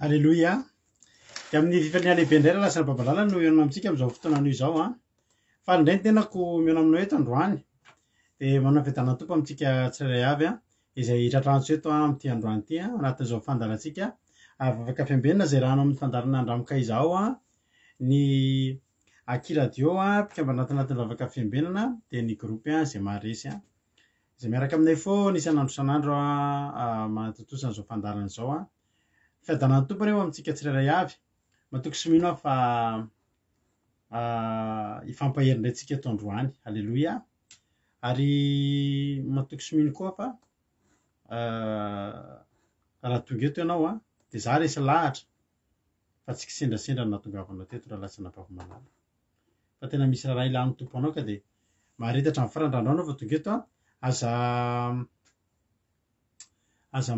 Aleloia. Dia amin'ny fifaliana lehibe indray rahalahy sy rababalala no hihaonana amintsika amin'izao fotoana anio izao an. Faly indray ny tenako mihaona aminao eto androany. Dia manao fiadanana Tompo amintsika tsirairay avy an, izay hitratrantso eto an amin'ity androany ity an, anatin'izao fandaharantsika vavaka fiambenana izay rano amin'ny fandaharana Andramoka izao an, ny Aky Radio an, mpikambana anatin'ny vavaka fiambenana dia ny groupe an izay maharesy an. Izay miaraka aminay foana isan'andro isan'andro an manatontosa an'izao fandaharana izao an. Fiadanan'ny Tompo anie ho amintsika tsirairay avy. Matoky sy mino aho fa hifampahery indray tsika eto androany. Aleloia. Ary matoky sy mino koa fa raha tonga eto ianao an, dia za resy lahatra fa tsy kisendrasendra no nahatongavanao teto rahalahy sy anabavy malala. Fa tena misy raharaha ilan'ny Tompo anao ka dia mahareta hatramin'ny farany raha androany aho vao tonga eto an, aza aza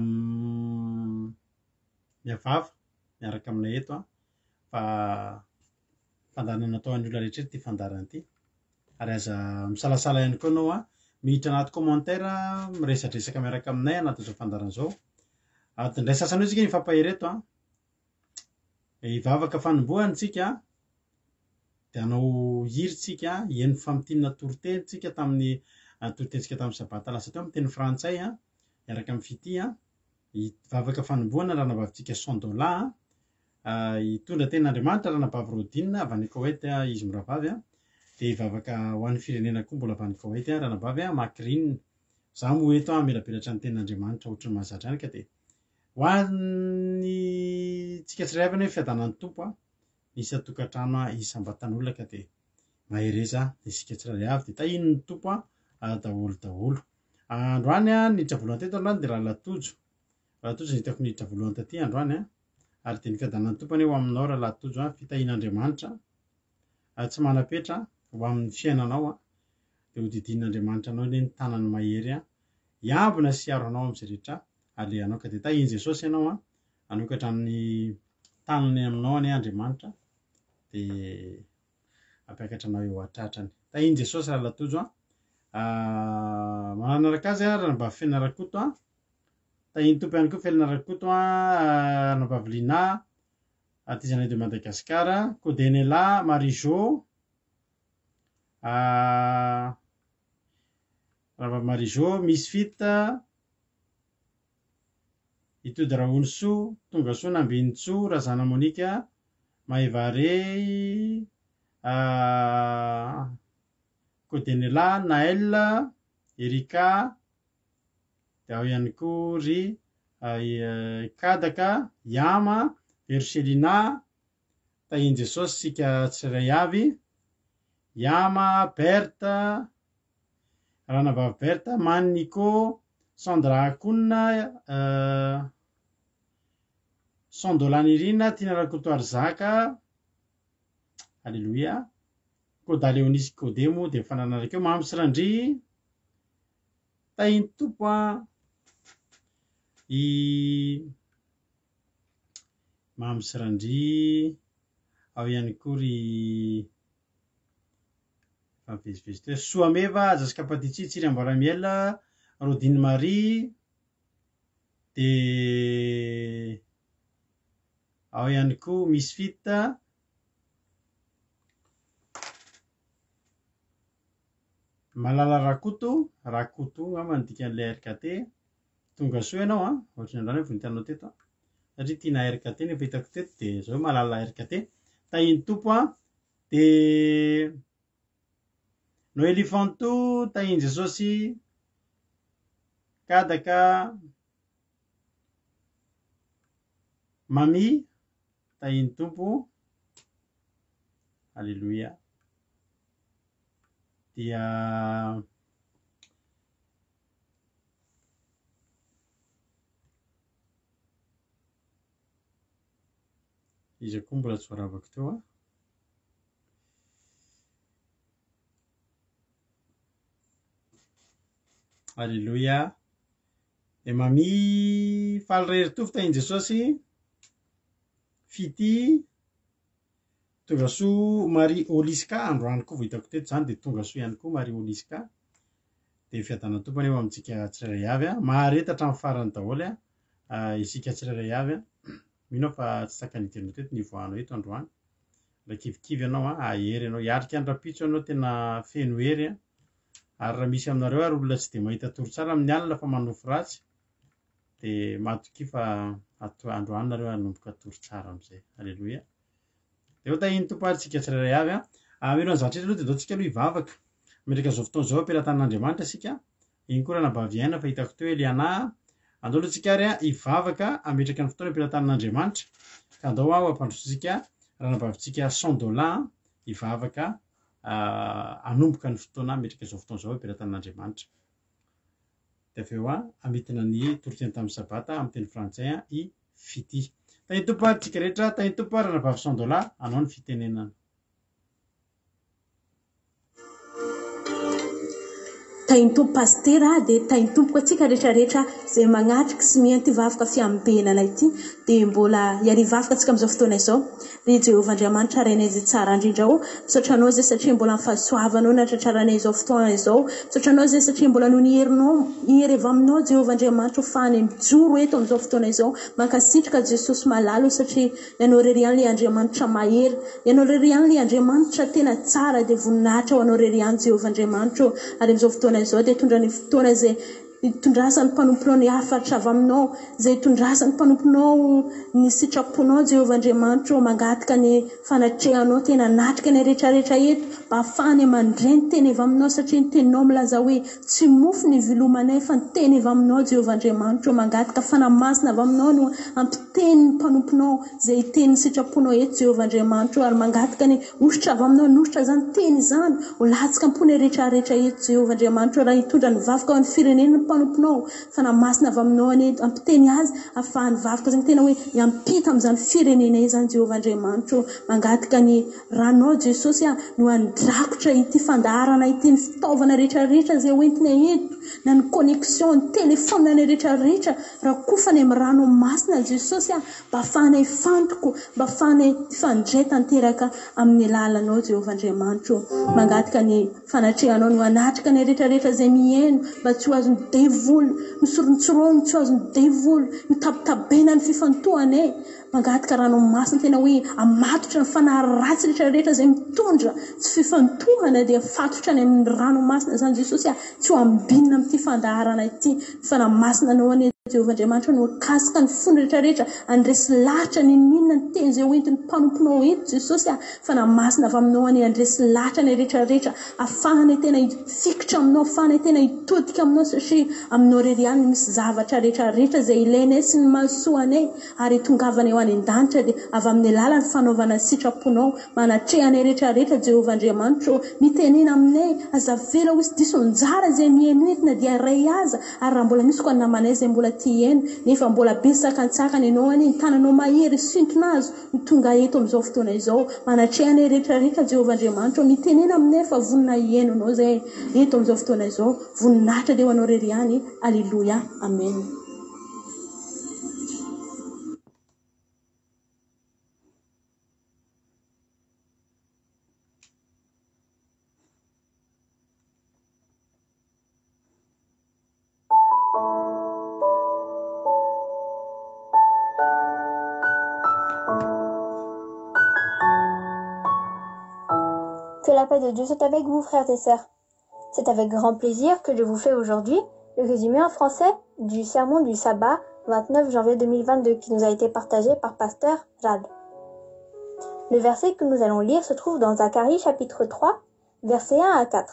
miavava miaraka aminay eto an, fa fandaharana natao an'ny olona rehetra eto ity fandaharana ity. Ary aza misalasala ihany koa ianao an, miditra anaty commentaire miresadresaka miaraka aminay anatin'izao fandaharana izao. Adiny iray sasany eo isika hifampahery eto an. Hivavaka fanombohana isika dia hanao hira isika, hihaino famintinana toriteny isika tamin'ny toritentsika tamin'ny sabata lasa teo amin'ny teny frantsay an, miaraka amin'ny fitia. Hivavaka fanombohana ranabavintsika Sandola an, hitondra tenin'Andriamanitra ranabavy Rodine avy any Koweït izy mirahavavy an, dia hivavaka ho an'ny firenena koa mbola avy any Koweït ranabavy Macrine. Za moa eto hamelabelatra ny tenin'Andriamanitra ohatran'ny mahazatra ihany ka dia Ho an'ny tsika tsirairay avy anie fiadanan'ny Tompo a, ny isan-tokantrano a, isam-batan'olona ka dia mahereza isika tsirairay avy dia tahian'ny Tompo a daholo daholo. Androany a, niditra voalohany teto androany dia Rahalahy Tojo. Rahalahy Tojo no hitako niditra voalohany taty androany a. Ary dia ny fiadanan'ny Tompo anie ho aminao Rahalahy Tojo a, fitahian'Andriamanitra tsy manam-petra ho amin'ny fiainanao a. Dia hodidinin'Andriamanitra anao anie ny tanany mahery a, hiambina sy hiaro anao amin'izay rehetra alehanao ka dia tahin'i Jesosy ianao an, hanokatra ny tanany aminao anie Andriamanitra dia hampiakatra anao eo an-tratrany. Tahin'i Jesosy Rahalahy Tojo an. Ah, manaraka azy an, Ranabavy Fena Rakoto an. Tahin'ny Tompo ihany koa Felina Rakoto an, ah, Ranabavy Lina, Artisanat de Madagascar, Kodenela, Marie Jo, ah, Ranabavy Marie Jo, Misfit, Itody Rahonisoa, Tongasoa Nambinintsoa, Razana Monica, Maeva Rey, Kodenela, Naël, Ericka, dia ao ihany koa ry Kadaka, Yama, Veroselina, Tahin'i Jesosy isika tsirairay avy, Yama, Berthe, Ranabavy Berthe, Mani Nico, Sandra Akouna, Sandola Nirina, Tiana Rakotoarizaka, Alléluia, Koda Léonis Codé moa dia mifanaraka eo, Mamy sy Randria, Tahin'ny Tompo an, i Mamy sy Randria, ao ihany koa ry Efa mivezivezy teo. Soameva, Jessica Patitsi, Tsiry Amboaramiel, Rodine Marie, dia ao ihany koa Misfit, Malala Rakoto, Rakoto angamba ny dikan'ilay RKT. Tonga soa ianao an, ohatry ny androany aho vao nitanao teto an. Satria tiana RKT no efa hitako teto dia zao Malala RKT. Tahin'ny Tompo an. Dia Noelie Fanto, Tahin'i Jesosy, Kadaka, Mami, Tahin'ny Tompo, Alléluia. Dia Iza koa mbola tsy voaravako teo a? Alléluia. Dia mami faly rery tovo tahin'i Jesosy. Fitia. Tonga soa Marie Oliska androany koa vao hitako teto izany dia tonga soa ihany koa Marie Oliska. Dia fiadanan'ny Tompo anie ho amintsika tsirairay avy a. Mahareta hatramin'ny farany daholo a. Isika tsirairay avy a. Mino aho fa tsy takany hidiranao teto ny hivoahanao eto androany. Raha kivikivy ianao an, hahery ianao. Hiarika ny rahampitso ianao tena feno hery an. Ary raha misy aminareo ary olona tsy dia mahita tory tsara amin'ny alina fa manofy ratsy dia matokia fa androany nareo hanomboka tory tsara amin'izay. Aleloia. Dia ho tahian'ny Tompo ary tsika tsirairay avy an. Mialohan'ny zavatra rehetra aloha dia ndao tsika aloha hivavaka. Mametraka izao fotoana izao am-pelatanan'Andriamanitra isika. Iny koa ranabavy Aina fa hitako teo Eliana a. Andao aloha tsika ary hivavaka hametraka ny fotoana am-pelatanan'Andriamanitra. Ka andao aho hampandrosoantsika ranabavintsika Sandola hivavaka hanomboka ny fotoana hametraka izao fotoana izao am-pelatanan'Andriamanitra. Dia avy eo hamintina ny toriteny tamin'ny sabata amin'ny teny frantsay i Fitia. Tahin'ny Tompo ary tsika rehetra, tahin'ny Tompo ary ranabavy Sandola hanao ny fitenenana. Tahin'ny Tompo Pasitera a, dia tahin'ny Tompo koa antsika rehetra rehetra izay magnatriky sy mihaino ity vavaka fiambenana ity, dia mbola hiarivavaka antsika amin'izao fotoana izao. Ry Jehovah Andriamanitra Rainay izay tsara indrindra ô, misaotra Anao izay satria mbola ny fahasoavanao nahatratraranay izao fotoana izao, misaotra Anao izay satria mbola noho ny herinao, hery avy Aminao Jehovah Andriamanitra ho fahanay mijoro eto amin'izao fotoana izao, mankasitraka Jesosy malala ô satria Ianao irery ihany ilay Andriamanitra mahery, Ianao irery ihany ilay Andriamanitra tena tsara, dia voninahitra ho Anao irery ihany Jehovah Andriamanitra ô. Ary amin'izao fotoana izao dia tondra ny fotoana izay itondrasan'ny mpanomponao ny hafatra avy Aminao, izay itondrasan'ny mpanomponao ny sitraponao Jehovah Andriamanitra ô, mangataka ny fanatrehanao tena hanatrika ny rehetra rehetra eto, mba hahafahanay mandre ny teny avy Aminao, satria ny teninao milaza hoe tsy mofo ny ivelomanay fa ny teny avy Aminao Jehovah Andriamanitra ô, mangataka Fanahy Masina avy Aminao no hampiteny ny mpanomponao izay hiteny ny sitraponao eto Jehovah Andriamanitra ô, ary mangataka ny hosotra avy Aminao hanosotra izany teny izany ho latsaka am-ponay rehetra rehetra eto Jehovah Andriamanitra ô, raha hitondra ny vavaka ho an'ny firenena ny mpanomponao, Fanahy Masina avy Aminao anie hampiteny azy hahafahan'ny vavaka izany tena hoe hiampita amin'izany firenena izany Jehovah Andriamanitra ô, mangataka ny Ranao Jesosy a no handrakotra ity fandaharana ity ny fitaovana rehetra rehetra izay ho entinay eto na ny connexion ny telephone ny rehetra rehetra rakofany amin'ny Ranao masina Jesosy a mba afahanay hifantoko mba afahanay hifandray tanteraka amin'ny lalanao Jehovah Andriamanitro o mangataka ny fanatrehanao no hanatrika ny rehetra rehetra izay mihaino mba tsy ho azon'ny devoly misorontsirony tsy ho azon'ny devoly mitabitabena ny fifantohanay Mangataka rano masina tena hoe hamatotra ny fanahy ratsy rehetra rehetra izay mitondra tsy fifantohana dia fatotra any amin'ny rano masina izany Jesosy a, tsy ho ambinina amin'ity fandaharana ity ny fanahy masina anao anie Jehovah Andriamanitra no hikasika ny fony rehetra rehetra handresy lahatra n'inon'inona ny teny izay hoentin'ny mpanomponao eto Jesosy a, fanahy masina avy aminao anie handresy lahatra ny rehetra rehetra afahanay tena hifikitra aminao afahanay tena hitodika aminao satria aminao irery ihany no misy zavatra rehetra rehetra izay ilainay sy ny mahasoa anay ary hitongavana eo any an-danitra dia avy amin'ny alalan'ny fanaovana ny sitraponao manatreha anay rehetra rehetra Jehovah Andriamanitra ô, mitenena aminay, aza avela ho hisy diso anjara izay mihaino eto na dia iray aza, ary raha mbola misy koa ny namanay izay mbola tia hihaino nefa mbola be sakantsakana ianao anie ny tananao mahery hisintona azy ho tonga eto amin'izao fotoana izao, manatreha anay rehetra rehetra Jehovah Andriamanitra ô, mitenena aminay fa vonona hihaino anao izay eto amin'izao fotoana izao, voninahitra dia ho anao irery ihany, Aleloia, Amen. Que la paix de Dieu soit avec vous, frères et sœurs. C'est avec grand plaisir que je vous fais aujourd'hui le résumé en français du sermon du sabbat 29 janvier 2022 qui nous a été partagé par pasteur Rad. Le verset que nous allons lire se trouve dans Zacharie chapitre 3, versets 1 à 4.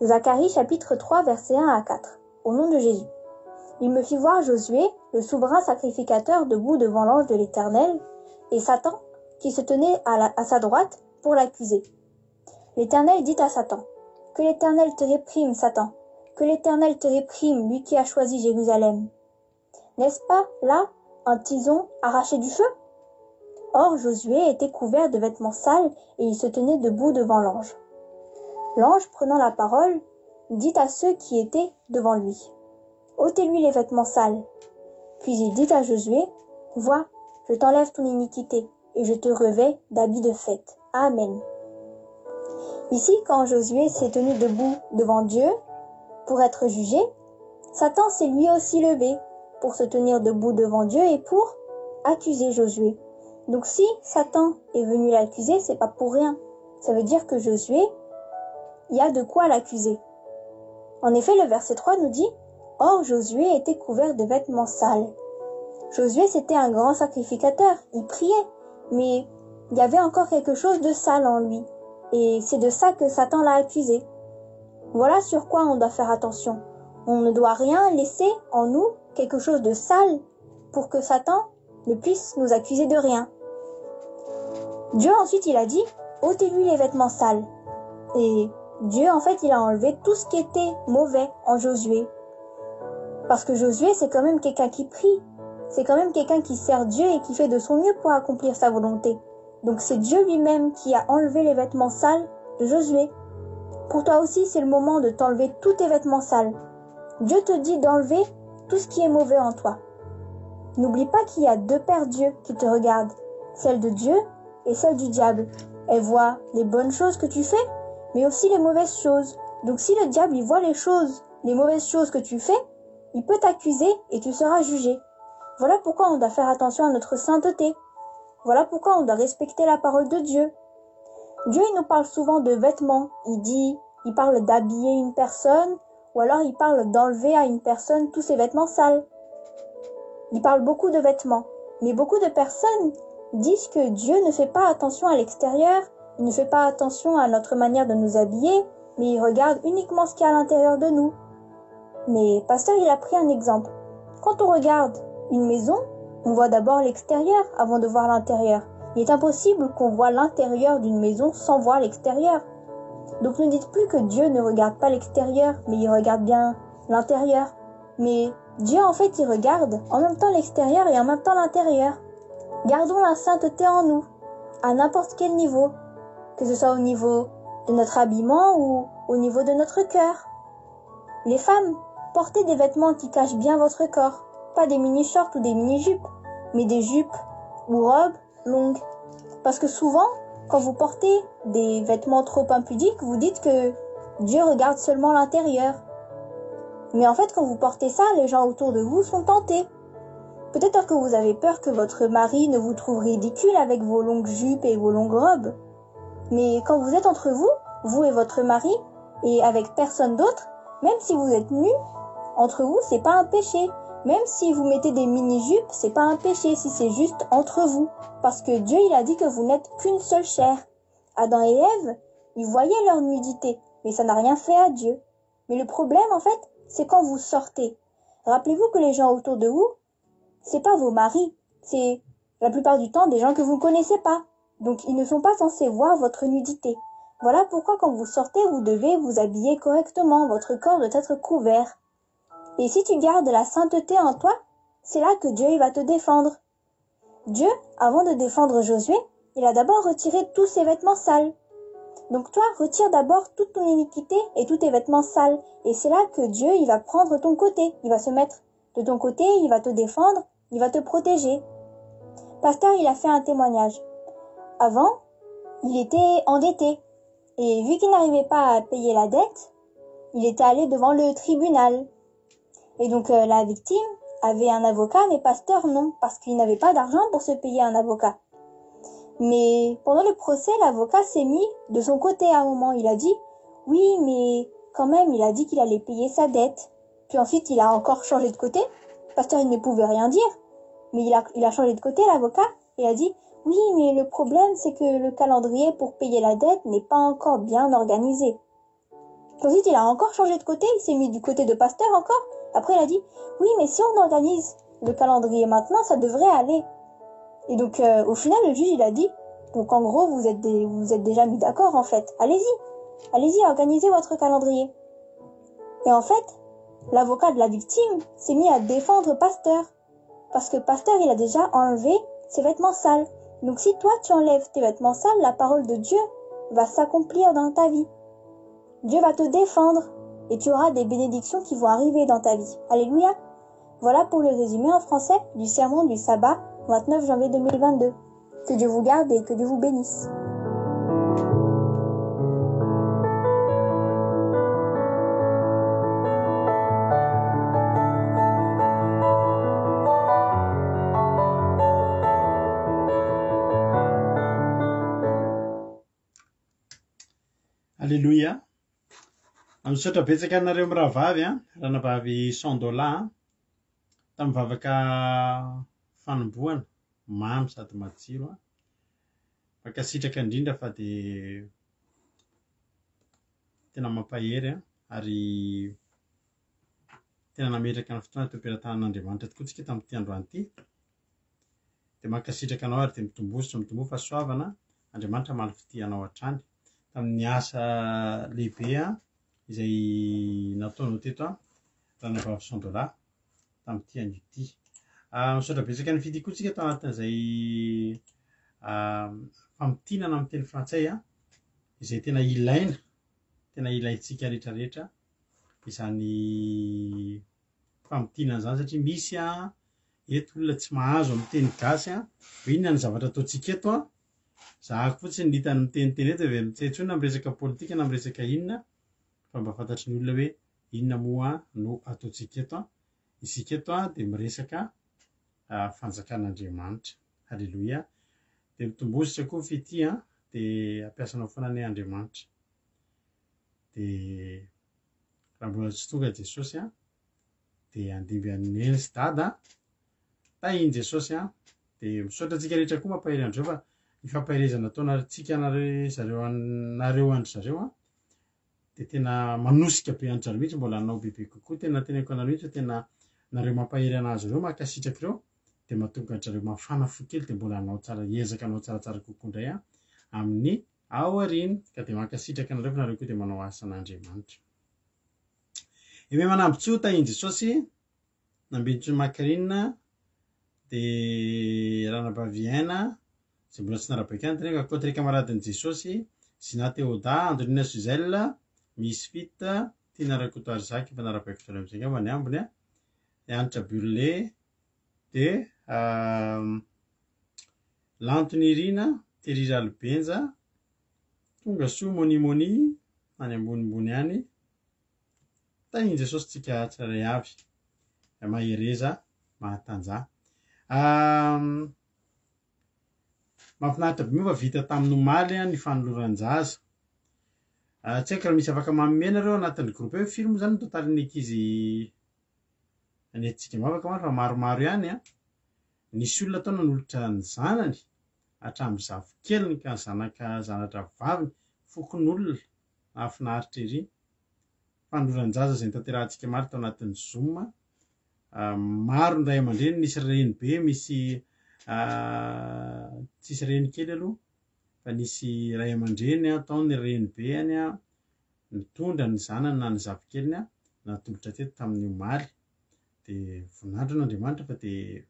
Zacharie chapitre 3, versets 1 à 4. Au nom de Jésus. Il me fit voir Josué, le souverain sacrificateur, debout devant l'ange de l'Éternel, et Satan, qui se tenait à, à sa droite pour l'accuser. L'Éternel dit à Satan, Que l'Éternel te réprime, Satan, que l'Éternel te réprime, lui qui a choisi Jérusalem. N'est-ce pas là un tison arraché du feu Or Josué était couvert de vêtements sales et il se tenait debout devant l'ange. L'ange, prenant la parole, dit à ceux qui étaient devant lui, ôtez-lui les vêtements sales. Puis il dit à Josué, Vois, je t'enlève ton iniquité et je te revais d'habits de fête. Amen. Ici, quand Josué s'est tenu debout devant Dieu pour être jugé, Satan s'est lui aussi levé pour se tenir debout devant Dieu et pour accuser Josué. Donc si Satan est venu l'accuser, c'est pas pour rien. Ça veut dire que Josué, il y a de quoi l'accuser. En effet, le verset 3 nous dit Or Josué était couvert de vêtements sales. Josué, c'était un grand sacrificateur, il priait, mais il y avait encore quelque chose de sale en lui. Et c'est de ça que Satan l'a accusé. Voilà sur quoi on doit faire attention. On ne doit rien laisser en nous, quelque chose de sale, pour que Satan ne puisse nous accuser de rien. Dieu ensuite il a dit, ôtez-lui les vêtements sales. Et Dieu en fait il a enlevé tout ce qui était mauvais en Josué. Parce que Josué c'est quand même quelqu'un qui prie, c'est quand même quelqu'un qui sert Dieu et qui fait de son mieux pour accomplir sa volonté. Donc c'est Dieu lui-même qui a enlevé les vêtements sales de Josué. Pour toi aussi, c'est le moment de t'enlever tous tes vêtements sales. Dieu te dit d'enlever tout ce qui est mauvais en toi. N'oublie pas qu'il y a deux paires d'yeux qui te regardent, celle de Dieu et celle du diable. Elle voit les bonnes choses que tu fais, mais aussi les mauvaises choses. Donc si le diable il voit les choses, les mauvaises choses que tu fais, il peut t'accuser et tu seras jugé. Voilà pourquoi on doit faire attention à notre sainteté. Voilà pourquoi on doit respecter la parole de Dieu. Dieu, il nous parle souvent de vêtements. Il dit, il parle d'habiller une personne, ou alors il parle d'enlever à une personne tous ses vêtements sales. Il parle beaucoup de vêtements, mais beaucoup de personnes disent que Dieu ne fait pas attention à l'extérieur, il ne fait pas attention à notre manière de nous habiller, mais il regarde uniquement ce qu'il y a à l'intérieur de nous. Mais pasteur, il a pris un exemple. Quand on regarde une maison, on voit d'abord l'extérieur avant de voir l'intérieur. Il est impossible qu'on voit l'intérieur d'une maison sans voir l'extérieur. Donc ne dites plus que Dieu ne regarde pas l'extérieur, mais il regarde bien l'intérieur. Mais Dieu, en fait, il regarde en même temps l'extérieur et en même temps l'intérieur. Gardons la sainteté en nous, à n'importe quel niveau, que ce soit au niveau de notre habillement ou au niveau de notre cœur. Les femmes, portez des vêtements qui cachent bien votre corps, pas des mini-shorts ou des mini-jupes, mais des jupes ou robes longues. Parce que souvent, quand vous portez des vêtements trop impudiques, vous dites que Dieu regarde seulement l'intérieur. Mais en fait, quand vous portez ça, les gens autour de vous sont tentés. Peut-être que vous avez peur que votre mari ne vous trouve ridicule avec vos longues jupes et vos longues robes. Mais quand vous êtes entre vous, vous et votre mari, et avec personne d'autre, même si vous êtes nus, entre vous, c'est pas un péché. Même si vous mettez des mini-jupes, c'est pas un péché si c'est juste entre vous. Parce que Dieu, il a dit que vous n'êtes qu'une seule chair. Adam et Ève, ils voyaient leur nudité, mais ça n'a rien fait à Dieu. Mais le problème, en fait, c'est quand vous sortez. Rappelez-vous que les gens autour de vous, c'est pas vos maris, c'est la plupart du temps des gens que vous ne connaissez pas. Donc ils ne sont pas censés voir votre nudité. Voilà pourquoi quand vous sortez, vous devez vous habiller correctement, votre corps doit être couvert. Et si tu gardes la sainteté en toi, c'est là que Dieu il va te défendre. Dieu, avant de défendre Josué, il a d'abord retiré tous ses vêtements sales. Donc toi, retire d'abord toute ton iniquité et tous tes vêtements sales. Et c'est là que Dieu, il va prendre ton côté. Il va se mettre de ton côté, il va te défendre, il va te protéger. Pasteur, il a fait un témoignage. Avant, il était endetté. Et vu qu'il n'arrivait pas à payer la dette, il était allé devant le tribunal. Et donc la victime avait un avocat, mais Pasteur non, parce qu'il n'avait pas d'argent pour se payer un avocat. Mais pendant le procès, l'avocat s'est mis de son côté à un moment. Il a dit, oui, mais quand même, il a dit qu'il allait payer sa dette. Puis ensuite, il a encore changé de côté. Pasteur, il ne pouvait rien dire. Mais il a changé de côté, l'avocat, et a dit, oui, mais le problème, c'est que le calendrier pour payer la dette n'est pas encore bien organisé. Puis ensuite, il a encore changé de côté, il s'est mis du côté de Pasteur encore. Après, il a dit, oui, mais si on organise le calendrier maintenant, ça devrait aller. Et donc, au final, le juge, il a dit, donc en gros, vous êtes déjà mis d'accord, en fait. Allez-y, allez-y, organisez votre calendrier. Et en fait, l'avocat de la victime s'est mis à défendre Pasteur. Parce que Pasteur, il a déjà enlevé ses vêtements sales. Donc si toi, tu enlèves tes vêtements sales, la parole de Dieu va s'accomplir dans ta vie. Dieu va te défendre et tu auras des bénédictions qui vont arriver dans ta vie. Alléluia. Voilà pour le résumé en français du sermon du sabbat 29 janvier 2022. Que Dieu vous garde et que Dieu vous bénisse. Aleloia. Misaotra betsaka anareo mirahavavy an, ranabavy Sandola an, tamin'ny vavaka fanombohana, mamy sady matsiro an. Mankasitraka indrindra fa dia tena mampahery an, ary tena nametraka ny fotoana teo am-pelatanan'Andriamanitra tokoa tsika tamin'ity androany ity. Dia mankasitraka anao ary dia mitomboa sy mitomboa fahasoavana, Andriamanitra hamaly fitia anao hatrany tamin'ny asa lehibe izay nataonao teto ranabavy Sandola tamin'ity anio ity. Misaotra betsaka ny fitia koa tsika tao anatin'izay famintinana amin'ny teny frantsay izay tena ilaina, tena ilaintsika rehetrarehetra izany famintinana izany satria misy eto olona tsy mahazo amin'ny teny gasy hoe inona ny zavatra ataontsika eto an, zahako fotsiny ny hitany miteniteny eto dia tsy intsony na miresaka politika na miresaka inona fa mba fantatry ny olona hoe inona moa no ataontsika eto an, isika eto an dia miresaka fanjakan'Andriamanitra, haleloia, dia mitombositra koa fitia an, dia ampiasanao foana anie Andriamanitra, dia raha mbola tsy tonga Jesosy an, dia handimby an'i Neny sy Dada an! Tahin'i Jesosy an! Dia misaotra antsika rehetra koa mampahery an-dry zareo fa ny fampaherezana ataonaritsika anareo zareo anareo an-dry zareo an, dia tena manosika be an-dry zareo mihitsy mbola hanao bebe kokoa, tena teneniko anareo mihitsy fa tena nareo mampahery anazy ireo, mankasitraka ireo, dia mahatonga an-dry zareo mafana fo kely dia mbola hanao tsara, hiezaka hanao tsaratsara kokoa indray an, amin'ny aoriana, ka dia mankasitraka anareo fa nareo koa dia manao asan'Andriamanitra. Aimé Manambintsoa Tahin'i Jesosy, Nambinintsoa Macrine, dia Ranabavy Aina, izay mbola tsy narabaiko ihany teneniko, Ankoatra Camaradin'i Jesosy, Zina Théoda, Andonina Suzelle, Misfit, Tiana Rakotoarizaky, efa narabaiko zareo amin'izay angamba ny ambiny an, Hanitra Burle, dia Lanto Nirina, Thierry Ralibenja, Tonga soa Moni Moni, any ambonimbony any. Tahin'i Jesosy tsika tsirairay avy. Mahereza, mahatanjaha. Mahafinaritra be moa fa vita tamin'ny omaly ny fanoloran-jaza. Tsy haiko raha misy afaka manome nareo anatin'ny groupe hoe firy moa zany ny totalin'ny ankizy nentintsika mivavaka omaly fa maromaro ihany an. Nisy olona tao nanolotra ny zanany hatramin'ny zafikeliny ka ny zanaka zana-drahavaviny, fokonolona, nahafinaritra ery. Fanoloran-jaza izay notanterahantsika omaly tao anatin'ny Zoom. Maro ny ray aman-dreny, nisy renibe, misy tsisy reny kely aloha fa nisy ray aman-dreny tao ny renibeany nitondra ny zanany na ny zafikeliny natolotra teto tamin'ny omaly. Dia voninahitra an'Andriamanitra fa dia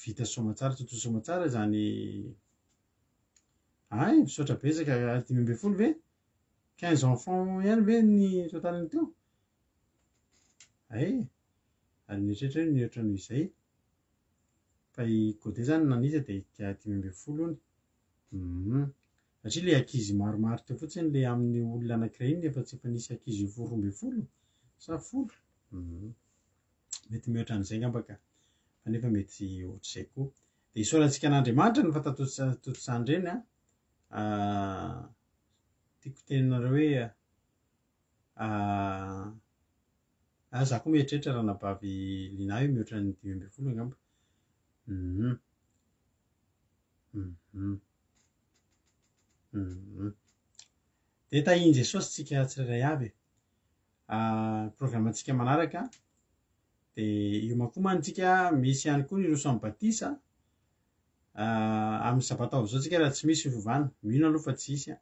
vita soamatsara, tontosa soamatsara izany. Hay, misaotra betsaka, 15 ve? 15 enfants ihany ve ny totaliny teo? Hay, ary mieritreritra hoe mihoatra noho izay. Fa i Godet zany nanisa dia 15 hono. Hum. Satria le ankizy maromaro teo fotsiny le amin'ny olona anankiray iny efa tsy efa nisy ankizy 12 sa 10? Hum. Mety mihoatra an'izay angamba ka. Fa nefa mety ohatr'izay koa. Dia isaorantsika an'Andriamanitra ny fahatatontosana ireny an. Tiako teninareo hoe ah, za koa mieritreritra ranabavy Lina io mihoatra ny 15 angamba. Hum. Hum. Hum. Dia tahin'i Jesosy tsika tsirairay avy e. Programantsika manaraka dia io makomantsika misy ihany koa ny roso amin'ny batisa amin'ny sabata avy izao tsika raha tsy misy fiovana, mino aloha fa tsy hisy.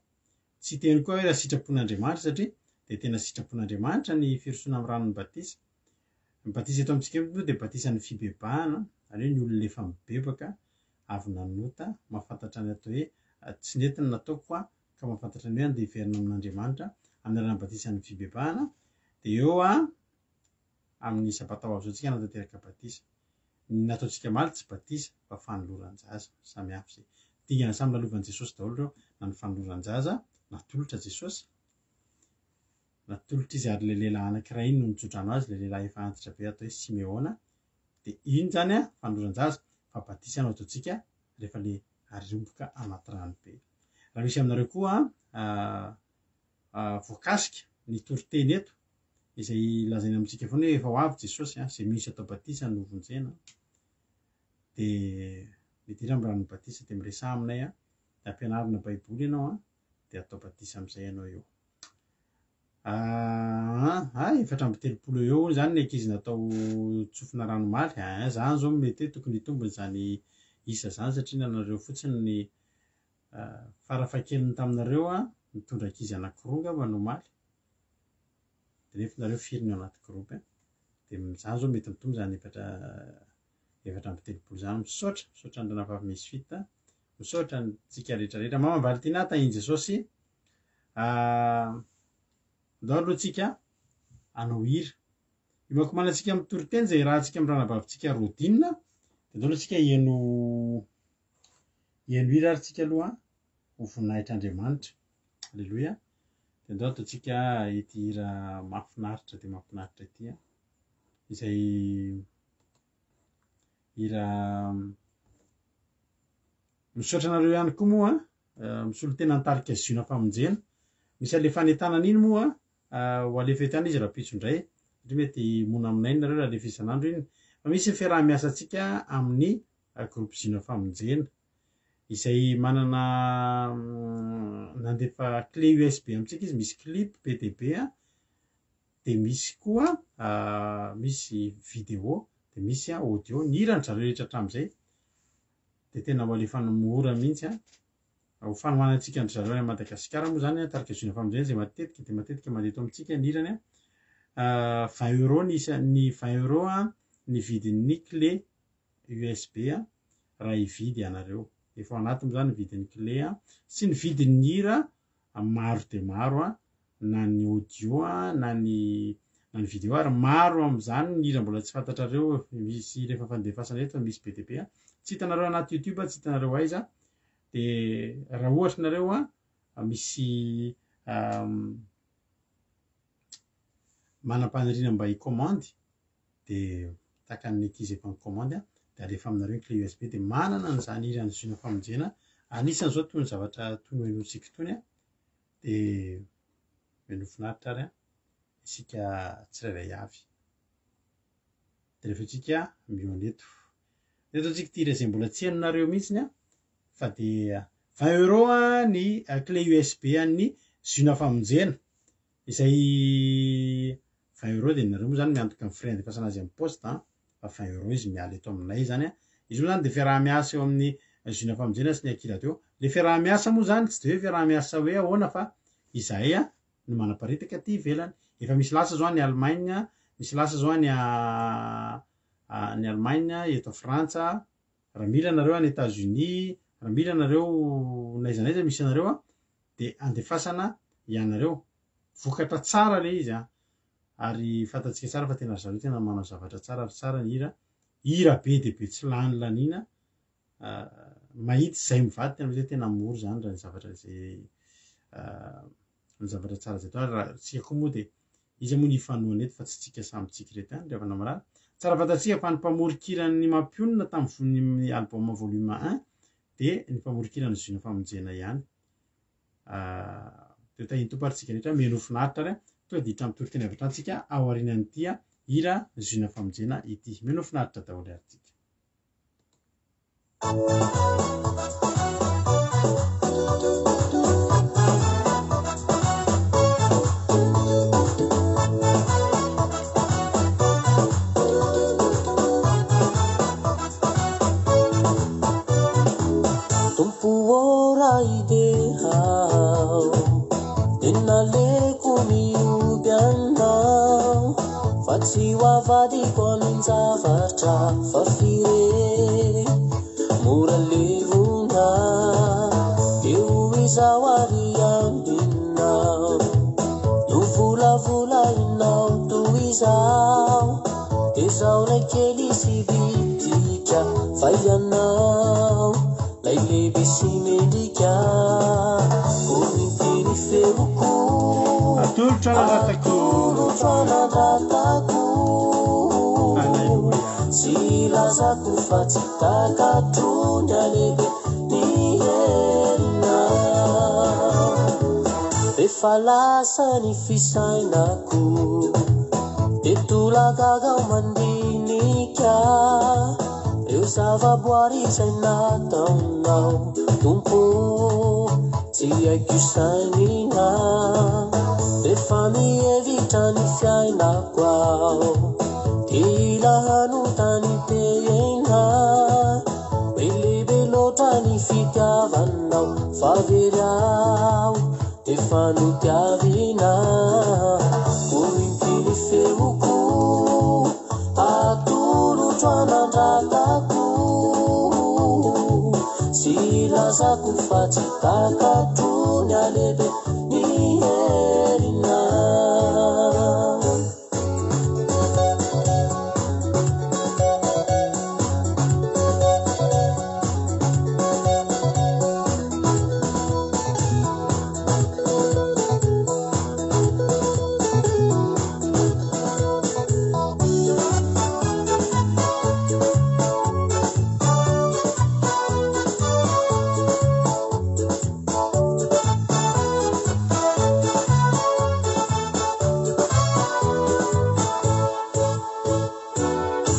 Tsy hiteny koa hoe raha sitrapon'Andriamanitra satria dia tena sitrapon'Andriamanitra ny firosoana amin'ny ranon'ny batisa. Ny batisa eto amintsika moa dia batisan'ny fibebahana, izany hoe ny olona efa mibebaka, avy nanota, mahafantatra ny atao hoe tsy nety ny nataoko aho ka mahafantatra ny hoe andeha hiverina amin'Andriamanitra amin'ny alalan'ny batisan'ny fibebahana, dia eo amin'ny sabata ho avy izao tsika hanatanteraka batisa. Ny nataontsika omaly tsy batisa fa fanoloran-jaza, samy hafa izay. Dingana samy lalovan'i Jesosy daholo ireo, na ny fanoloran-jaza natolotra Jesosy, natolotra izy ary ilay lehilahy anankiray iny no nitsodrano azy, ilay lehilahy efa antitra be atao hoe Simeona, dia iny izany an, fanoloran-jaza, fa batisa no ataontsika rehefa ilay aromboka anaty rano be. Raha misy aminareo koa an. voakasika ny toriteny eto, izay lazaina amintsika foana hoe efa ho avy Jesosy, izay mino sy atao batisa no hovonjena, dia midira amin'ny ranon'ny batisa dia miresaha aminay, dia ampianarina baiboly ianao, dia atao batisa amin'izay ianao eo. Aa, 34 eo eo hono izany ny ankizy natao tsofina rano omaly. Aa, izany izao mety hoe tokony hitombina izany isa izany satria nanareo fotsiny ny farafahakeliny taminareo nitondra ankizy anankiroa angamba ny omaly. Dia nefa nareo firy ny ao anaty groupe. Dia izany izao mety mitombo izany 34 izany. Misaotra, misaotra ny ranabavy Misfit. Misaotra antsika rehetra rehetra. Mama Valentina, tahin'i Jesosy. Andao aloha tsika hanao hira. Iomankomana antsika amin'ny toriteny izay iarahantsika amin'ny ranabavintsika Rodine. Dia andao aloha tsika hihaino hihaino hira ary tsika aloha ho voninahitr'Andriamanitra. Aleloia. Dia andao ataontsika ity hira mahafinaritra dia mahafinaritra ity. Izay hira Misaotra anareo ihany koa moa misolo tena ny tarika Ziona Famonjena. Misy an'ilay fanentanana iny moa ho alefa eto ihany izy rahampitso indray satria mety mona aminay nareo raha alefa isan'andro iny. Fa misy ny fiaraha-miasantsika amin'ny groupe Ziona Famonjena izay manana nandefa clé USB amintsika izy misy clip be dia be dia misy koa misy vidéo dia misy audio ny hiran-dry zareo rehetra hatramin'izay dia tena ho alefany mora mihitsy an! Ho fanohanantsika an-dry zareo any Madagasikara moa izany an, tarika Junior Famonjena izay matetika dia matetika mandeha eto amintsika ny hirany an, vingt euros ny isan'ny vingt euros an ny vidin'ny clé USB an, raha hividy ianareo. Efa ao anatiny moa izany ny vidin'ny clé an, sy ny vidin'ny hira maro dia maro an, na ny audio na ny na ny video ary maro amin'izany ny hira mbola tsy fantatrareo misy hira efa fandefasana eto fa misy be dia be tsy hitanareo anaty youtube tsy hitanareo aiza dia raha ohatra nareo a misy manam-paniriana mba hikomandy dia tahaka ny ankizy efa mikomandy a dia alefa aminareo ny clé USB dia manana an'izany hira an'ny Ziona Famonjena anisan'izao toy ny zavatra toy ny henointsika itony a Dia mino finaritra ary an, isika tsirairay avy. Dia rehefa isika mihaona eto. Eto antsika ity hira izay mbola tsy henonareo mihitsiny an, fa dia 20 euros ny clé USB an'ny Ziona Famonjena, izay 20 euros dia nareo moa izany miantoka ny frais andefasana azy amin'ny poste an, fa 20 euros izy miala eto aminay izany an. Izy moa izany dia fiaraha-miasa eo amin'ny Juna Famonjena sy ny Aky Radio. Ilay fiaraha-miasa moa izany tsy dia hoe fiaraha-miasa hoe ahoana fa izahay no manaparitaka aty ivelany. Efa misy lasa izao any Allemagne, misy lasa izao any any Allemagne, eto Frantsa, raha mila nareo any Etats-Unis, raha mila nareo n'aiza n'aiza misy anareo an, dia andefasana ianareo. Vokatra tsara ilay izy an. Ary fantatsika tsara fa tena ry zareo tena manao zavatra tsara ary tsara ny hira, hira be dia be tsy lany laniana, mahitsy izay mivady tena hoe tena mora izany raha ny zavatra izay ny zavatra tsara izay atao ary raha tsika koa moa dia iza moa ny hifanohana eto fa tsy tsika samy tsika ireto ihany ry havana malala. Tsara fantatsika fa ny mpamoron-kiran'ny Mampionona tamin'ny ny album volume un dia ny mpamoron-kiran'ny Ziona Famonjena ihany. Dia tahin'ny Tompo ary tsika rehetra mihaino finaritra ary tonga dia hiditra amin'ny toriteny avy hatrany tsika ao aorianan'ity hira Ziona Famonjena ity. Mihaino finaritra daholo ary tsika. Tompo ô raha hidera aho Dia naleoko mihoby anao Fa tsy ho avadiko amin-javatra Fa fire mora levona Dia ho izaho ary ambinao Novolavolainao toy izao Dia zaonay kely sy bitika Fa ianao lay lehibe sy mendrika Koa ny feoko Atolotro anandratako Atolotro anandratako Aleloia Tsy lazako fa tsy takatro ny halehibe ny herinao. Rehefa lasa ny fisainako Dia tolagaga aho mandinika Ireo zavaboary izay nataonao Tompo ô, tsy haiko sainina Rehefa mihevitra ny fiainako aho Dia hila hanontany tena Hoe lehibe loatra ny fitiavanao Fa very aho efa notiavina Koa inty ny feoko Atolotro anandratako Sy hilazako fa tsy takatro ny halehibe ny herinao.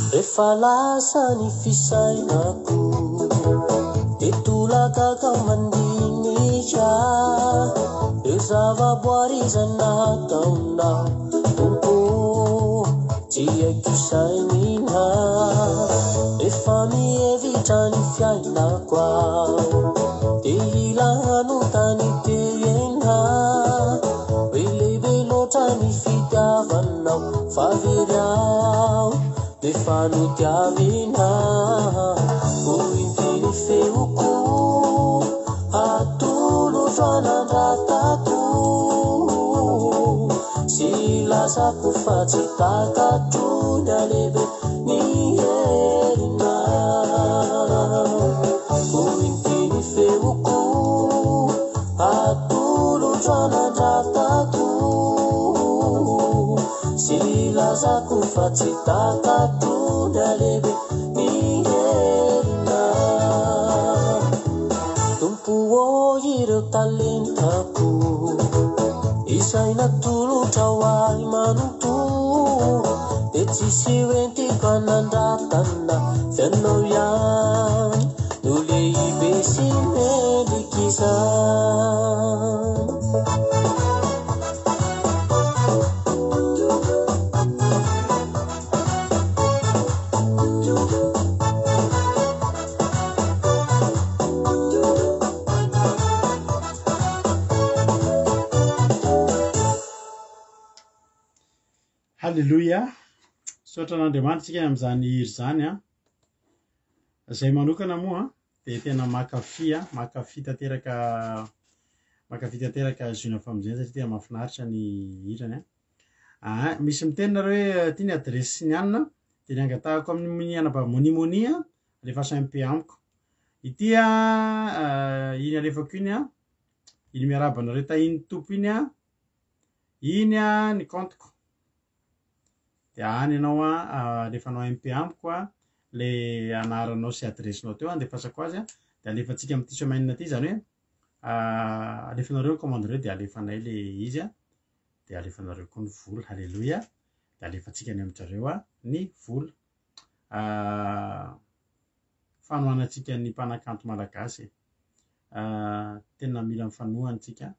Rehefa lasa ny fisainako Dia tolakaka mandinika Ireo zavaboary izay nataonao Tompo ô, tsy haiko sainina Rehefa mihevitra ny fiainako aho Dia hila hanontany tena Hoe lehibe loatra ny fitiavanao Fa very aho nefa notiavina Ho inty ny feoko Atolotro anandratako Sy hilazako fa tsy takatro ny halehibe ny herinao Ho inty ny feoko Atolotro anandratako Sy hilazako fa tsy takatro ny halehibe ny herinao Tompo ô ireo talentako Izay natolotrao ahy manontolo Dia tsisy hoentiko hanandratana F'ianao ihany no lehibe sy mendrika izany. Haleloia! Misaotra an'Andriamanitra isika amin'izany hira izany an. Izay manokana moa dia tena mankafy an, mankafy tanteraka mankafy tanteraka Ziona Famonjena satria tena mahafinaritra ny hirany an. Aa, misy miteny nareo hoe aty ny adiresy sy ny anona, dia ny angatahako amin'ny anabavy Monimoni an, alefaso MP amiko. Ity an, iny alefako iny an, iny miarahaba anareo tahin'ny Tompo iny an, iny an ny kaontiko. Dia any ianao an, alefanao MP amiko an, le anaranao sy adiresinao teo andefasako azy an, dia alefantsika amin'ity semaine ity, izany hoe alefanareo ny commande-nareo dia alefanay le izy an, dia alefanareo koa ny vola, haleloia, dia alefantsika any amin-dry zareo ny vola. Fanohanantsika ny mpanakanto malagasy e. Tena mila mifanohana tsika.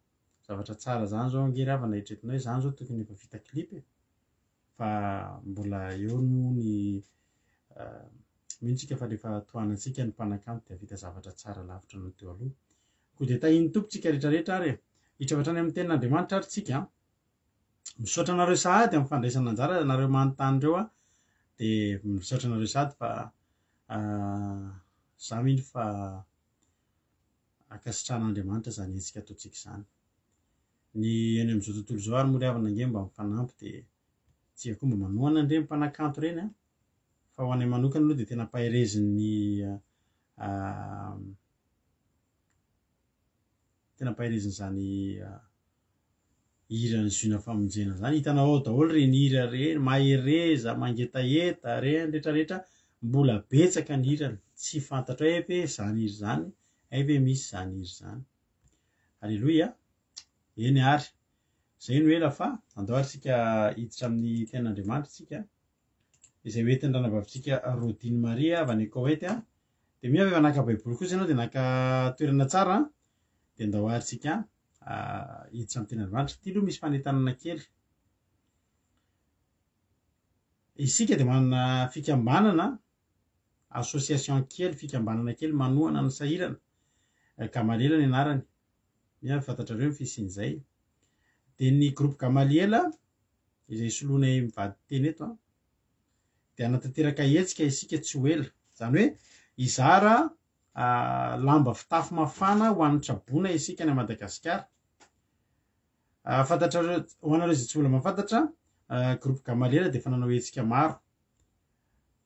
Zavatra tsara zany zao ange ry havana eritreretinao hoe zany zao tokony efa vita clip e. Fa mbola eo moa ny mino tsika fa rehefa tohanantsika ny mpanakanto dia vita zavatra tsara lavitra noho teo aloha. Koa dia tahian'ny Tompo tsika rehetra rehetra ary e. Hiditra avy hatrany amin'ny tenin'Andriamanitra ary tsika. Misaotra anareo sahady amin'ny fandraisana anjara, nareo manontany ireo a, dia misaotra anareo sahady fa za mino fa ankasitrahan'Andriamanitra izany hetsika ataontsika izany. Ny eny amin'izao tontolo izao ary moa ry havana ange mba mifanampy dia tsika koa mba manohana an'ireny mpanakanto ireny a. Fa ho anay manokana aloha dia tena ampaherezin'ny tena ampaherezin'izany hiran'i Ziona Famonjena zany, hitanao ao daholo ireny hira ireny, Mahereza, Mangetaheta, ireny rehetra rehetra, mbola betsaka ny hirany, tsy fantatro hay ve zany hira zany, hay ve misy zany hira zany. Aleloia, eny ary. Izay no ela fa andao ary isika hiditra amin'ny tenin'Andriamanitra isika, izay ho entin'ny ranabavintsika Rodine Maria avy any Koety. Dia mino aho fa efa naka baiboly kosa ianao dia naka toerana tsara, dia andao ary isika hiditra amin'ny tenin'Andriamanitra. Ity aloha misy fanentanana kely. Isika dia manana fikambanana, association kely, fikambanana kely manohana ny sahirana. Gamaliela ny anarany. Mino aho fa fantatrareo ny fisian'izay. Dia ny groupe Gamaliela, izay soloinay mivady teny eto, dia hanatanteraka hetsika isika tsy ho ela. Izany hoe hizara lamba fitafy mafana ho an'ny traboina isika any Madagasikara. Fantatrareo, ho anareo izay tsy mbola mahafantatra, groupe Gamaliela dia efa nanao hetsika maro.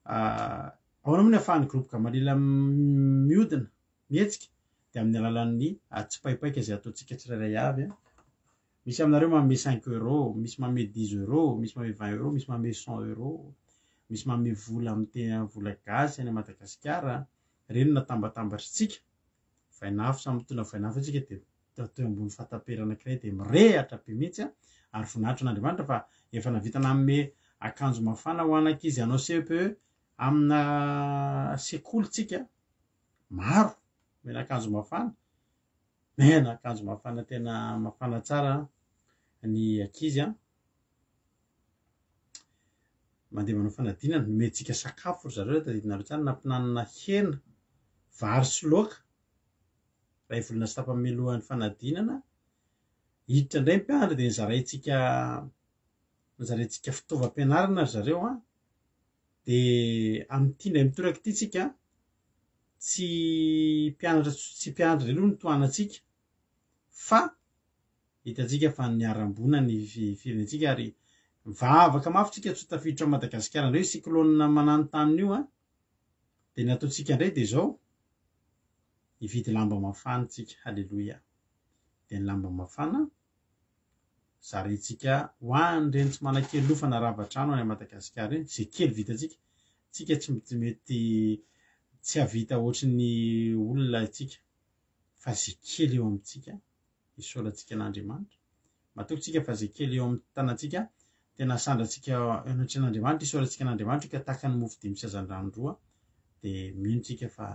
Ahoana moa ny ahafahan'ny groupe Gamaliela mihodina, mihetsika? Dia amin'ny alalan'ny tsipaipaika izay ataontsika tsirairay avy. Misy aminareo manome cinq euros, misy manome dix euros, misy manome vingt euros, misy manome cent euros, misy manome vola amin'ny tena vola gasy any Madagasikara. Ireny no natambatambatritsika. Vainafo, samy mitondra vainafo eo tsika dia teo ambony fatapera anankiray dia mirehatra be mihitsy ary voninahitra an'Andriamanitra fa efa nahavita nanome akanjo mafana ho an'ankizy hanao CEPE amina sekoly tsika maro omena akanjo mafana mena akanjo mafana tena mafana tsara ny ankizy an mandeha manao fanadinana nomentsika sakafo ry zareo tadidinareo tsara nampinanina hena vary sy laoka iray volana sy tapany mialohan'ny fanadinana hiditra indray ny mpianatra dia nozaraintsika nozaraintsika fitaovam-pianarana ry zareo an dia amin'ity indray mitoraka ity tsika tsy mpianatra tsy mpianatra indray aloha no tohanantsika fa hitantsika fa niharam-boina ny firenentsika ary mivavaka mafy tsika tsy ho tafiditra ao Madagasikara indray io cyclone mananontanona io an dia ny ataontsika indray dia izao hividy lamba mafana tsika haleloia dia ny lamba mafana zaraintsika ho an'ireny tsy manan-kelofana rava trano any Madagasikara ireny izay kely vitantsika tsika tsy mety tsy havita ohatry ny olona isika fa izay kely eo amintsika isaorantsika an'Andriamanitra. Matoky tsika fa izay kely eo amin'ny tanantsika, tena asandratsika eo anatrehan'Andriamanitra, isaorantsika an'Andriamanitra ka tahaka ny mofo dimy sy hazandrano roa, dia mino tsika fa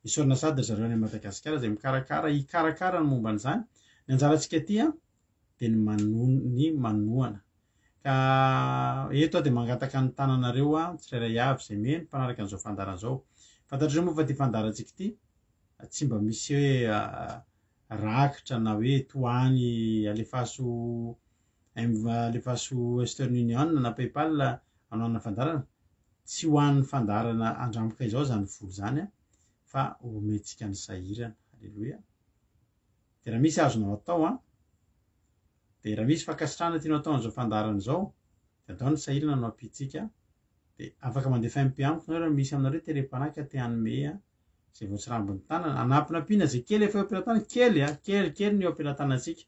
isaorana sady ry zareo any Madagasikara izay mikarakara, hikarakara ny momba an'izany. Ny anjarantsika aty dia ny mano- ny manohana. Ka eto aho dia mangataka ny tananareo tsirairay avy izay mino, mpanaraka an'izao fandaharana izao. Fantatrareo moa fa ity fandaharantsika ity tsy mba misy hoe rakitra na hoe tohany alefaso alefaso Western Union na Paypal hanohanana fandaharana, tsy ho an'ny fandaharana andramboka izao izany vola izany fa omentsika ny sahirana. Aleloia. Dia raha misy azonao atao an, dia raha misy fankasitrahana tianao atao an'izao fandaharana izao, dia andao ny sahirana no ampiantsika, dia afaka mandefa MP amiko nareo raha misy aminareo terem-panahy ka te hanome an, izay vao tsirambin'ny tanana, anampinampiana izay kely efa eo am-pelatanana, kely a, kely kely ny eo am-pelatanantsika,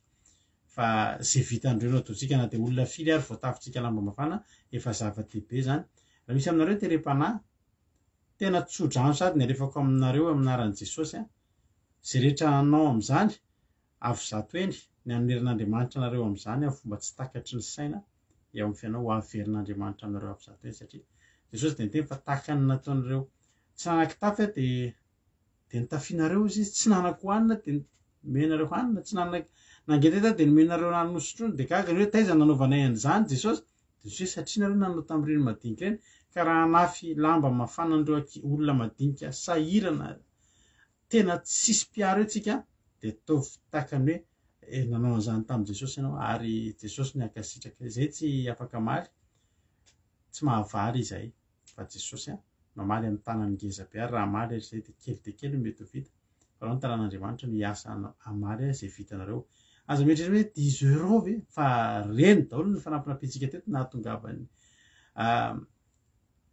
fa izay vitan'ireo no ataontsika na dia olona firy ary voatafintsika lamba mafana, efa zava-dehibe izany. Raha misy aminareo terem-panahy, tena tso-drano sady ny alefako aminareo amin'ny anaran'i Jesosy a, izay rehetra hanao amin'izany, avo zato heny, ny hanoneran'Andriamanitra anareo amin'izany amin'ny fomba tsy takatry ny saina eo amin'ny fiainao, ho averin'Andriamanitra aminareo avo zato heny, satria Jesosy dia niteny fa tahaka ny nataon'ireo Tsy nanan-kitafy aho dia dia nitafianareo hozy izy, tsy nanan-kohanina dia nomenareo hanina, tsy nanana nangetaheta aho dia nomenareo rano nosotroina. Dia gaga ireo hoe taiza no nanaovanay an'izany Jesosy? Dia Jesosy hoe satria nareo nanao tamin'ireny madinika ireny, ka raha hanafy lamba mafana an'ireo anki- olona madinika sahirana tena tsisy mpiaro eo tsika dia ataovy tahaka ny hoe eh, nanao an'izany tamin'i Jesosy ianao ary Jesosy no hankasitraka. Izay tsy afaka hamaly, tsy mahavaly izay. fa Jesosy an, mamaly amin'ny tanany ngeza be ary raha hamaly ary izay dia kely dia kely no mety ho vita, fa aleo ny tanan'Andriamanitra no hiasa hamaly izay vitanareo. Aza mieritreritra hoe dix euros ve fa reny daholo ny fanampinampintsika teto nahatongavan'ny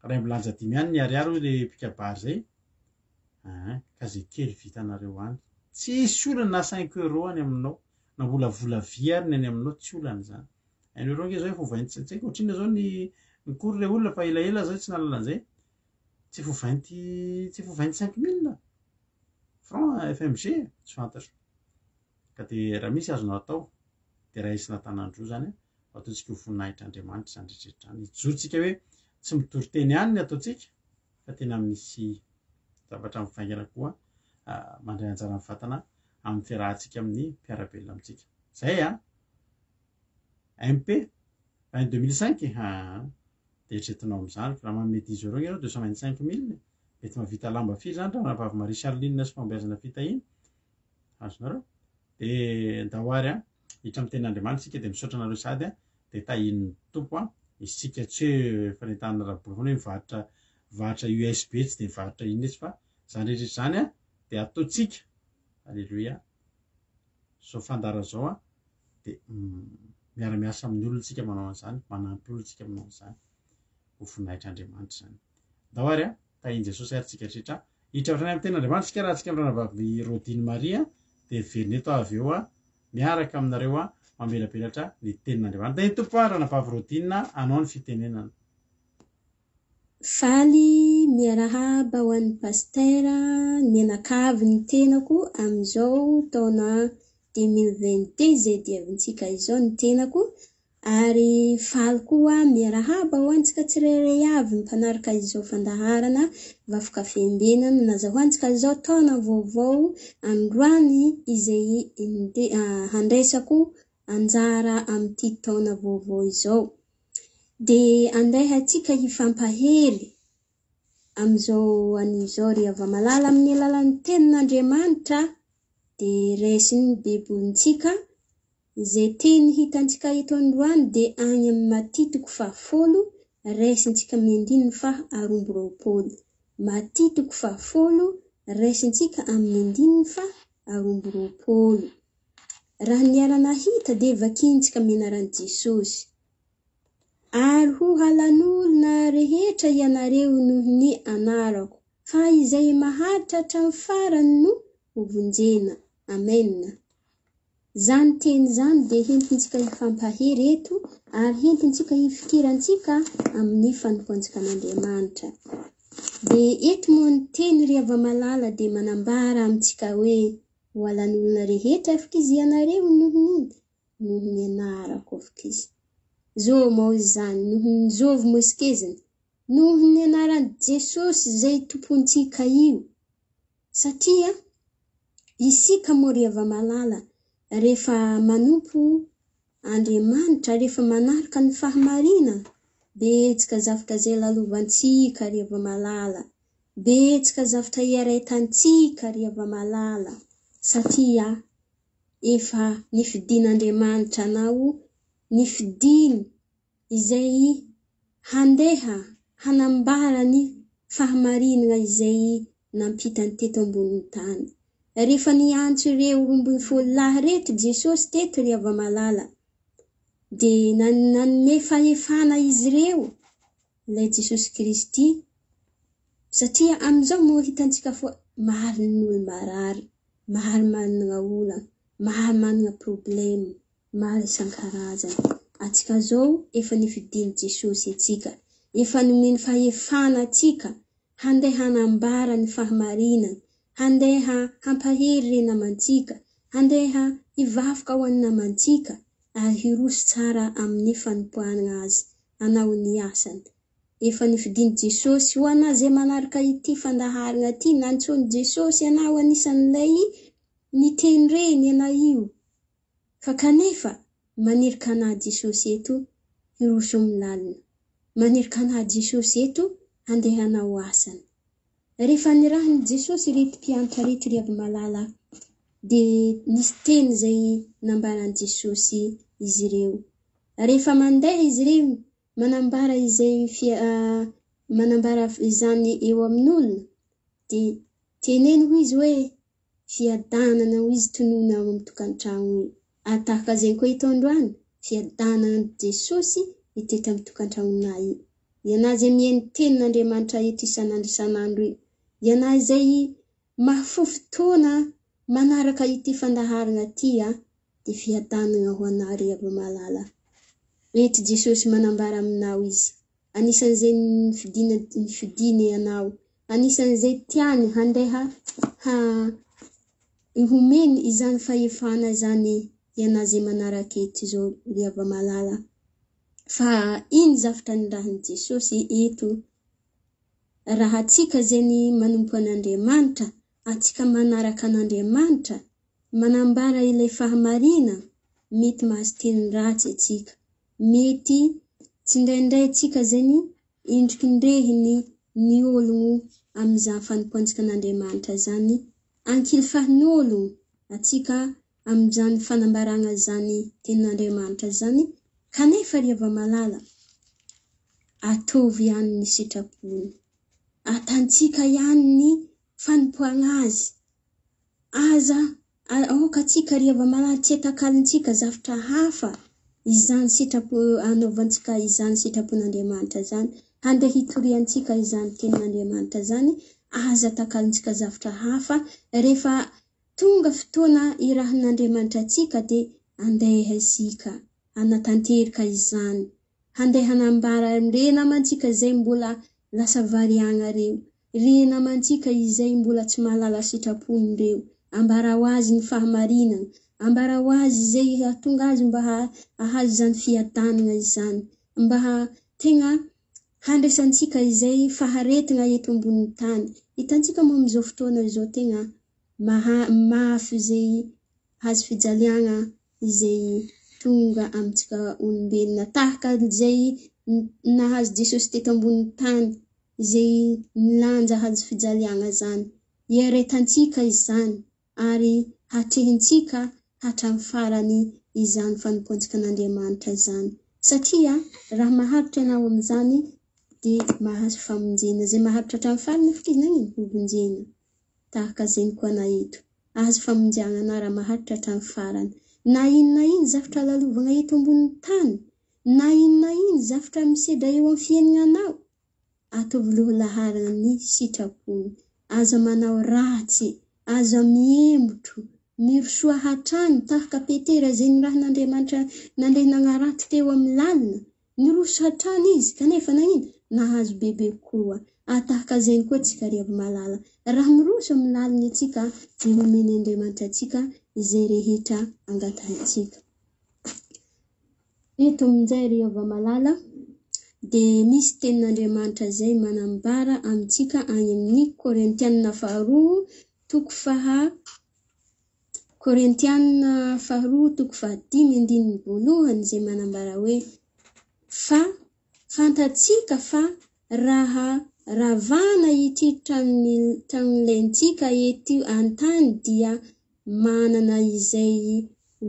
ray ambilanja dimy ihany ny ariary hoy ilay mpikabary izay, ka izay kely vitanareo any. Tsisy olana na cinq euros any aminao, na mbola vola vy ary ny any aminao, tsy olana izany. Un euro ange zao efa ho vingt tsy haiko ohatrinona zao ny ny cours le olona fa elaela zay tsy nahalala an'izay. Tsy efa ho vingt tsy efa ho 25 000 francs FMG tsy fantatro. Ka dia raha misy azonao atao. Dia raisina an-tanan-droa izany fa ataontsika ho voninahitr'Andriamanitra izany rehetra izany. Hijoro tsika hoe tsy mitory teny ihany ny ataontsika fa tena misy zavatra mivaingana koa mandray anjara mivantana amin'ny fiarahantsika amin'ny mpiara-belona amintsika. Izay an! MP, 22 500 aa! Dia eritreretinao amin'izany, raha manome dix euros ianao, 225 mille, mety mahavita lamba firy izany Ranabavy Marie Charline sy Fahombiazana Fitahiana? Azonareo? Dia ndao ary an, hiditra amin'ny tenin'Andriamanitra isika dia misaotra anareo sahady an, dia tahian'ny Tompo an, isika tsy hoe fanentanana ara-bola foana hoe mivarotra mivarotra USB tsy dia mivarotra inona izy fa izany rehetra izany an dia ataontsika, Aleloia, izao fandaharana izao an, dia miara-miasa amin'ny olona isika manao an'izany, manampy olona isika manao an'izany, ho voninahitr'Andriamanitra izany. Ndao ary an, tahian'i Jesosy ary tsika rehetra. Hiditra avy hatrany amin'ny tenin'Andriamanitra isika raha tsika amin'ny ranabavy Rodine Maria dia miverina eto aho avy eo miaraka aminareo mamelabelatra ny tenin'Andriamanitra. Tahian'ny Tompo aho ranabavy Rodine anao ny fitenenana. Faly miarahaba ho an'ny Pasitera mianakavy ny tenako amin'izao taona 2022 izay diavintsika izao ny tenako ary faly koa miarahaba ho antsika tsirairay avy mpanaraka izao fandaharana Vafoka Fiambenana nazahoantsika izao taona vaovao androany izay handraisako anjara amin'ity taona vaovao izao. Dia andeha antsika hifampahery amin'izao anio izao ry hava-malala amin'ny alalan'ny tenin'Andriamanitra dia raisin'ny Baibolintsika izay teny hitantsika eto androany dia any amin'ny Matia toko fahafolo raisintsika amin'ny andininy faha 22. Matia toko fahafolo raisintsika amin'ny andininy faha 22. Raha niara-nahita dia vakintsika amin'ny anaran'i Jesosy. Ary ho halan'olona rehetra ianareo noho ny anarako, fa izay maharitra hatramin'ny farany no hovonjena. Amena. Izany teny izany dia hentintsika hifampahery eto ary hentintsika hifikirantsika amin'ny fanompoantsika an'Andriamanitra. Dia eto moa ny teny ry hava-malala dia manambara amintsika hoe ho halan'olona rehetra afaka izy ianareo noho ny noho ny anarako afaka izy. Zo moa izany noho ny zovy moa isika Noho ny anaran'i Jesosy izay Tompontsika io. Satria isika moa ry hava-malala rehefa manompo Andriamanitra, rehefa manaraka ny fahamarinana, betsaka zavatra izay lalovantsika ry hava-malala, betsaka zavatra iharetantsika ry hava-malala, satria efa nifidin'Andriamanitra anao, nifidiny izay handeha hanambara ny fahamarinana izay nampitany teto ambonin'ny tany. Rehefa niantso ireo 12 lahy ireto Jesosy teto ry hava-malala, dia nanome fahefana izy ireo ilay Jesosy Kristy, satria amin'izao moa hitantsika fa maro ny olo marary, maro manana olana, maro manana problema. Maro isan-karazany. Antsika zao efa nifidin'i Jesosy antsika, efa nomeny fahefana antsika handeha hanambara ny fahamarinana, handeha hampahery re namantsika, handeha hivavaka ho an'ny namantsika ary hiroso tsara amin'ny fanompoana Azy, hanao ny asany. Efa nifidin'i Jesosy ho anà zay manaraka ity fandaharana ity, nantsoin'i Jesosy anà ho anisan'ilay niteny reny ianà io. Fa kanefa manirika anà Jesosy eto hiroso amin'ny lalina. Manirika anà Jesosy eto handeha hanao asany. Rehefa nirahin'i Jesosy ireto mpianatra ireto ry Abimalala dia nisy teny izay nambaran'i Jesosy izy ireo. Rehefa mandeha izy ireo manambara izay manambara izany eo amin'olona dia teneno hoy izy hoe Fiadanana hoy izy tononina ao amin'ny tokantrano io. Ary tahaka izay koa eto androany, fiadanana an'i Jesosy hitoetra amin'ny tokantranonay io. Ianà izay mihaino ny tenin'Andriamanitra eto isan'andro isan'andro io. Ianà izay mahafoy fotoana manaraka ity fandaharana ity a, dia fiadanana ho anà ry Aba-malala. Eto Jesosy manambara aminao Izy. Anisan'izay nifidina nifidiny ianao. Anisan'izay tiany handeha ha homeny izany fahefana izany Ianà izay manaraka eto izao ry hava-malala fa iny zavtra nirahin'i Jesosy eto raha antsika izay ny manompo an'Andriamanitra, antsika manaraka an'Andriamanitra, manambara ilay fahamarina, mety mahazo teny ratsy antsika, mety tsindraindray antsika izay ny endrikindrehiny ny ologno amin'izany fanompoantsika an'Andriamanitra izany, ankilifahin'ologno antsika amin'izany fanambarana izany tenin'Andriamanitra izany, kanefa ry hava-malala, ataovy ihany ny sitrapony, atantsika ihany ny fanompoana Azy, aza aoka antsika ry hava-malala tsy atakalintsika zavatra hafa izany sitrapo anaovantsika izany sitrapon'Andriamanitra izany, handeha hitoriantsika izany tenin'Andriamanitra izany, aza atakalintsika zavatra hafa rehefa Tonga fotoana irahin'Andriamanitra antsika dia andeha isika hanatanterka izany, handeha hanambara re namantsika izay mbola lasa variagna reo, re namantsika izay mbola tsy mahalala sitrapony reo, ambarao azy ny fahamarinana, ambarao azy izay hahatonga azy mba hahazo izany fiadanana izany, mba tegna handraisantsika izay faharetana eto ambonin'ny tany. Hitantsika moa amin'izao fotoana izao tegna Maha mafy izay hazo fijaliagna izay tonga amintsika olombelona, tahaka izay nahazo Jesosy teto ambonin'ny tany, izay nilanja hazo fijaliagna zany. Iaretantsika izany ary hatrehintsika hatramin'ny farany izany fanompoantsika an'Andriamanitra izany. Satria raha maharitra ianao amin'izany dia mahazo famonjena. Izay maharitra hatramin'ny farany anefa izy nagnino? Hovonjena. Tahaka zegny koa na eto. Azo famonjiagnana raha maharitra hatramin'ny farany. Na ino na ino zavtra lalovagna eto ambonin'ny tany, na ino na ino zavtra misedra eo amin'ny fiaignanao, ataovy loha laharagna ny sitrapony. Aza manao ratsy, aza miembotro, mirosoa hatrany tahaka Petera izay nirahin'Andriamanitra nandeha nagnaraty teo amin'ny lalina, Niroso hatrany izy, kanefa nagnino? Nahazo bebe kokoa. Ary tahaka izay koa tsika ry Avimalala. Raha miroso amin'ny laliny antsika, dia homen' Andriamanitra antsika izay rehetra angatahintsika. Eto amin'izay ry Avimalala, dia misy tenin'Andriamanitra izay manambara amintsika any amin'ny Korintiana faharoa toko faha Korintiana faharoa toko fahadimy andininy voalohany izay manambara hoe, Fa fantatsika fa raha ravana ity tranon'lentsika eto an-tany dia manana izay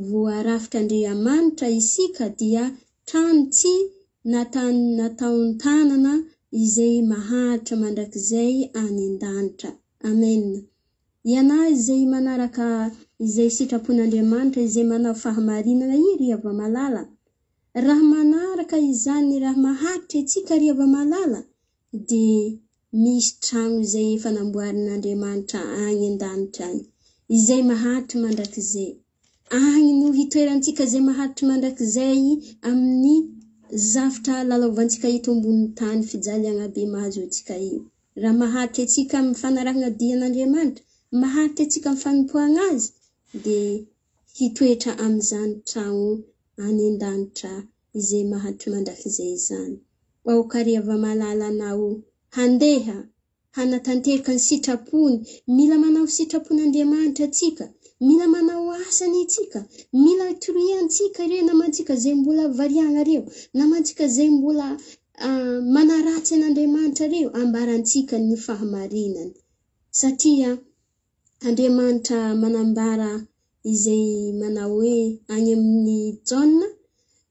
voarafitr'Andriamanitra isika dia trano tsy nataon-tanana izay maharitra mandrakizay any an-danitra. Amena. Ianao izay manaraka izay sitrapon'Andriamanitra, izay manao fahamarinana i ry hava-malala. Raha manaraka izany raha maharitra antsika ry hava-malala, dia misy trano izay efa namboarin'Andriamanitra any an-danitra any, izay maharitra mandrakizay. Any no hitoerantsika izay maharitra mandrakizay amin'ny zavtra lalaovantsika eto ambonin'ny tany fijaliagna be mahazo antsika io. Raha maharitra antsika amin'ny fanarahana dia an'Andriamanitra, maharitra antsika amin'ny fanompoana Azy, dia hitoetra amin'izany trano any an-danitra izay maharitra mandrakizay izany. Aoka ry hava-malala anao handeha hanatanteraka ny sitrapony. Mila manao sitrapon'Andriamanitra antsika. Mila manao asany antsika. Mila toriantsika ireo namantsika izay mbola variana ireo, namantsika izay mbola Manaratsy an'Andriamanitra ireo, ambarantsika ny fahamarinany. Satria Andriamanitra manambara izay manao hoe any amin'ny Jaona,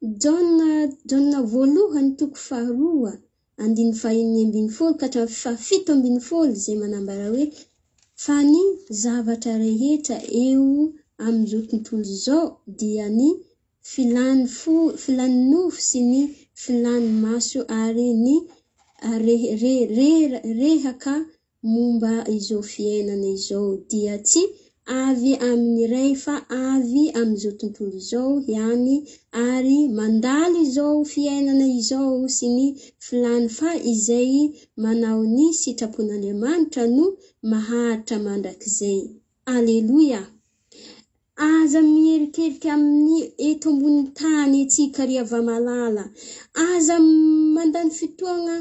Jaona, Jaona voalohany toko faharoa, andininy fahenina ambinifolo ka hatramin'ny fahafito ambinifolo izay manambara hoe fa ny zavatra rehetra eo amin'izao tontolo izao dia ny Filan'ny fo, filan'ny nofo sy ny filan'ny maso ary ny rehaka momba izao fiainana izao dia tsy avy amin'ny Ray fa avy amin'izao tontolo izao ihany ary mandalo izao fiainana izao sy ny filany fa izay manao ny sitrapon'Andriamanitra no maharitra mandrakizay. Aleloia! Aza miherikerika amin'ny eto ambonin'ny tany antsika ry hava-malala. Aza mandany fotoagna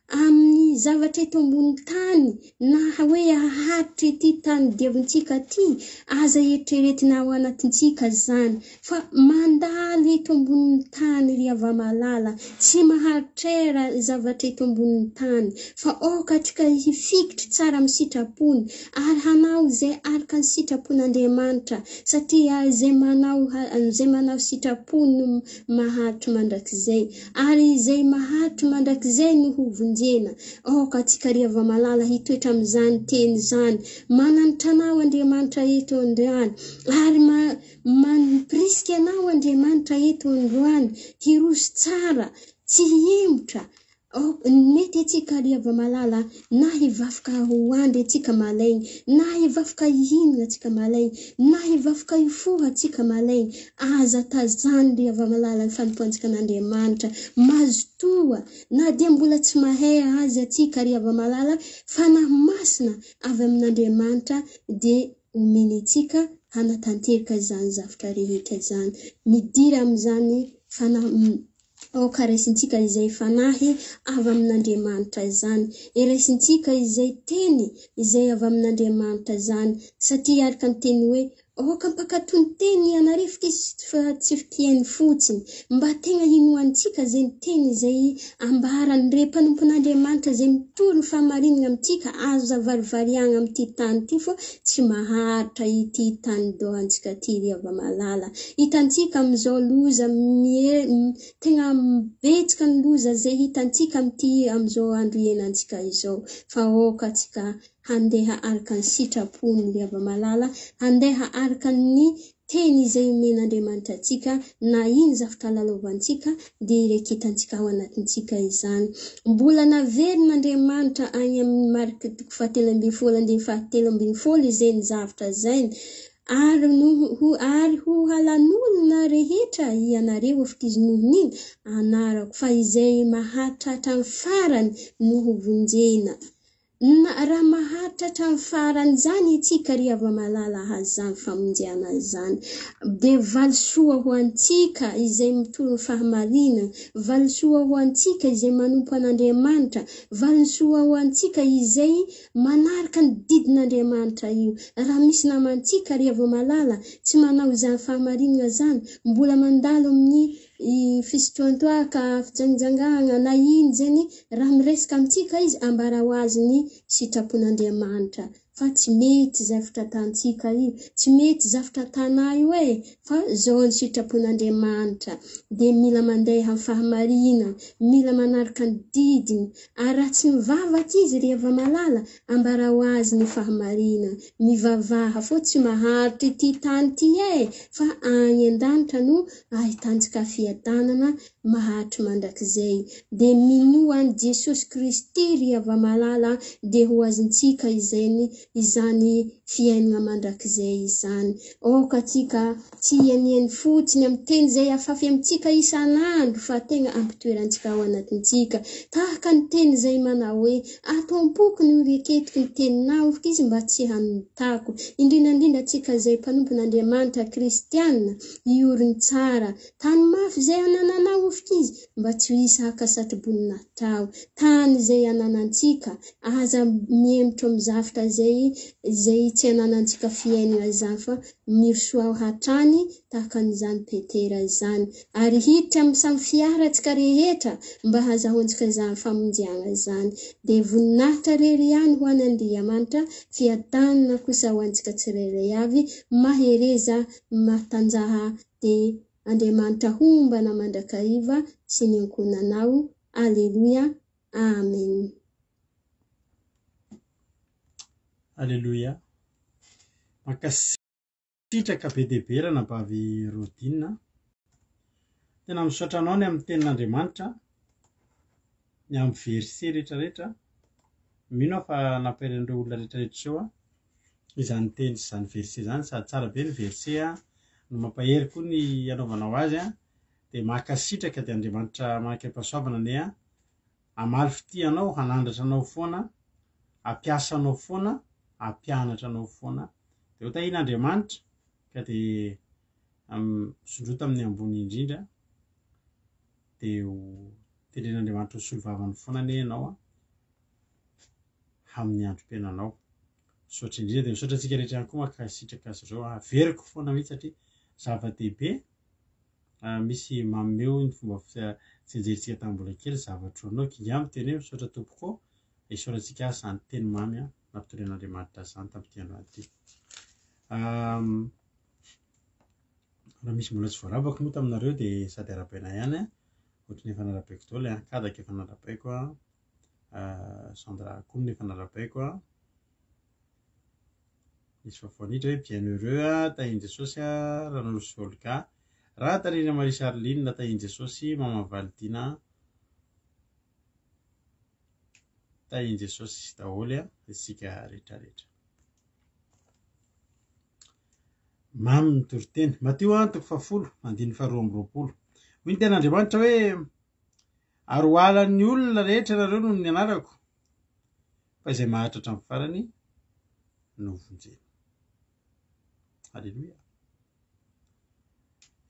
amin'ny zavatra eto ambonin'ny tany na hoe haharitra ity tany diavintsika ity. Aza eritreretina ao anatintsika izany fa mandalo eto ambonin'ny tany ry hava-malala. Tsy maharitra era zavatra eto ambonin'ny tany fa aoka antsika hifikitra tsara amin'ny sitrapony ary hanao izay araka ny sitrapon'Andriamanitra, satria izay manao izay manao sitrapony no maharitry mandrakizay, ary izay maharitry mandrakizay no ho vonjena. Aoka antsika ry hava-malala hitoetra amin'izany teny izany. Mananatra anao Andriamanitra eto androany, ary ma mampirisika anao Andriamanitra eto androany hiroso tsara, tsy hihemotra, Mety antsika ry hava-malala na hivavka ho andry antsika malaigny, na hivavka hihinana antsika malaigny, na hivavka hifoha antsika malaigny, aza tazany ry hava-malala ny fanompoantsika an'Andriamanitra. Mazotoa, na dia mbola tsy mahay Azy antsika ry hava-malala, Fanahy Masina avy amin'Andriamanitra dia omeny antsika hanatanteraka izany zavtra rehetra izany. Midira amin'izany Fanahy. Aoka raisintsika izay fanahy avy amin'Andriamanitra izany. Eraisintsika izay teny izay avy amin'Andriamanitra izany, satria araka ny teny hoe, Aoka mpankatò ny teny ianareo fa tsy mpihaino fotsiny. Mba tegna hinoantsika izay ny teny izay ambaran'ireo mpanompon'Andriamanitra izay mitory ny fahamarinana amintsika, aza varivarihagna amin'ity tany ity fa tsy maharitra ity tany dohantsika ity ry hava-malala. Hitantsika amin'izao loza mie tegna betsaka ny loza izay hitantsika amin'ity amin'izao andro iainantsika izao. Fa aoka antsika handeha araka ny sitrapony ry hava-malala, handeha araka ny teny izay omen'Andriamanitra antsika, na ino zavtra lalaovantsika dia ireketantsika ao anatintsika izany. Mbola naverin'Andriamanitra any amin'ny Marka toko fahatelo ambin'ny folo andininy fahatelo ambin'ny folo izay ny zavtra izay, ary noho ho ary ho halan'olona rehetra ianareo afikizy noho ny anarako, fa izay maharitra hatramin'ny farany no ho vonjena. Na raha maharitra hatramin'ny farany izany itsika ry hava-malala hahazo izany famonjena izany, dia valisoa ho antsika izay mitory ny fahamarinana, valisoa ho antsika izay manompo an'Andriamanitra, valisoa ho antsika izay manaraka ny didin'Andriamanitra io. Raha misy namantsika ry hava-malala tsy manao izany fahamarinana izany, mbola mandalo amin'ny fisotroan-toaka, fijangajangana na ino izany, raha miresaka amintsika izy, ambarao azy ny sitrapon'Andriamanitra, fa tsy mety zavatra ataontsika io, tsy mety zavatra ataonao io e, fa zao ny sitrapon'Andriamanitra, dia mila mandeha amin'ny fahamarinana, mila manaraka ny didiny, ary raha tsy mivavaka izy ry hava-malala, ambarao azy ny fahamarinana, mivavaha fô tsy maharitra ity tany ity e, fa any an-danitra no ahitantsika fiadanana maharitry mandrakizay. Dia minoa an'i Jesosy Kristy ry hava-malala dia ho azontsika izany izany fiainana mandrakizay izany. Aoka antsika tsy hianiany fotsiny amin'ny teny izay afafy amintsika isan'andro fa tegna ampitoerantsika ao anatintsika. Tahaka ny teny izay manao hoe, ato am-poko no reketiko ny teninao izy mba tsy hanotako. Indrindra indrindra antsika izay mpanompon'Andriamanitra kristiana, hioriny tsara. Tany mafy izay anananao ofika izy mba tsy ho hisy haka satroboninahitra Tany izay ananantsika, aza mihemotra amin'ny zavatra izay izay tsy ananantsika fiainana izany fa mirosoa hatrany tahaka an'izany Petera izany. Ary hiditra amin'ny samy fiarantsika rehetra mba hazahoantsika izany famonjeana izany. Dia voninahitra irery ihany ho an'Andriamanitra, fiadanana kosa ho antsika tsirairay avy. Mahereza, matanjaha dia Andriamanitra hombana mandrakariva sy ny ankohonanao. Aleloia. Amen. Aleloia. Mankasitraka be dia be ranabavy Rodine. Tena misaotra anao ny amin'ny tenin'Andriamanitra, ny amin'ny verset rehetrarehetra. Mino aho fa nampiharin'ireo olona rehetrarehetra ireo izany teny sy izany verset izany. Sady tsara be ny verset no mampahery koa ny anaovanao azy. Dia mankasitraka dia Andriamanitra manan-kerim-pahasoavana anie hamaly fitia anao, hanandratra anao foana, hampiasa anao foana, hampianatra anao foana. Dia ho tahian'Andriamanitra. Ka dia misondrota amin'ny ambony indrindra dia ho tenenin'Andriamanitra ho solovavany foana anie ianao amin'ny androm-piainanao. Misaotra indrindra dia misaotra antsika rehetra ihany koa mankasitraka azy ireo. Averiko foana mihitsy satria zava-dehibe misy manome hoy ny fomba fijenjerintsika tamin'ny mbola kely zavatra ho anao. Kinga miteny hoe misaotra tompoko ô. Isaorantsika azy izany teny mamy nampitorian'Andriamanitra azy izany tamin'ity androany ity. Raha misy mbola tsy voarabako moa taminareo dia sady arahabaina ihany an, ohatry ny efa narahabaiko daholo an, Kadaka efa narahabaiko an, Sandra koa efa narahabaiko an, nisy vaovao niditra hoe bien heureux an, tahin'i Jesosy an, Ranoro sy Olga, Rahatarina Marie Charline, tahin'i Jesosy, Maman Validina, tahin'i Jesosy daholo an, isika rehetra rehetra. Mamy ny toriteny. Matio an, toko fahafolo, andininy faharoa amby roapolo. Hoy ny tenin'Andriamanitra hoe, Ary ho halan'ny olona rehetra ianareo noho ny anarako, fa izay maharitra hatramin'ny farany no vonjena. Aleloia.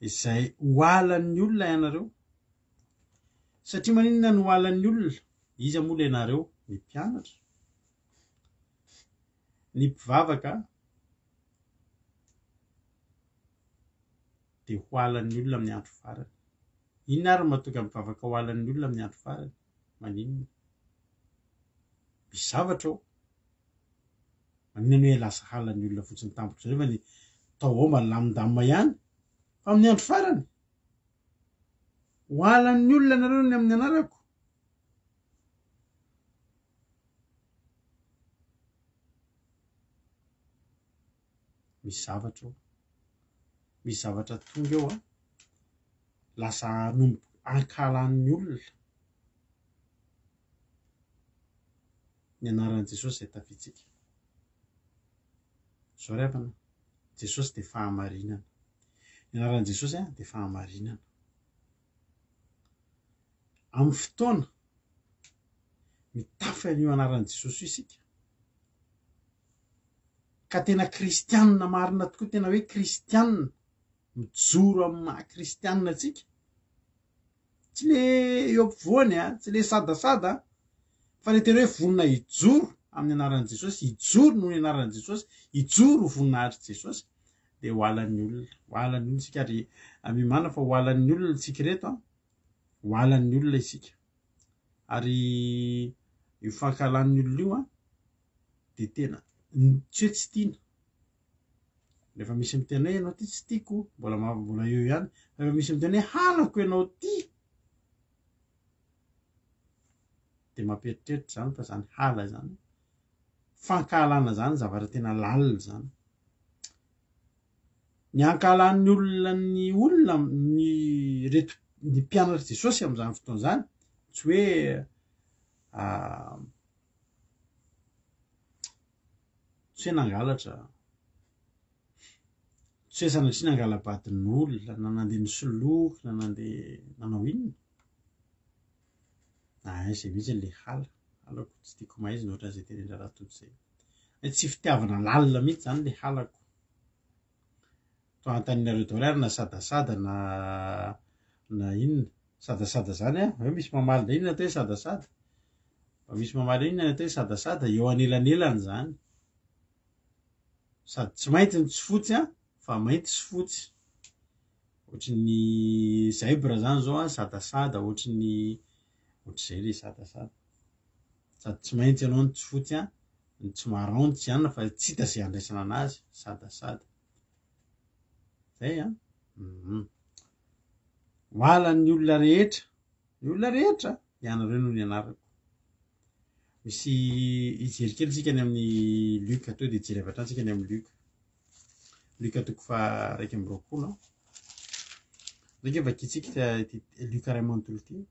Izay ho halan'ny olona ianareo. Satria maninona no halan'ny olona? Iza moa ilay nareo? Ny mpianatra. Ny mpivavaka dia ho halan'ny olona amin'ny andro farany. Inona ary no mahatonga ny mpivavaka ho halan'ny olona amin'ny andro farany? Maninona? Misy zavatra ao. Maninona ny hoe lasa halan'ny olona fotsiny tampoka izao nefa ny tao ao mba nilamindamina ihany? Fa amin'ny andro farany, ho halan'ny olona nareo ny amin'ny anarako. Misy zavatra eo. Misy zavatra tonga eo an. Lasa hanomboka hankahalan'ny olona ny anaran'i Jesosy izay tafitsika. Izao ry havana, Jesosy dia fahamarinana. Ny anaran'i Jesosy dia fahamarinana. Amin'ny fotoana mitafy an'io anaran'i Jesosy io isika, ka tena kristianina marina tokoa, tena hoe kristianina, mijoro amin'ny maha kristianina antsika, tsy le eo ampovoany a, tsy le sadasada fa le tena hoe vonona hijoro amin'ny anaran'i Jesosy, hijoro noho ny anaran'i Jesosy, hijoro ho voninahitr'i Jesosy, dia ho halan'ny olona, ho halan'ny olona isika ary mimana fa ho halan'ny olona isika ireto an, ho halan'ny olona isika. Ary io fankahalan'ny olona io an, dia tena tsy hoe tsy tiana. Rehefa misy miteny hoe ianao ty tsy tiako, mbola mbola eo ihany. Fa rehefa misy miteny hoe halako ianao ty, dia mampieritreritra izany fa izany hala izany. Fankahalana izany zavatra tena lalina izany. Ny hankahalan'ny olona ny olona ny reto ny mpianatr'i Jesosy amin'izany fotoana izany tsy hoe tsy hoe nangalatra, tsy hoe sanatria nangala-badin'olona na nandeha nisoloky na nandeha nanao inona. Ay, izay mihitsy ilay hala. Halako tsy tiako maizina ohatran'izay tenin-dRaratojo izay. Hoe tsy fitiavana lalina mihitsy izany ilay halako. Toa anontanianareo daholo ary na sadasada na na inona. Sadasada izany an, hoe misy mamaly indray inona atao hoe sadasada? Mba misy mamaly inona ny atao hoe sadasada? Eo anelanelany izany. Sady tsy mainty no tsy fotsy an, fa mainty sy fotsy. Ohatry ny zebra izany izao an, sadasada ohatry ny ohatr'izay ilay sadasada. Sady tsy mainty ianao no tsy fotsy an, no tsy marron no tsy anona fa tsy hita izay andraisana anazy, sadasada. Zay an. Mhm. Ho halan'ny olona rehetra, ny olona rehetra, ianareo no nianarako. Misy hijery kely isika any amin'ny Luc, atoa dia hijery avy hatrany isika any amin'ny Luc. Luc toko faha 21. Ndray vakintsika ity Luc iray manontolo ity.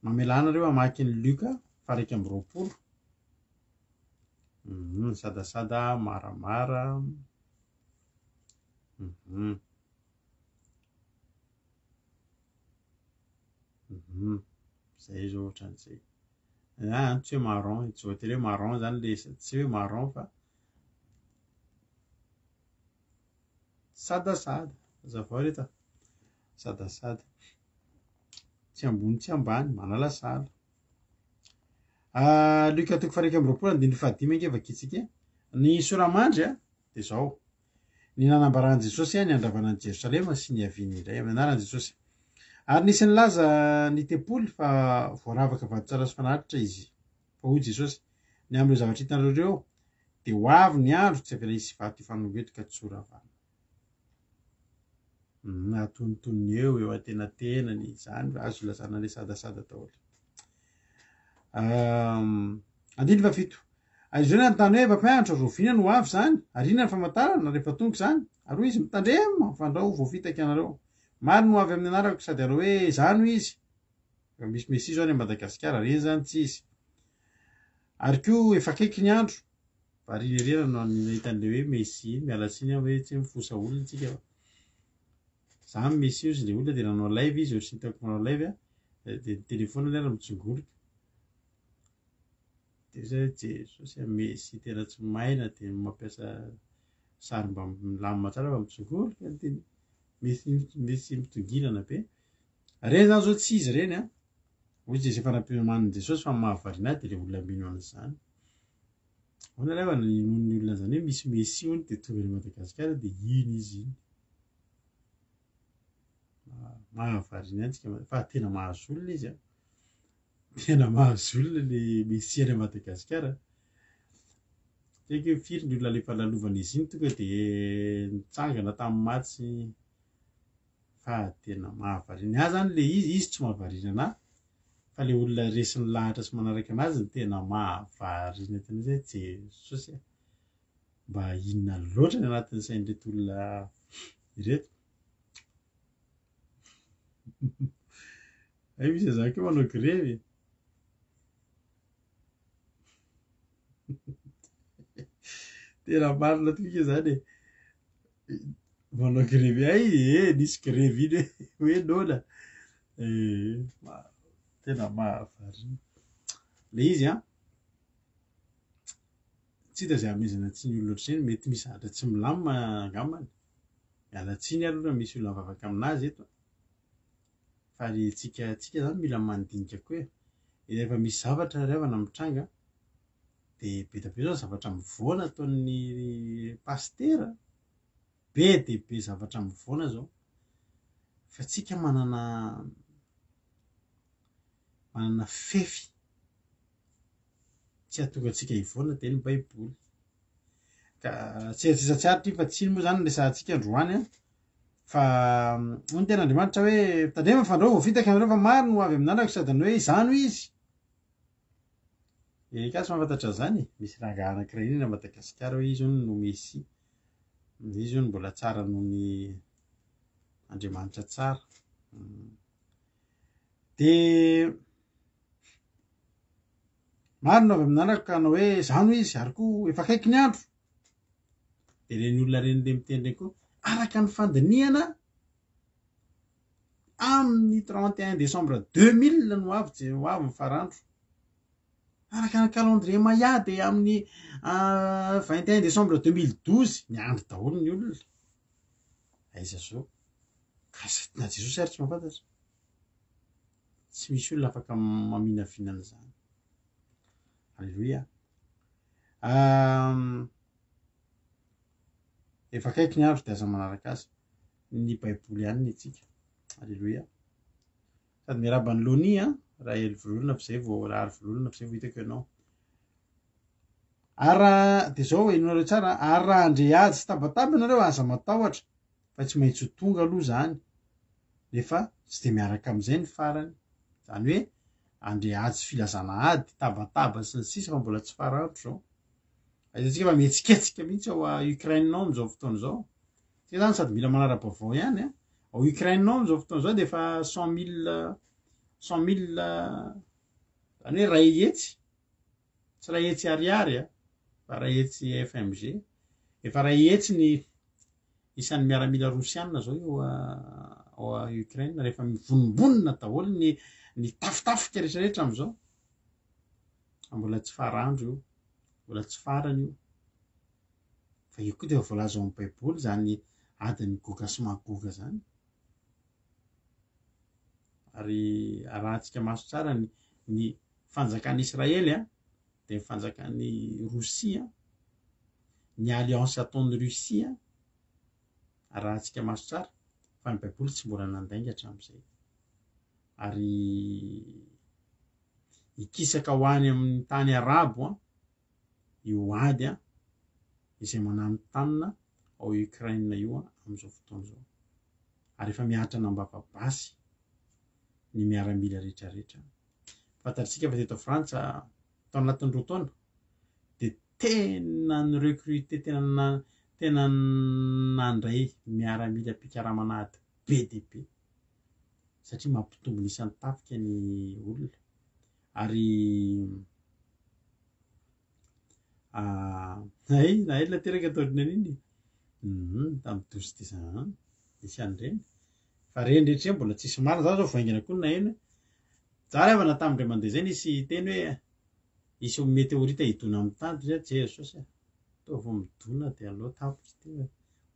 Mamelà anareo hamaky ny Lioka faha 21. Mhm, sadasada, maramara. Mhm. Mhm. Zay zao ohatran'izay. Ah, tsy hoe marron, tsy voatery hoe marron zany le tsy hoe marron fa sadasada. Azafady reto a. Sadasada. Tsy ambony tsy ambany, manalasala. Ah, Lioka toko faha-21 andininy fahadimy ange vakintsika e. Ny soramandry a, dia izao. Ny nanambaran'i Jesosy ny handravana an'i Jerosalema sy ny hiaviany indray amin'ny anaran'i Jesosy. Ary nisy nilaza ny tempoly fa voaravaka vato tsara sy fanatitra izy. Fa hoy Jesosy, ny amin'ireo zavatra hitanareo ireo, dia ho avy ny andro tsy avela hisy vato hifanongo eto ka tsy horavana. Atonontonony eo, eo antenatenany, izany azo ilazana ilay sadasada daholo. Andininy fahafito. Ary izy ireo nanontany hoe, Mpampianatra, rahoviana no ho avy izany? Ary inona ny famantarana rehefa tonga izany? Ary hoy izy, Mitandrema, fandrao voafitaka ianareo. Maro no ho avy amin'ny anarako sady hanao hoe, Izaho no izy. Efa misy Mesia izao any Madagasikara, ireny izany tsy izy. Ary koa efa akaiky ny andro. Variana ery no nahita an'ilay hoe Mesia iny. Miala tsiny aho hoe tsy mifosa olona tsika fa za ny Mesia ozy ilay olona dia nanao live izy, ohatry ny hitako manao live dia ny telephone ary mitsingoloka. Dia zay hoe Jesosy a, Mesia tena tsy maina dia mampiasa sary mba milamina tsara fa mitsingoloka ny teny. Misy misy mitongilana be. Ireny zany zao tsy izy ireny an. Hoy Jesosy efa nampiomanin'i Jesosy fa ny mahavariana ahy dia ilay olona mino an'izany. Ahoana ilay fa ninoan'ny olona an'izany hoe misy Mesia hono dia tonga any Madagasikara dia iny izy iny. Mahavariana antsika fa tena mahazo olona izy an. Tena mahazo olona le Mesia any Madagasikara. Tsy haiko hoe firy ny olona alefa lalovan'izy iny tonga dia nitsangana tamin'ny maty sy fa tena mahavariana. Ny ahy zany le izy, izy tsy mahavariana anahy fa le olona resin'ny lahatra sy manaraka anazy no tena mahavariana tena izy hoe Jesosy a! Mba inona loatra ny anatin'ny sain'ireto olona ireto? Hay misy an'izany koa manao grevy e. Tena marina tokoa nge zany e. Manao grevy hay e, nisy grevy iny hoe noana. Eh, tena mahavariana. Le izy an, tsy hita izay hanomezana tsiny olona ohatr'izay, mety misy zavatra tsy milamina angambany. Miala tsiny aloha raha misy olona mivavaka aminazy eto. Fa ry tsika tsika zany mila mandinika koa e. Rehefa misy zavatra ry havana mitranga dia be dia be zao zavatra mivoana ataon'ny pasitera, be dia be zavatra mivoana zao. Fa tsika manana manana fefy tsy hahatonga antsika hivoana dia ny baiboly. Ka tsy tsy tsy aritra iny fa tsy iny moa zany no resahantsika androany an. Fa hoy ny tenin'Andriamanitra hoe tandremo fa andrao voafitaka ianareo fa maro no ho avy amin'ny anarako sady hanao hoe izaho no izy. Erika tsy mahafantatra an'izany e. Misy rangahy anankiray iny any Madagasikara hoe izy hono no Mesia. Izy hono mbola tsara noho ny Andriamanitra tsara. Dia maro no avy amin'ny anarako ka hanao hoe izaho no izy ary koa efa akaiky ny andro. Dia ireny olona ireny le miteny ireny koa, araka ny fandinihana amin'ny 31 décembre 2000 no avy je ho avy ny farandro. Araka ny calendrier maya dia amin'ny 21 décembre 2012 miandry daholo ny olona. Aiza zao? Ka na Jesosy ary tsy mahafantatra. Tsy misy olona afaka maminavina an'izany. Alléluia. Efa akaiky ny andro dia aza manaraka azy. Ny Baiboly ihany ny antsika. Alléluia. Sady miarahaba an'i Loni an, raha ely vololona fa izay vao raha ary vololona fa izay vao hitako ianao. Ary raha dia izao henoinareo tsara, ary raha handre ady sy tabataba ianareo aza matahotra fa tsy maintsy ho tonga aloha izany nefa tsy dia miaraka amin'izay ny farany. Izany hoe handre ady sy filazana ady, tabataba sy ny sisa fa mbola tsy farandro izao. Aiza fa mihetsiketsika mihitsy ao Ukraine ao amin'izao fotoana izao. Tsika zany sady mila manara-baovao ihany an. Ao Ukraine ao amin'izao fotoana izao dia efa 100 000, 100 000, izany hoe iray hetsy, tsy iray hetsy ariary an, fa iray hetsy FMG. Efa iray hetsy ny isan'ny miaramila rosiana zao eo ao Ukraine, rehefa mivonombonona daholo ny ny tafitafika rehetrarehetra amin'izao. Mbola tsy farandro io, mbola tsy farany io. Fa io koa dia efa voalaza ao amin'ny Baiboly izany adin'i Goga sy Magoga izany. Ary arahantsika maso tsara ny, ny fanjakan'i Israely a, dia ny fanjakan'i Rosia, ny alliance ataon'i Russie, arahantsika maso tsara fa ny Baiboly tsy mbola nandainga hatramin'izay. Ary hikisaka ho any amin'ny tany arabo an, io ady an, izay mananontanona ao Ukraine io an, amin'izao fotoana izao. Ary efa mihatra an'ambava basy ny miaramila rehetrarehetra. Fantatsika fa teto Frantsa, tao anatin'ny roa taona, dia tena ni-recruter, tena na- tena nandray miaramila mpikaramana ady be dia be. Satria mampitombo ny isan'ny tafika ny olona. Ary hay, nahay nateraka taorian'iny, tamin'ny douze décembre, nisy an'ireny. Fa ireny rehetra ireny mbola tsisy marina, za zao vao haingana koa no naheno hoe, za ry havana tamin'indray mandeha izay nisy teny hoe hisy météorite hidona amin'ny tany, dia Jesosy a, toa vao midona dia aleo tapitra ity hoe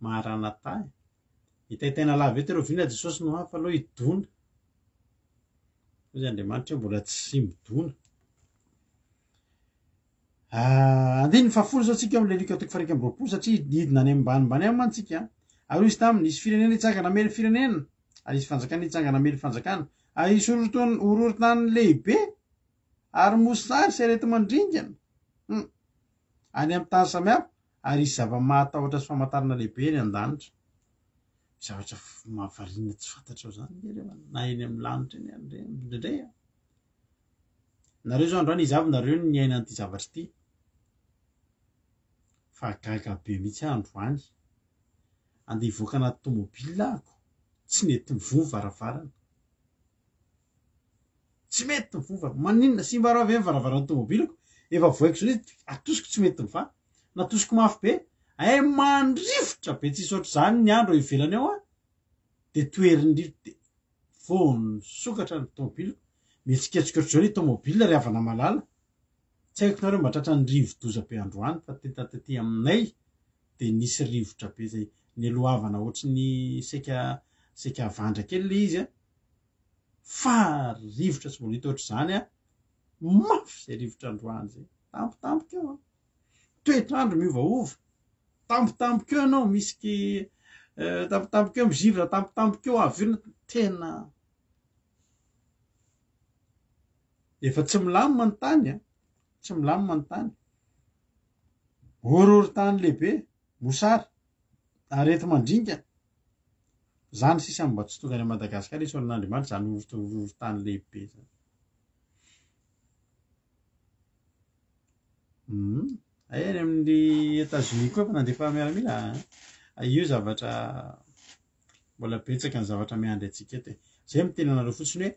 maranatha e. Hitaitaina lava eto ireo vina Jesosy no hafa aloha hidona. Hoy Andriamanitra hoe mbola tsy midona. Ah, andininy fahafolo izao tsika amin'ilay Lioka toko faha 21 satria hidina any ambanimbany any mantsika. Ary hoy izy taminy, hisy firenena hitsangana hamely firenena, ary hisy fanjakana hitsangana hamely fanjakana, ary hisy horohorontany lehibe, ary mosary sy areti-mandringana, hmm, any amin'ny tany samihafa, ary hisy zava-mahatahotra sy famantarana lehibe eny an-danitra. Zavatra mahavariana tsy fantatrao izany nge re, na eny amin'ny lanitra eny ary ndre, indraindray a. Nareo zao androany iza avy nareo no niaina an'ity zavatra ity? Fa gaga be mihitsy aho androany. Andeha hivoaka anaty tomobile ahako, tsy nety nivoha ny varavarana. Tsy mety mivoha vara- maninona simba raha ve ny varavaran'ny tomobileko? Efa vohaiko zao izy, atosiko tsy mety mivaha. Natosiko mafy be, hay mandrivotra be tsisy ohatr'izany ny andro eo ivelany ao an, dia toherin'ny rivotra dia vao nisokatra ny tomobiliko, mihetsiketsika ohatr'izao ny tomobile ry havana malala. Tsy haiko nareo mba tratran'ny rivo-doza be androany fa tena taty aminay dia nisy rivotra be izay nialohavana ohatry ny saika saika havandra kely ilay izy an, fa rivotra tsy mbola hita ohatr'izany an, mafy izay rivotra androany izay, tampotampoka eo an, toetr'andro miovaova, tampotampoka eo ianao misy ki tampotampoka eo mizivra, tampotampoka eo avy eo tena Efa tsy milamina ny tany a! Tsy milamina ny tany. Horohorontany lehibe, mosary, areti-mandringana. Zany sisa mba tsy tonga any Madagasikara isaoran'Andriamanitra zany horohorontany lehibe zany. Hum, hay any amin'ny Etats-Unis koa efa nandefa miaramila a! Io zavatra mbola betsaka ny zavatra miandry antsika eto e. Zay miteny anareo fotsiny hoe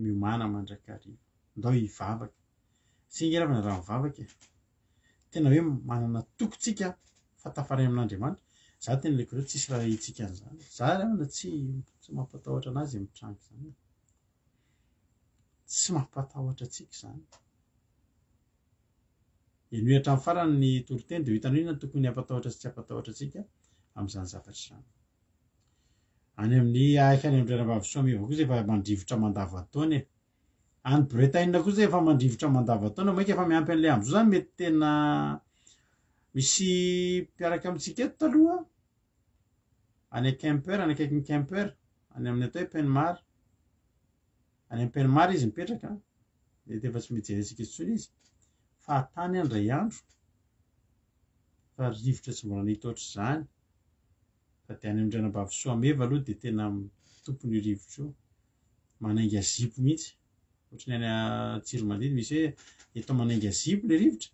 miomàna mandrakariva. Ndao hivavaka. Tsy ange ravana raha mivavaka e. Tena hoe manana toky tsika fa tafaray amin'Andriamanitra. Za tena ilay kolo tsisy raharahiantsika an'izany. Za ravana tsy tsy mampatahotra anazy izay mitranga izany. Tsy mampatahotra antsika izany. Henoy hatramin'ny farany ny toriteny dia ho hitanao inona no tokony hampatahotra sy tsy hampatahotra antsika amin'izany zavatra izany. Any amin'ny aika any amin'ny Rainavavy Soamiva kosa efa mandrivotra mandavantaona e. Any Bretagne kosa efa mandrivotra mandavantaona, mainka efa miampy an'ilay amin'izao zany mety tena misy mpiaraka amintsika eto taloha any Quimper, any akaikin'i Quimper, any amin'ny atao hoe Penmar. Any amin'ny Penmar izy mipetraka, mety efa tsy mijery antsika intsony izy, fa tany indray andro fa rivotra tsy mbola nahita ohatr'izany. Fa dia any amin-dry anabavy Soameva aloha dia tena tompon'io rivotra io. Manainga zipo mihitsy. Ohatry ny any Antsiromandidy misy hoe eto manainga zipo ilay rivotra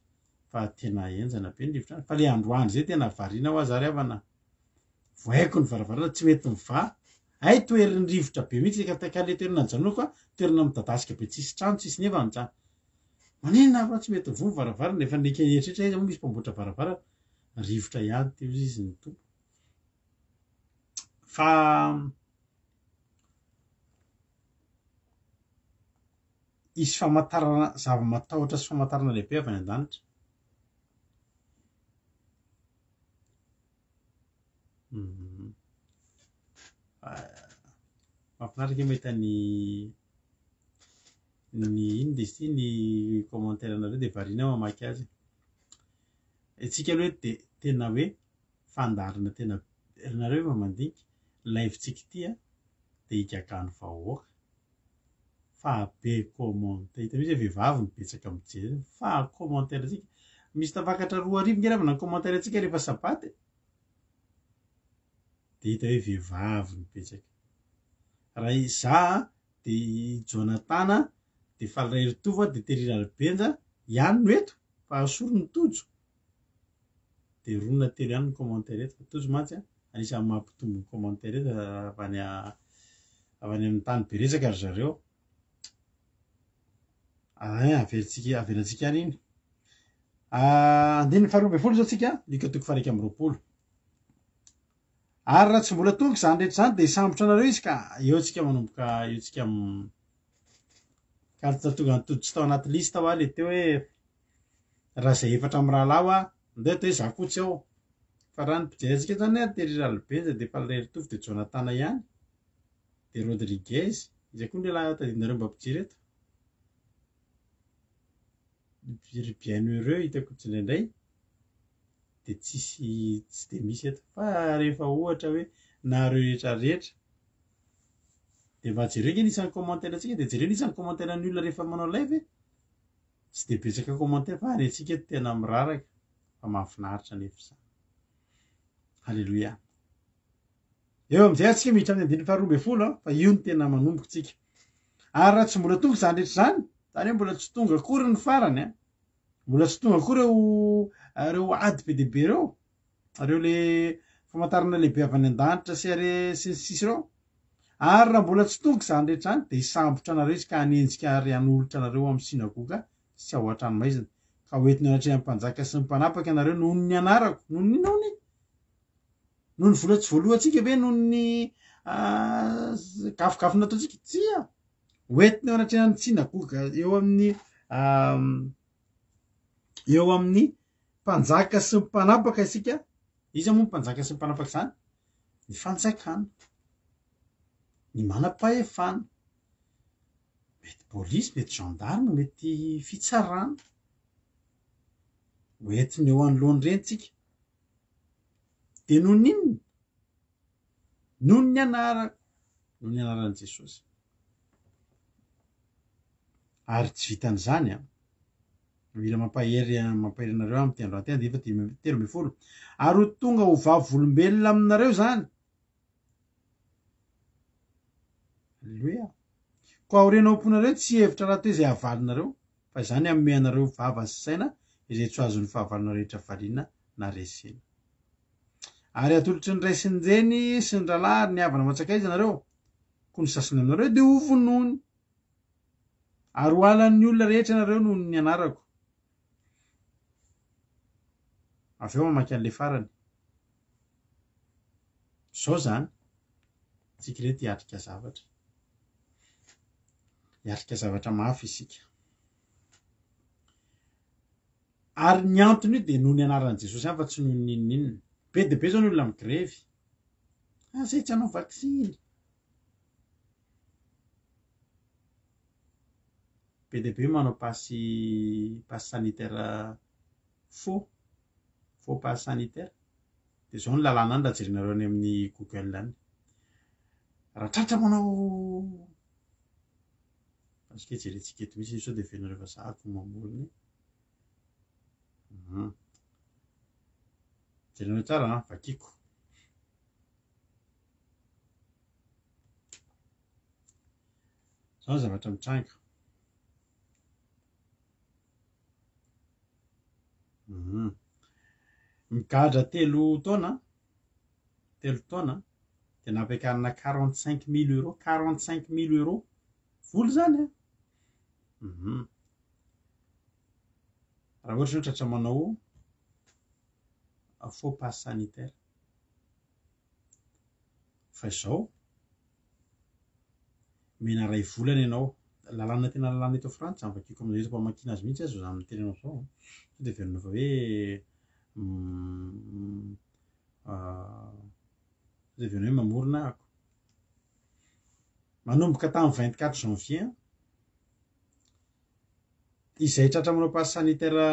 fa tena henjana be ny rivotra any. Fa ilay androany izay tena variana hoa za ry havana. Vohaiko ny varavarana tsy mety mivaha. Hay toherin'ny rivotra be mihitsy ka ka ilay toerana nijanonako a, toerana midadasika be tsisy trano tsisy nefa ny trano. Maninona ary hoa tsy mety mivoha ny varavarana efa neka eritreritra aiza moa misy mpamboatra varavarana. Rivotra ihany teo izy ny tompo. Fa. Hisy famantarana zava-matahotra sy famantarana lehibe avy any an-danitra. Mahafinaritra ange mahita ny ny inona izy ity ny commentaire anareo dia variana aho mamaky azy. Isika aloha eto dia tena hoe fandaharana tena nareo efa mandinika live-tsika ity a dia igagan'ny vahoaka fa be commentaire hita mihitsy hoe vehivavy no betsaka mijery fa commentaire tsika misy tafakatra 2000 nge raha vao ny commentaire antsika rehefa sabata e dia hita hoe vehivavy no betsaka raha izaho dia i Jonathan dia Faly Raheritovo dia Terry Ralibenja ihany no eto fa asory ny Tojo dia roa na telo ihany ny commentaire eto fa Tojo mantsy a anisan'ny mampitombo ny commentaire eto avy any avy any amin'ny tany be resaka ry zareo. Ein, averintsika avelantsika any iny. Ah, andininy faharoa ambin'ny folo izao tsika, Lioka toko faha 21. Ary raha tsy mbola tonga izany rehetra izany dia hisambotra anareo izy ka eo tsika manomboka eo tsika ka tonga ny tody tsy tao anaty liste hoa le teo hoe raha izay efatra amin'ny rahalahy hoa ndeha atao hoe za koa tsy ao fa raha ny mpijery antsika zany a Terry Ralibenja dia Faly Raheritovo dia Jonathan ihany dia Rodriguez iza koa ny lehilahy tadidinareo mba mpijery eto ry Bienheureux hitako tsindraindray dia tsisy tsy dia misy eto fa rehefa ohatra hoe nareo rehetra rehetra dia mba jereo nge ny isan'ny commentaire antsika dia jereo ny isan'ny commentaire ny olona rehefa manao live e tsy dia betsaka commentaire fa any antsika eto tena miraraka fa mahafinaritra anefa izany. Alléluia. Eo amin'izay antsika miditra amin'ny andininy faharoa ambin'ny folo fa io no tena manomboka tsika. Ary raha tsy mbola tonga izany rehetra izany, izany hoe mbola tsy tonga akory ny farany, a. Mbola tsy tonga akory ireo ireo ady be dia be ireo, ireo le famantarana lehibe avy any an-danitra sy are sy ny sisa ireo. Ary raha mbola tsy tonga izany rehetra izany, dia hisambotra anareo izy ka hanenjika ary hanolotra anareo amin'ny synagoga sy ao an-tranomaizina, ka ho entiny eo anatrehan'ny mpanjaka sy ny mpanapaka ianareo noho ny anarako. Noho ny inona hono e? Noho ny vola tsy voaloantsika ve? Noho ny gafigafy nataontsika? Tsia! Ho entina eo anatrehan'ny synagoga, eo amin'ny eo amin'ny mpanjaka sy ny mpanapaka isika. Iza moa ny mpanjaka sy ny mpanapaka izany? Ny fanjakana, ny manam-pahefana, mety polisy, mety gendarme, mety fitsarana. Ho entiny eo anoloan'ireny tsika. Dia noho ny inona? Noho ny anarako, noho ny anaran'i Jesosy. Ary tsy vitan'izany an. Mila mampahery mampahery anareo aho amin'ity androany ity, andininy faha 13. Ary ho tonga ho vavolombelona aminareo izany. Aleloia. Koa aorianao am-ponareo tsy hihevitra rahateo izay havalinareo, fa izany hanome anareo vava sy saina izay tsy ho azon'ny fahavalonareo rehetra valiana na resena. Ary hatolotry ny ray sy ny reny sy ny rahalahy ary ny havana aman-tsakaiza ianareo, koa ny sasany aminareo dia hovonoiny. Ary ho halan'ny olona rehetra ianareo noho ny anarako. Avy eo mamaky an'ilay farany. Izao izany, tsika ireto hiatrika zavatra. Hiatrika zavatra mafy isika. Ary ny antony io dia noho ny anaran'i Jesosy ihany fa tsy noho ny n'inon'inona. Be dia be izao ny olona migrevy. Ah, zay tsy hanao vaksiny. Be dia be manao pasy passe sanitaire faux, faux passe sanitaire. Dia izao ny lalàna any raha jerenareo any amin'ny Google any. Raha tratra manao Parce que jerentsika eto mihitsy sao dia heverina fa za ko mamorona e. Mhm. Jerenareo tsara an, vakiko. Zao ny zavatra mitranga. Mhm. Migadra telo taona, telo taona, dia nampiakarina 45 000 euros, 45 000 euros. Vola izany an. Mhm. Raha ohatra hoe tratra manao faux passe sanitaire. Fa izao, mena iray volana ianao. lalàna tena lalàna eto Frantsa, vakiko amin'izay eto am-pamakiana azy mihitsy aza izany miteny anao izao. Sao dia heverina fa hoe sao dia heverina hoe mamorona ahako. Manomboka tamin'ny 24 janvier, izay tratra manao passe sanitaire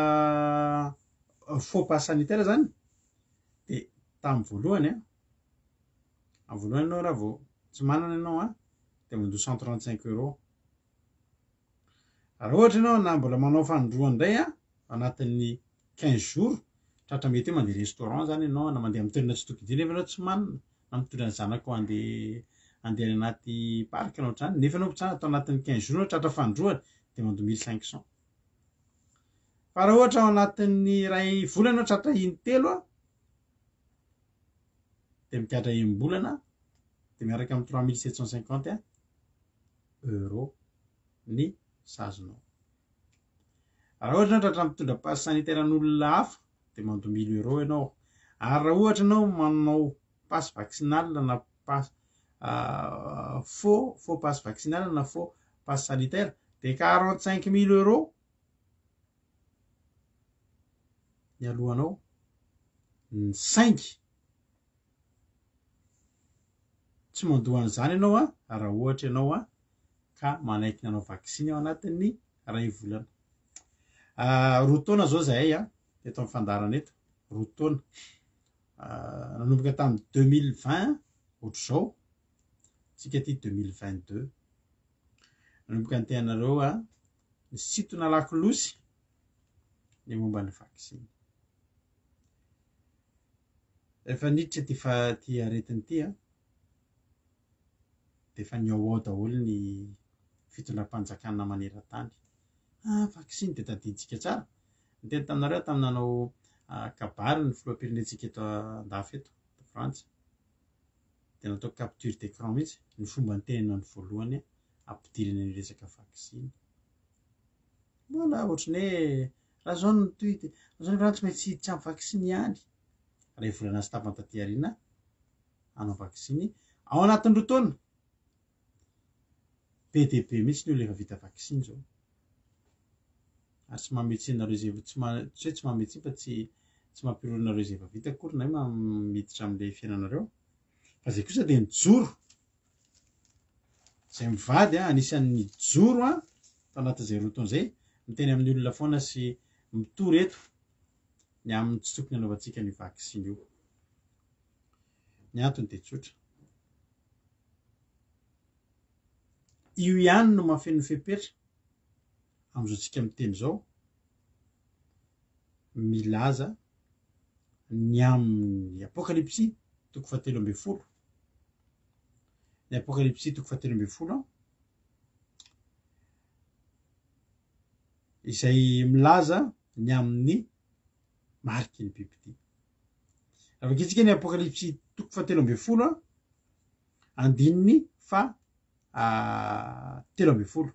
faux passe sanitaire zany dia tamin'ny voalohany an, amin'ny voalohany ianao raha vao tsy manana ianao an, dia mandoa 135 euros. Raha ohatra ianao na mbola manao fanindroany indray an, anatin'ny 15 jours, tratra mety hoe mandeha restaurant zany ianao na mandeha amin'ny toerana tsy tokony hidirana nefa ianao tsy manana, na mitondra ny zanakao handeha handeha any anaty parc na ohatr'izany, nefa ianao tsara atao anatin'ny 15 jours ianao tratra fanindroany dia mandoa 1500. Fa raha ohatra ao anatin'ny iray volana ianao tratra intelo an, dia migadra enim-bolana dia miaraka amin'ny 3750 euros ny sazinao. Raha ohatra ianao tratra mitondra passe sanitaire an'olona hafa dia mandoa 1000 euros ianao. Ary raha ohatra ianao manao passe vaccinal na passe faux, faux passe vaccinal na faux passe sanitaire dia 45000 euros ny alohanao ny saingy tsy mandoa an'izany ianao an, raha ohatra ianao an ka manaiky ny hanao vaksiny ao anatin'ny iray volana. Roa taona izao izahay an, eto amin'ny fandaharana eto, roa taona. Nanomboka tamin'ny 2020 ohatr'izao, tsika aty 2022. Nanomboka niteny anareo an, nisintona lakolosy ny momba ny vaksiny. Rehefa niditra ity fa ity aretina ity an, dia efa nihaohao daholo ny fitondram-panjakana maneran-tany. Ah, vaksiny dia tadidintsika tsara. Niteny taminareo aho tamin'ny nanao kabary ny filoham-pirenentsika eto an-dafy eto, eto Frantsa. Dia natao capture d'écran mihitsy ny fomba nitenenany voalohany hampidirana ny resaka vaksiny. Mbola ohatran'ny hoe raha izao no mitohy dia raha izao nefa tsy maintsy hiditra amin'ny vaksiny ihany. Iray volana sy tapany taty aoriana hanao vaksiny ao anatin'ny roa taona. Be dia be mihitsy ny olona efa vita vaksiny izao. Ary tsy manome tsiny anareo izay tsy ma- tsy hoe tsy manome tsiny fa tsy tsy mampiroro anareo izay efa vita akory na hoe miditra amin'ilay fiainanareo. Fa izay kosa dia nijoro. Izay mivady an, anisan'ny nijoro an, tao anatin'izay roa taona izay, miteny amin'ny olona foana sy mitory eto ny amin'ny tsy tokony hanaovantsika an'io vaksiny io. Ny antony dia tsotra. Io ihany no mahafeno ny fepetra amin'izao tsika miteny izao, milaza ny amin'ny Apokalypsy toko fahatelo ambin'ny folo. Ny Apokalypsy toko fahatelo ambin'ny folo izay milaza ny amin'ny mariky ny bibidia. Raha vakintsika ny Apokalypsy toko fahatelo ambin'ny folo andininy faha 13.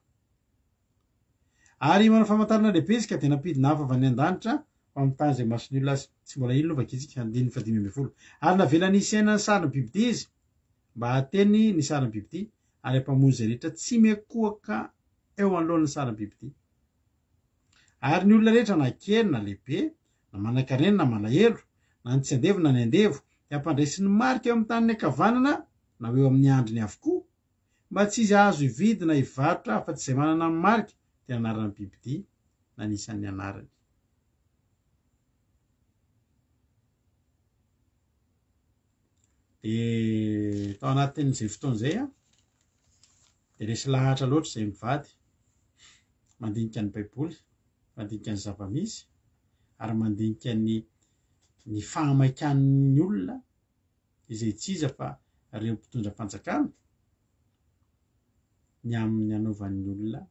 Ary manao famantarana lehibe izy ka dia nampidina afo avy any an-danitra ho amin'ny tany izay mason'ny olona azy. Tsy mbola iny aloha vakintsika, andininy faha 15. Ary navelany hisy aina ny sarin'ny bibidia izy, mba hahateny ny sarin'ny bibidia, ary hampamono izay rehetra tsy miankohoka eo anoloan'ny sarin'ny bibidia. Ary ny olona rehetra na kely na lehibe, na manan-karena na malahelo, na ny tsy andevo na ny andevo, dia hampandraisy ny marika eo amin'ny tanany ankavanana na ho eo amin'ny handriny avokoa, mba tsy izy hahazo hividy na hivarotra afa-tsy izay manana ny marika, dia ny anaran'ny bibidia na ny isan'ny anarany. Dia tao anatin'izay fotoana izay aho, dia resy lahatra loatra izay mivady, mandinika ny Baiboly, mandinika ny zava-misy, ary mandinika ny ny fahamaikan'ny olona izay tsy iza fa ireo mpitondra fanjakana ny amin'ny hanaovan'ny olona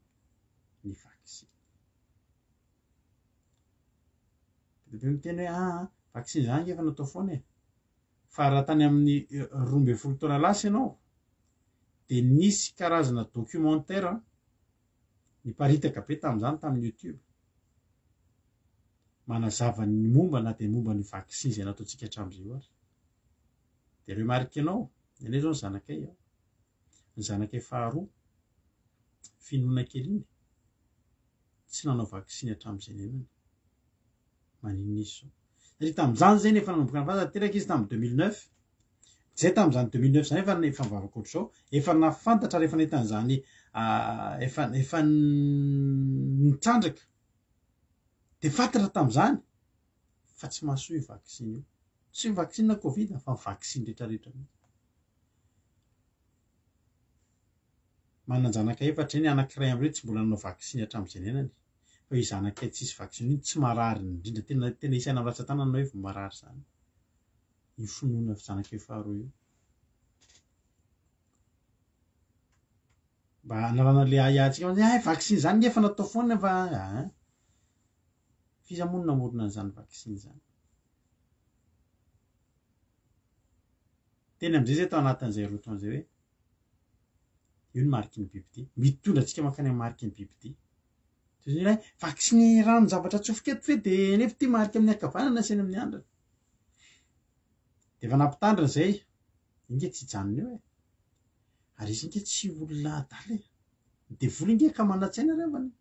ny vaksiny. Be dia be miteny hoe aa vaksiny izany ange efa natao foana e. Fa raha tany amin'ny 12 taona lasa ianao dia nisy karazana documentaire niparitaka be tamin'izany tamin'ny YouTube manazava ny momba na dia momba ny vaksiny izay nataontsika hatramin'izay io ary. Dia remarque-nao, ny anay izao ny zanakay, ny zanakay faharoa, finoana kely iny, tsy nanao vaksiny hatramin'izay niainany. Maninona izy izao? Satria tamin'izany izay no efa nanomboka nafantatra, teraka izy tamin'ny 2009. Izay tamin'izany 2009 izany efa efa nivavaka ohatr'izao, efa nafantatra ary efa nahita an'izany efa efa nitrandraka. Dia fantatra tamin'izany fa tsy mahasoa io vaksiny io. Tsy ny vaksiny na covid fa ny vaksiny rehetrarehetra mihitsy. Manan-janaka efatra izay, ny anankiray amin'ireo tsy mbola nanao vaksiny hatramin'izay niainany. Fa io zanakay tsisy vaksiny io tsy marary indrindra, tena tena isaina amin'ny ratsan-tanana hoe vao marary izany. Io finoana zanakay faharoa io. Mba hanalana le ahiahintsika hoe hay vaksiny izany nge efa natao foana fa ah. F'iza moa no namorona an'izany vaksiny izany? Teny amin'izay izay tao anatin'izay roa taona izay hoe io ny mariky ny bibidia. Mitondra antsika mankany amin'ny mariky ny bibidia. Toy izany hoe vaksiny ranon-javatra atsofoka eto ve dia nefa ity marika amin'ny ankavanana asiana amin'ny andrana. Dia efa nampitandrina izay, inge tsy hijanona eo e. Ary izy inge tsy olona adala e. Ny devoly inge ka manan-tsaina ry havana e.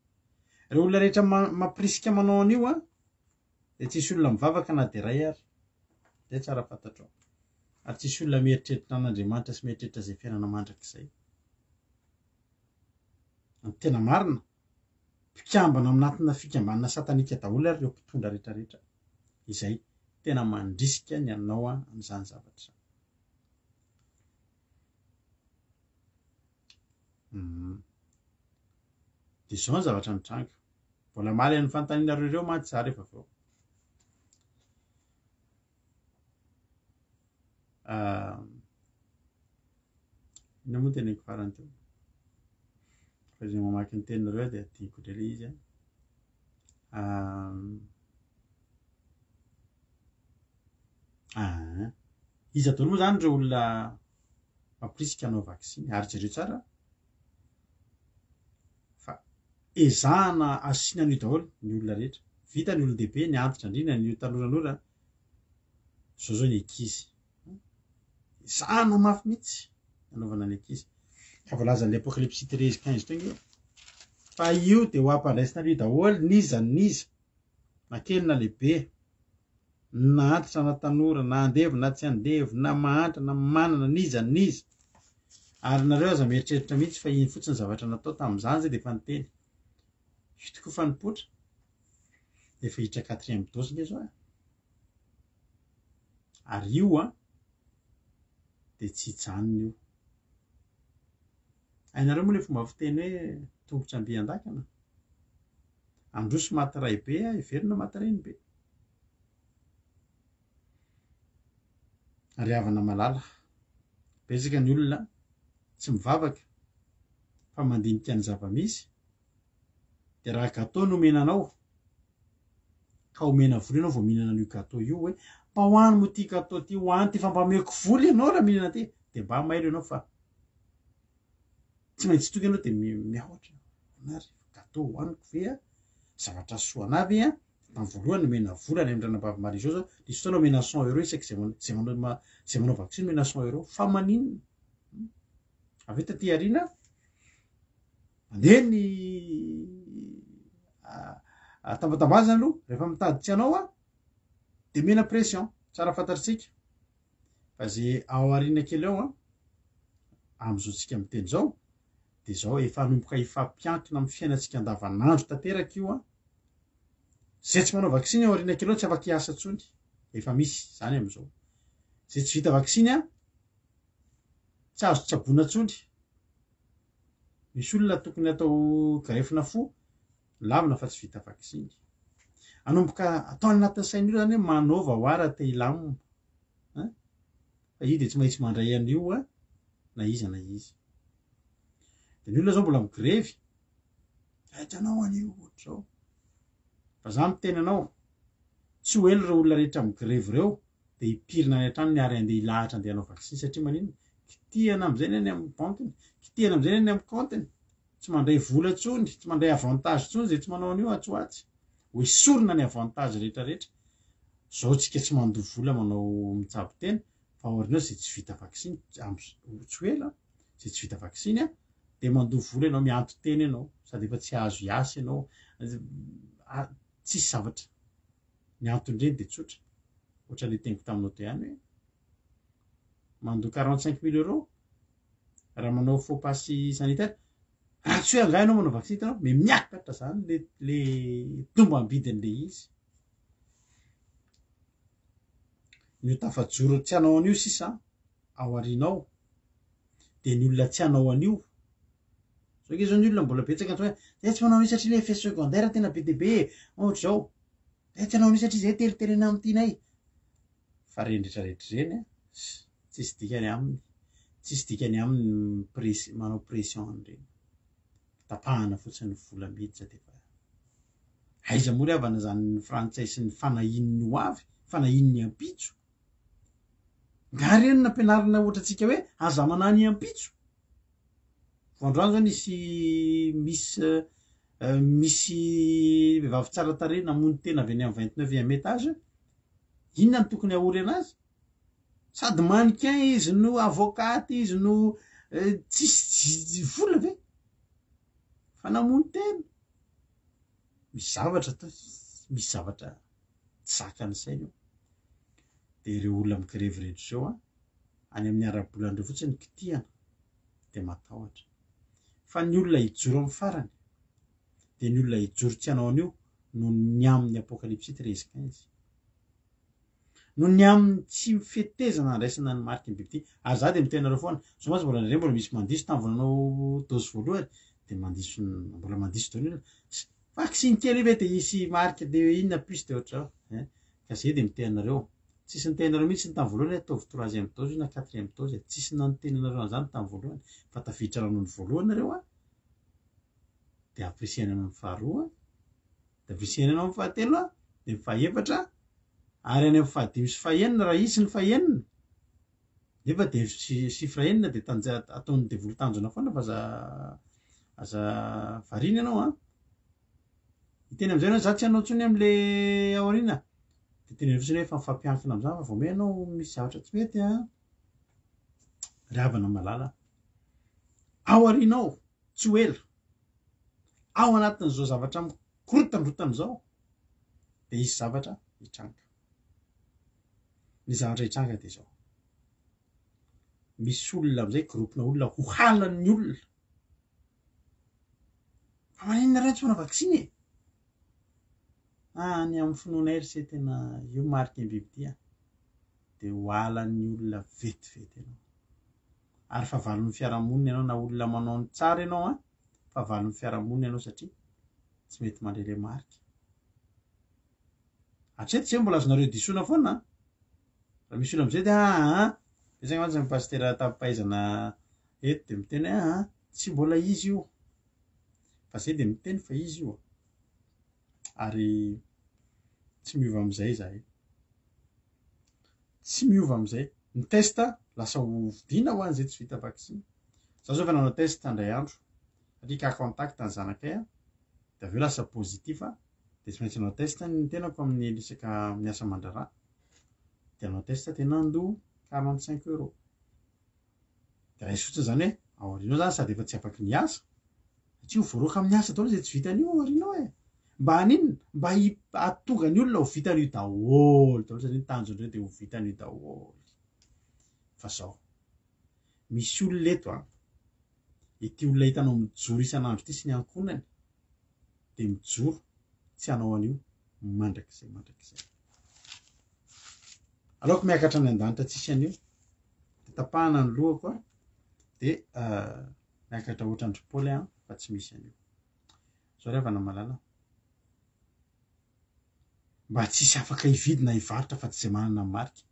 Ireo olona rehetra mampirisika manao an'io an, dia tsisy olona mivavaka na dia iray ary. Izay tsara fantatrao. Ary tsisy olona mieritreritra an'Andriamanitra sy mieritreritra izay fiainana mandrakizay. Ny tena marina, mpikambana ao anatina fikambanana satanika daholo ary ireo mpitondra rehetrarehetra izay tena mandrisika ny hanao an'izany zavatra izany. Dia izao ny zavatra nitranga. Mbola hamaly an'ny fanontanianareo ireo mantsy za rehefa avy eo. Inona moa teneniko farany teo? Fa izay mamaky ny teninareo dia adinoko indray ilay izy an. Iza daholo moa izany ireo olona mampirisika hanao vaksiny? Ary jereo tsara fa ezahana asiana an'io daholo ny olona rehetra. Vita ny olon-dehibe, ny antitra indrindra, ny tanoranora, zao zao ny ankizy. Ezahana mafy mihitsy anaovana ny ankizy. Ka voalazan'ilay Apokalypsy 13 15 teo nge fa io dia ho ampandraisina an'io daholo n'iza n'iza, na kely na lehibe, na antitra na tanora, na andevo na tsy andevo, na mahantra na manana, n'iza n'iza. Ary nareo aza mieritreritra mihitsy fa iny fotsiny zavatra natao tamin'izany zay dia efa niteny. Io tokoa fa nipoitra. Efa hiditra quatrième dose nge zao e. Ary io an, dia tsy hijanona io. Hainareo moa ilay fomba fiteny hoe tongotra mby an-dakana? Androso maty raibe, heverina maty renibe. Ry havana malala, betsaka ny olona tsy mivavaka fa mandinika ny zava-misy, dia raha gâteau no omena anao, ka omena vola ianao vao mihinana an'io gâteau io hoe mba hoano moa ity gâteau ity, hoano ity fa mba omeko vola ianao raha mihinana ity, dia mba mailo ianao fa tsy maintsy tonga ianao dia miahotra, na ry gâteau hohaniko ve a, zavatra soa anah ve a, tamin'ny voalohany nomena vola any amin'ny ranabavy Marie Jo zao, nisy fotoana omena cent euros isaky izay manao, izay manao, izay manao vaksiny omena cent euros, fa maninona? Avy eo taty aoriana, mandeha ny tambatambazana aloha, rehefa mitady tsy hanao a, dia omena pression, tsara fantatritsika fa ze ao aoriana kely ao a, amin'izao tsika miteny izao, dia izao efa hanomboka hifampiankina amin'ny fiainantsika andavanandro tanteraka io a, Izay tsy manao vaksiny ao aoriana kely ao tsy afaka hiasa intsony. Efa misy izany amin'izao. Izay tsy vita vaksiny an, tsy azo tsaboina intsony. Misy olona tokony atao greffe-na fo, lavina fa tsy vita vaksiny. Hanomboka atao any anatin'ny sain'io izany hoe manaova ho ahy raha te hilamina. An? Fa io dia tsy maintsy mandray an'io an, na iza na iza. Dia ny olona izao mbola migrevy. Hitanao an'io ohatr'izao. Fa za miteny anao, tsy ho ela ireo olona rehetra migrevy ireo dia hipirina any an-tranony ary handeha hilahatra handeha hanao vaksiny satria maninona? Kitihana amin'izay ny any amin'ny bankiny, kitihana amin'izay ny any amin'ny kaontiny, tsy mandray vola intsony, tsy mandray avantage intsony izay tsy manao an'io atsy ho atsy. Ho esorina ny avantage rehetra rehetra. Zao tsika tsy mandoa vola manao mitsabo tena fa aoriana ao izay tsy vita vaksiny, tsy ho ela, izay tsy vita vaksiny an. Dia mandoa vola ianao, mianto-tena ianao, sady efa tsy hahazo hiasa ianao, tsisy zavatra. Ny anton'ireny dia tsotra, ohatran'ilay teniko taminao teo ihany hoe mandoa 45 mille euros raha manao faux passe sanitaire, raha tsy hoe angaha ianao manao vaccin hitanao, mais miakatra zany le le tombam-bidin'le izy. Ny ho tafajoro tsy hanao an'io sisa ao aoriana ao dia ny olona tsy hanao an'io. Zao ange zao ny olona mbola betsaka ny hoe zay tsy manao an'io satria le effet secondaire tena be dia be e, ohatr'izao. Zay tsy hanao an'io satria zay teriterena amin'ny tianay. Fa ireny rehetra rehetra ireny an, tsisy dikany aminy, tsisy dikany aminy ny mi-press- manao pression an'ireny. Tapahana fotsiny ny vola miditra dia efa aiza moa ry havana izany frantsay sy ny fanahian'ny ho avy, fanahian'ny ampitso. Nga re no nampianarina ohatrantsika hoe aza manahy ny ampitso? Vao androany zao nisy miss misy vehivavy tsara tarehy namono tena avy eny amin'ny 29e étage, inona no tokony hahory anazy? Sady mannequin izy no avocate izy no tsisy vola ve? Fa namono tena. Misy zavatra atao, misy zavatra tsy zakan'ny saina eo. Dia ireo olona migrevy rehetra ireo an, any amin'ny ara-bolan'ireo fotsiny kitihana dia matahotra. Fa ny olona hijoro amin'ny farany dia ny olona hijoro tsy hanao an'io noho ny amin'ny Apokalypsy 13 15. Noho ny amin'ny tsy fetezana handraisana ny mariky ny bibidia. Ary za dia miteny anareo foana, zao mantsy mbola indraindray mbola misy mandiso tamin'ny vao nanao dose voalohany dia mandiso mbola mandiso daholo ny olona. Vaksiny kely io ve dia hisy marika dia inona puce dia ohatr'izao eh. Ka zay dia miteny anareo, tsisy niteny anareo mihitsy tamin'ny voalohany hoe ataovy troisième dose io na quatrième dose e, tsisy nanoteny anareo an'izany tamin'ny voalohany fa tafiditra nanao ny voalohany nareo an, dia ampirisihana hanao ny faharoa, dia ampirisihana hanao ny fahatelo an, dia ny fahefatra ary any amin'ny fahadimy sy fahenina raha hisy ny fahenina, nefa dia chiffre enina dia tanja- ataon'ny devoly tanjona foana fa aza aza variana ianao an. Hiteny amin'izay ianao za tsy hanao intsony amin'le aoriana, dia teneno fotsiny hoe efa mifampiankina amin'izany fa vao may ianao misy zavatra tsy mety an. Ry havana malala, ao aoriana ao, tsy ho ela, ao anatin'izao zavatra mikorotandrotana izao dia hisy zavatra hitranga. Ny zavatra hitranga dia izao, misy olona amin'izay, groupe-na olona ho halan'ny olona. Fa maninona nareo tsy manao vaksiny e? Any amin'ny finoanay ry se tena io mariky ny bibidia dia ho halan'ny olona vetivety ianao. Ary fahavalon'ny fiarahamonina ianao na olona manao ny tsara ianao an, fahavalon'ny fiarahamonina ianao satria tsy mety mandray ilay marika. Hatreto izay mbola azonareo disoina foana an. Raha misy olona amin'izay dia aa, betsaka mantsy ny pasitera tampim-pahaizana eto dia miteny hoe aa, tsy mbola izy io. Fa izay dia miteny fa izy io. Ary tsy miova amin'izay izahay. Tsy miova amin'izay. Ny test lasa ho vidiana ho an'izay tsy vita vaksiny. Za zao efa nanao test indray andro satria cas contact ny zanakay an, dia avy eo lasa positif dia tsy maintsy nanao test ny tenako amin'ny resaka miasa aman-draharaha. Dia nanao test dia nandoa 45 euros. Dia raiso fotsiny izany hoe ao aoriana ao izany sady efa tsy afaky ny hiasa satria ho voaroaka amin'ny asa daholo izay tsy vitan'io ao aoriana ao e. Mba haninona? Mba hahatonga ny olona ho vitan'io daholo daholo satria ny tanjon'ireo dia ho vitan'io daholo. Fa zao, misy olona eto an, ity olona hitanao mijoro isan'andro ity sy ny ankohonany dia mijoro tsy hanao an'io mandrakizay mandrakizay. Aleoko miakatra any an-danitra tsisy an'io, dia tapahana ny lohako an, dia miakatra ohatran-dry Paoly aho fa tsy misy an'io. Zao ry havana malala, mba tsisy afaka hividy na hivarotra fa tsy izay manana ny marika.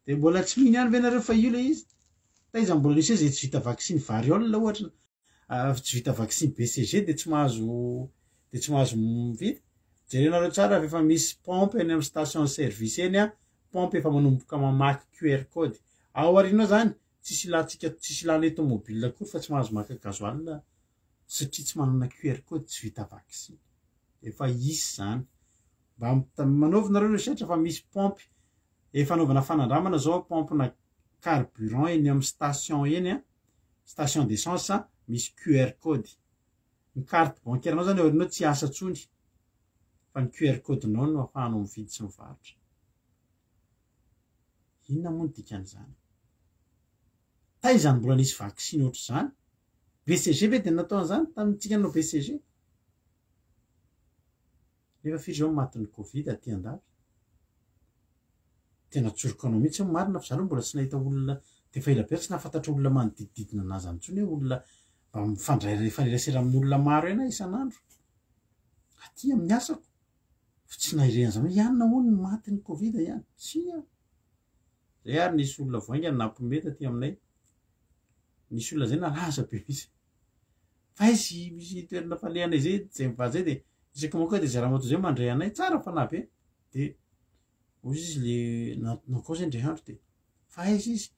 Dia mbola tsy mino ihany ve nareo fa io ilay izy? Taiza mbola nisy hoe izay tsy vita vaksiny variole ohatra, tsy vita vaksiny BCG dia tsy mahazo dia tsy mahazo mividy? Jerenareo tsara fa efa misy pompe eny amin'ny station service eny an, pompe efa manomboka mamaky QR code. Ao aoriana ao zany tsisy ilantsika tsisy ilana tomobile akory fa tsy mahazo maka gasoil satria tsy manana QR code tsy vita vaksiny. Efa hisy zany. Mba manaovy nareo recherche fa misy pompe efa anaovana fanandramana zao pompe-na carburant eny amin'ny station eny an, station d'essence. misy QR code. Ny carte bancaire-nao zany aorianao tsy hiasa intsony fa ny QR code-nao no ahafahanao mividy sy mivarotra. Inona moa ny dikan'izany? Taiza no mbola nisy vaksiny ohatr'izany? BCG ve dia natao an'izany tamintsika nanao BCG? Nefa firy izao ny matin'ny covid aty andafy? Tena tsoriko anao mihitsy ny marina fa za aloha mbola tsy nahita olona dia efa ela be aho tsy nahafantatra olona manodidididina anazy any intsony hoe olona mba mifandray mifanerasera amin'olona maro eny aho isan'andro aty amin'ny asako fa tsy nahire an'izany hoe ianona hono ny matin'ny covid ihany. Tsia. Zay ary nisy olona vao haingana nampiomehy taty aminay. Nisy olona zay nalaza be mihitsy. Fa aiza misy toerana falehanay zay, zay mivady zay de isaky mankao de zay ramatoa zay mandray anay, tsara fanahy be. De hoy izy le nankao zay ndray andro de fa aiza izy?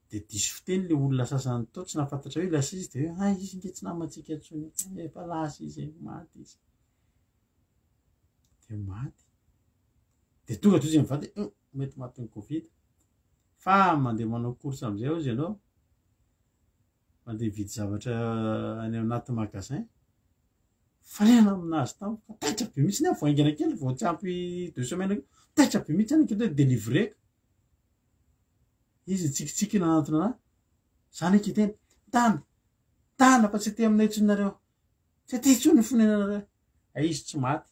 De diso fiteny le olona sasany tao tsy nahafantatra hoe lasa izy de hoe hay izy nge tsy namantsika intsony, efa lasa izy e, maty izy. De maty. De tonga de hoy izy mivady hoe mety matin'ny covid. Fa mandeha manao course amizay hozy ianao, mandeha mividy zavatra any anaty magasin, fainana aminazy tampoka, taitra be mihitsy aho vao haingana kely, vao tsy ampy deux semaines eo, taitra be mihitsy aho nikely hoe délivré-ko. Izy nitsikitsiky nanantona anahy, za nge kiteny, tana, tana fa tsy aty aminay intsony nareo, tsy aty intsony ny fonenanareo. Hay izy tsy maty,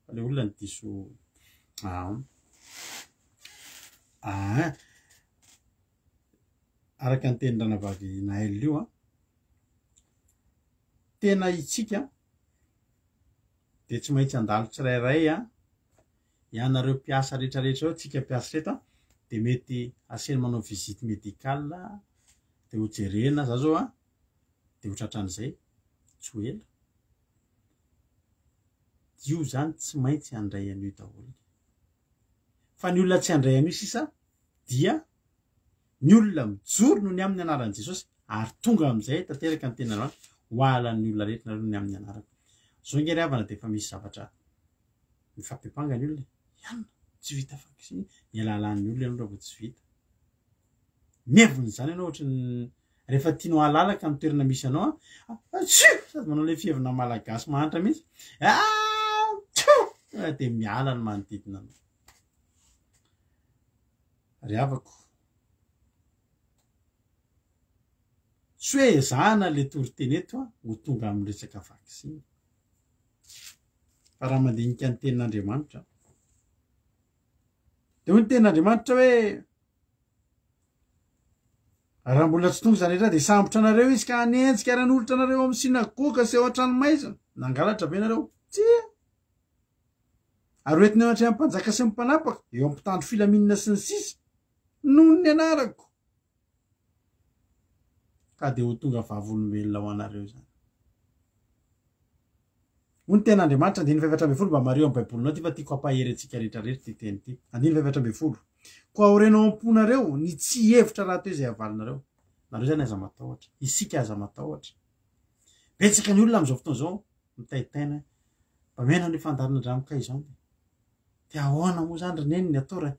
fa le olona no diso ah. Araka ny tenin'i Ranavavy Naël io an, tena itsika dia tsy maintsy handalo tsirairay an, ianareo mpiasa rehetrarehetra eo, tsika mpiasa reto an, dia mety asaina manao visite médicale dia ho jerena, za zao an, dia ho tratran'izay tsy ho ela. Io zany tsy maintsy handray an'io daholo. Fa ny olona tsy handray an'io sisa dia ny olona mijoro noho ny amin'ny anaran'i Jesosy ary tonga amin'izay tanteraka ny tenin'Andriamanitra ho halan'ny olona rehetra nareo noho ny amin'ny anarako. Zao nge ry havana dia efa misy zavatra mifampiampanga ny olona e. Ianona, tsy vita vaksiny, mialalan'ny olona ianao raha vao tsy vita. Mievina izany ianao ohatry ny rehefa tianao halalaka ny toerana misy anao an, atsio! Sady manao ilay fihevina malagasy mahantra mihitsy. Atsio! Dia miala ny manodidina anao. Ry havako, tsy hoe ezahana ilay toriteny eto ho tonga amin'ny resaka vaksiny. Fa raha mandinika ny tenin'Andriamanitra, dia hoy ny tenin'Andriamanitra hoe raha mbola tsy tonga izany rehetra dia hisambotra anareo izy ka hanenjika ary hanolotra anareo amin'ny synagoga sy ao an-tranomaizina. Nangalatra ve nareo? Tsia. Ary hoentina eo anatrehan'ny mpanjaka sy ny mpanapaka, eo amin'ny mpitandro filaminana sy ny sisa, noho ny anarako. Ka dia ho tonga vavolombelona ho anareo izany. Hoy ny tenin'Andriamanitra, andininy faha-14, mba mariho amin'ny Baibolinao ity fa tiako hampahery antsika rehetra rehetra ity teny ity. Andininy faha-14. Koa aoreno ao am-ponareo ny tsy hihevitra rahateo izay havalinareo. Nareo izany aza matahotra. Isika aza matahotra. Betsaka ny olona amin'izao fotoana izao mitaintaina. Mba mena ny fandaharana an-drano kay izany. Dia ahoana moa izany ry neny ny atao raha...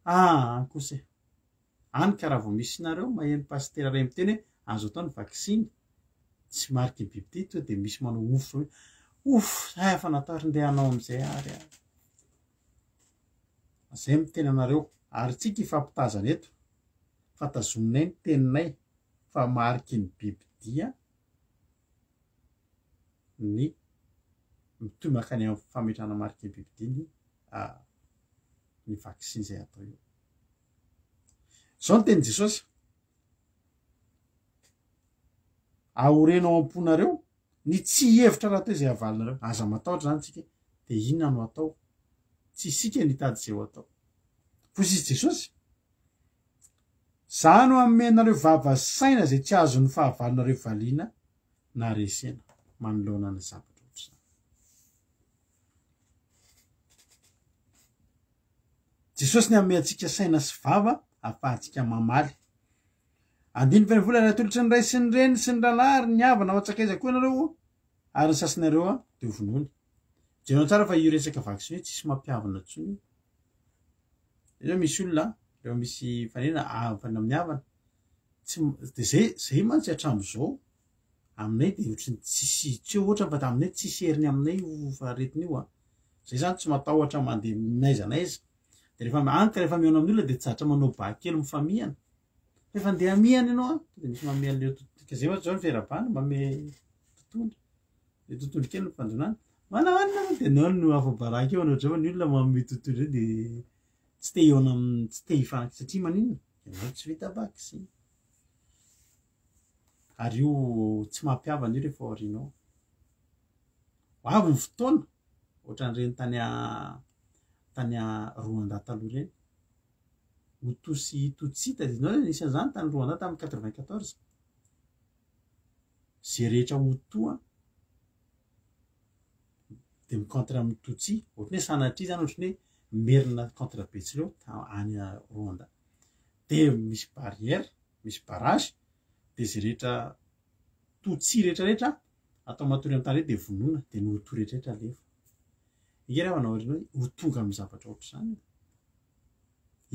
Ah, any kosa e. Any ka raha vao misy nareo maheno pasitera iray miteny hoe azo atao ny vaksiny tsy mariky ny bibidia tonga dia misy manao ouf hoe ouf zay efa natao ary ndeha hanao amizay ary aho. Zay miteny anareo ary tsika hifampitazana eto fa tazominay ny teninay fa mariky ny bibidia ny mitohy mankany amin'ny fametrahana mariky ny bibidia ny ny vaksiny izay atao io. Izao ny tenin'i Jesosy, Aoreno ao am-ponareo ny tsy hihevitra rahateo izay havalinareo. Aza matahotra izany tsika, dia inona no atao? Tsy isika no hitady izay ho atao. Hoy izy Jesosy, Izaho no hanome anareo vava sy saina izay tsy azon'ny fahavalonareo valiana na resena manoloana ny zavatra ohatr'izany. Jesosy ny hanome antsika saina sy vava ahafahantsika mamaly. Andininy fahenina vola ary atolotry ny ray sy ny reny sy ny rahalahy ary ny havana ao an-tsakaiza koa ianareo ary ny sasinareo dia ho vonoina. Jereo tsara fa io resaka vaksiny io tsisy mampihavana intsony. Io misy olona rehefa misy fanena mifanena amin'ny havana. Tsy de zay zay mantsy hatramin'izao. Aminay dia ohatry ny tsisy, tsy hoe ohatra fa aminay tsisy heriny aminay io aretina io an. Zay zany tsy matahotra mandeha n'aiza n'aiza. Dia rehefa any ka rehefa mihaona amin'ny olona dia tsy zatra manao ba kely mifamihana. Fa efa andeha hamihana ianao an, tonga dia misy manome an'ilay tototra. Ka zay mantsy zao ny fiarahabana, manome totohondry. Ilay totohondry kely no fandonana. Manana dia anao no afa-baraka eo, anao ny olona manome totohondry eo dia tsy te hihaona amin'ny, tsy te hifanakaiky satria maninona? Ianao tsy vita vaksiny. Ary io tsy mampihavana io rehefa aoriana ao. Ho avy ny fotoana, ohatran'ireny tany tany Rwanda taloha ireny. Hutu sy Tutsi, tadidinao ve nisy an'izany tany Rwanda tamin'ny 94? Izay rehetra Hutu an, dia mi-contre amin'ny Tutsi. Ohatran'ny hoe sanatria izany, ohatran'ny hoe merina contre Betsileo any Rwanda. Dia misy barrière, misy barrage, dia izay rehetra Tutsi rehetra rehetra atao matory amin'ny tany dia vonoina, dia ny Hutu rehetra rehetra alefa. Ange ry havana aoriana hoe ho tonga amin'ny zavatra ohatr'izany.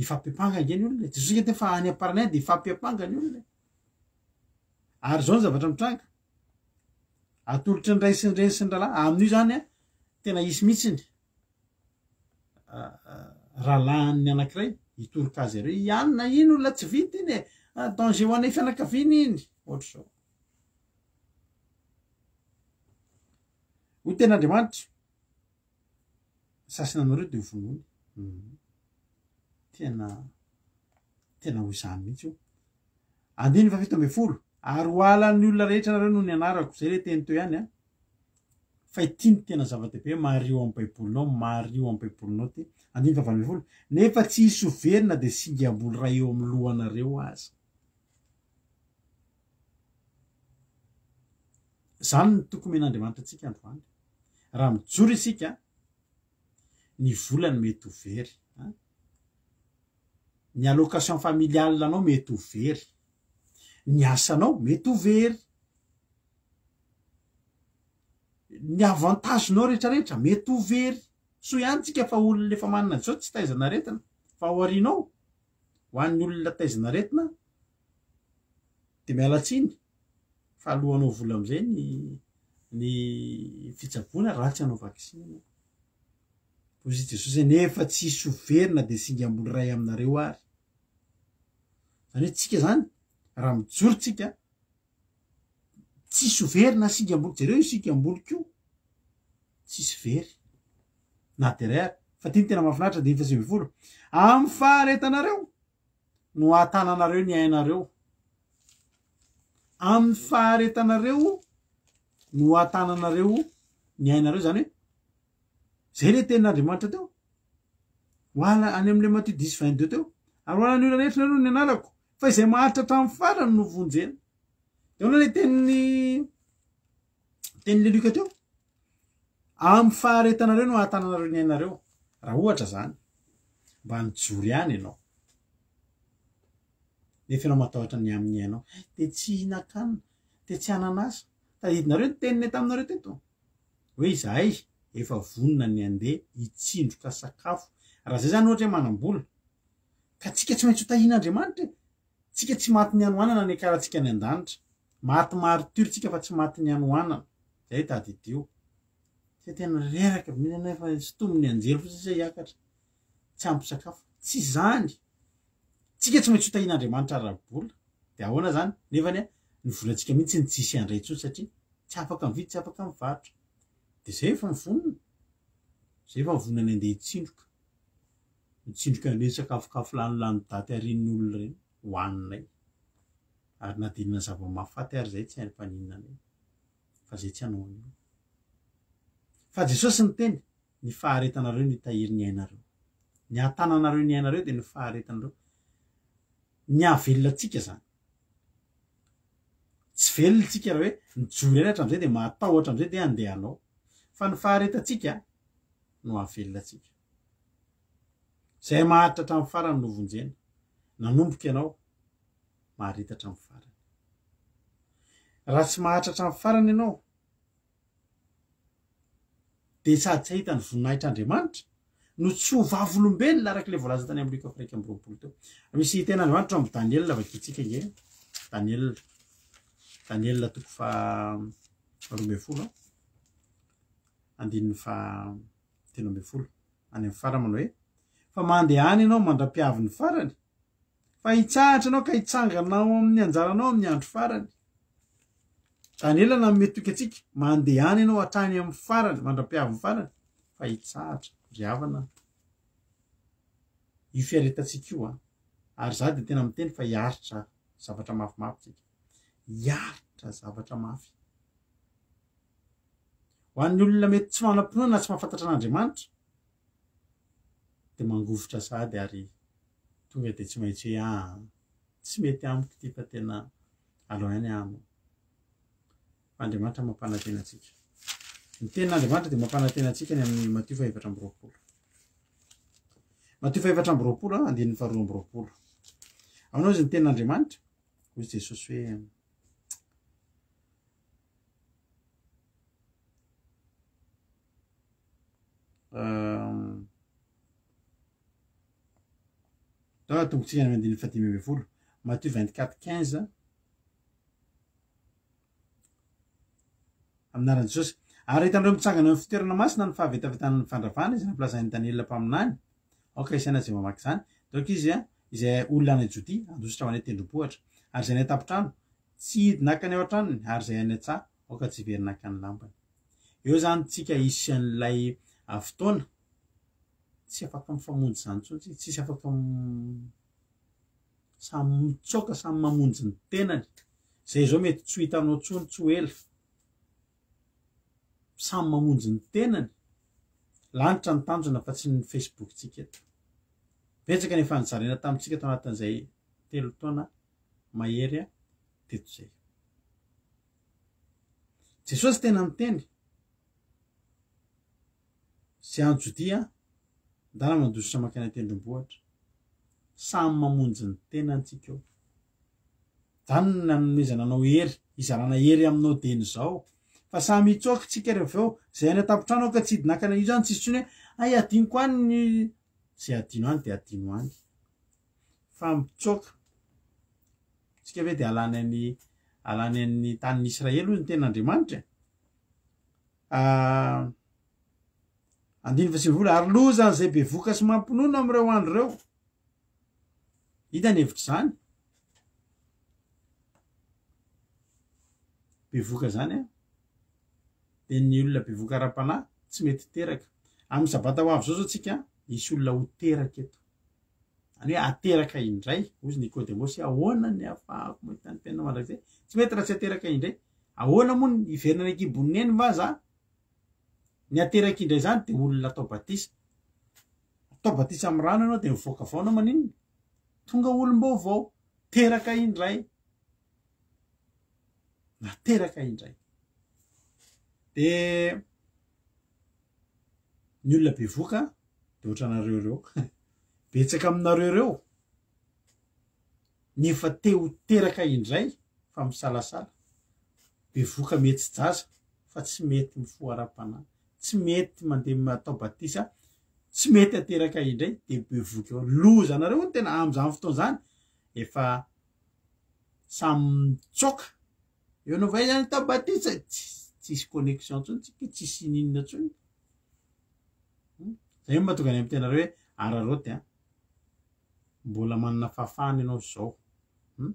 Hifampiampanga ange ny olona e. Jesosy ange teny fa any am-parany any dia hifampiampanga ny olona e. Ary izao ny zavatra mitranga. Atolotry ny ray sy ny reny sy ny rahalahy. Amin'io izany a, tena hisy mihitsy ny rahalahin'ny anankiray hitoroka azy ireo. I anona iny olona tsy vita iny e. Danger ho anay fianakaviana iny. Ohatr'izao. Hoy tena Andriamanitra, sasina anareo dia vonoiny. Mhm. Tena tena ho izany mihitsy io. Andininy faha 17. Ary ho halan'ny olona rehetra nareo noho ny anarako. Zay le teny teo ihany a. Fa ity no tena zava-dehibe, mariho amin'ny Baibolinao, mariho amin'ny Baibolinao ity. Andininy faha 18. Nefa tsy hisy ho very na dia singam-bolo iray eo amin'ny lohanareo aza. Izany no toky omen'Andriamanitra antsika androany. Raha mijoro isika, ny vola no mety ho very. Ny allocation familiale anao mety ho very. Ny asanao mety ho very. Ny avantage-nao rehetrarehetra mety ho very. Soa ihany tsika fa olona efa manana an'izao tsy taizana aretina. Fa ao aoriana ao, ho an'ny olona taizana aretina, dia miala tsiny fa alohanao vola amizay ny ny fitsaboana raha tsy hanao vaksiny ianao. Hoy izy Jesosy hoe nefa tsy hisy ho very na dia singam-bolo iray aminareo ary. Zany hoe tsika zany raha mijoro tsika tsisy ho very na singam-bolo, jereo io singam-bolo ko tsisy very na dia iray ary. Fa ty ny tena mahafinaritra dia efa 19 amin'ny faharetanareo no hahatananareo ny ainareo. Amin'ny faharetanareo no hahatananareo ny ainareo, zany hoe zay le tenin'Andriamanitra teo. Ho ala any amin'le Matio 10 22 teo. Ary ho alan'ny olona rehetra nareo ny anarako, fa izay maharitra hatramin'ny farany no vonjena. Eo aloha le tenin'ny tenin'le Lioka teo. Amin'ny faharetanareo no hahatananareo ny ainareo. Raha ohatra zany, mba nijoro ihany ianao, nefa ianao matahotra ny amin'ny ainao, hay dia tsy hihinan-kanina, dia tsy hanana asa. Tadidinareo ny teninay taminareo teto? Hoe izahay efa vonona ny handeha hitsindroka sakafo. Raha zay zany ohatra hoe manam-bola, ka tsika tsy maintsy ho tahian'Andriamanitra e! Tsika tsy matin'ny hanoanana ny akarantsika any an-danitra. Maty martyr tsika fa tsy matin'ny hanoanana. Zay tadidio. Tsy tena reraka be mihitsy nefa sintomin'ny anjely fotsiny sisa hiakatra. Tsy ampy sakafo. Tsy izany. Tsika tsy maintsy ho tahian'Andriamanitra ara-bola. Dia ahoana zany? Nefa anie ny volantsika mihitsy no tsy hisy handray intsony satria tsy afaka mividy, tsy afaka mivarotra. Dia zay efa mivonona. Zay efa mivonona ny handeha hitsindroka. Mitsindroka an'ireny sakafokafo lany lany daty arian'ny olona ireny hohaninay. Ary na dia inona zava-mahafaty ary izay tsy hampaninona anay. Fa izay tsy hanao an'io. Fa Jesosy niteny, ny faharetanareo no hitahiry ny ainareo. Ny hahatananareo ny ainareo dia ny faharetanareo. Ny hahavelona antsika izany. Tsy velona isika raha hoe mijoro ihany hatramin'izay dia mahatahotra amin'izay dia handeha hanao. Fa ny faharetantsika no hahavelona antsika. Izay maharitra hatramin'ny farany no vonjena. Nanomboka ianao, maharita hatramin'ny farany. Raha tsy maharitra hatramin'ny farany ianao, dia sady tsy hahita ny voninahitr'Andriamanitra no tsy ho vavolombelona araka ilay voalaza tany amin'ny Lioka 21 teo. Misy tenin'Andriamanitra ao amin'ny Daniela, vakintsika ange. Daniela. Daniela toko faha 12, andininy faha 13. Any amin'ny farany manao hoe, Fa mandehana ianao mandra-piavin'ny farany, fa hitsahatra ianao ka hitsangana ao amin'ny anjaranao amin'ny andro farany. Daniela nanome toky antsika, mandehana ianao hatrany amin'ny farany, mandra-piavin'ny farany, fa hitsahatra. Ry havana, io fiaretantsika io an, ary za dia tena miteny fa hiaritra zavatra mafimafy tsika. Hiaritra zavatra mafy. Ho an'ny olona mety tsy manam-pinoana na tsy mahafantatra an'Andriamanitra, dia mangovitra sahady ary tonga dia tsy maintsy hoe aa tsy mety amiko ity fa tena aleo ihany aho hanao. Fa Andriamanitra mampanantena antsika. Ny tenin'Andriamanitra dia mampanantena antsika ny amin'ny Matio faha 24. Matio faha 24, andininy faha 22. Ahoana hozy ny tenin'Andriamanitra? Hoy Jesosy hoe Tao atombotsika ny andininy faha 15. Matio 24 15. Amin'ny anaran'i Jesosy. Ary hitanareo mitsangana eo amin'ny fitoerana masina ny fahavetavetan'ny fandravana izay nampilazain'i Daniela mpaminany. Aoka hisaina izay mamaky izany. Donc izy, izay olona any Jodia, handositra ho any an-tendrombohitra. Ary izay any an-tampon-trano, tsy hidina haka ny ao an-tranony, ary izay any an-tsaha, aoka tsy hiverina haka ny lambany. Eo izany tsika hisy an'ilay fotoana, tsy afaka mifamonjy izany intsony tsika, tsisy afaka Samy mitsoaka, samy mamonjy ny tenany. Izay izao mety tsy ho hitanao intsony tsy ho ela. Samy mamonjy ny tenany. Lanitra ny tanjona fa tsy ny Facebook-tsika eto. Betsaka ny efa nizaraina tamintsika tao anatin'izay telo taona mahery teto izay. Jesosy tena niteny. Izay any Jodia, ndana mandositra mankany an-tendrombohitra. Samy mamonjy ny tenany tsika eo. Zany no nanomezana anao hery, hizarana hery aminao dieny izao. Fa samy hitsoaka tsika rehefa avy eo. Izay any an-tampon-trano aoka tsy hidina hakana io zany tsisy intsony hoe hay adinoko any ny izay adino any dia adino any. Fa mitsoaka. Tsika ve dia alany any alany any tanin'i Israely hoy ny tenin'Andriamanitra e. Ah, andininy faha-90, ary loza an'izay bevoka sy mampinono amin'ireo andro ireo. Hita ny hevitr'izany. Bevoka izany an, dia ny olona bevoka ara-panahy tsy mety teraka. Amin'ny sabata ho avy izao izao tsika, hisy olona ho teraka eto. Izany hoe ateraka indray, hozy Nikodemosy, ahoana ny ahafahako mahita ny fiainana mandrakizay? Tsy mety raha tsy ateraka indray. Ahoana moa ny hiverina any an-kibon'i neny va za? Ny ateraka indray izany dia olona atao batisa. Atao batisa amin'ny rano ianao dia mivoaka avy ao ianao maninona? Tonga olom-baovao, teraka indray. Nateraka indray. Dia ny olona bevoka dia ohatranareo ireo. Betsaka aminareo ireo ny efa te ho teraka indray fa misalasala. Bevoka mihetsi-jaza fa tsy mety mifoha ara-panahy, tsy mety mandeha atao batisa, tsy mety ateraka indray dia bevoka eo. Loza anareo hono tena amin'izany fotoana izany efa samy mitsoaka. Eo no va izany atao batisa, tsisy connexion intsony tsika, tsisy ininona intsony. Zay no mahatonga ny amin'ny tenareo hoe araraoty an. Mbola manana fahafahana ianao izao. Hmm?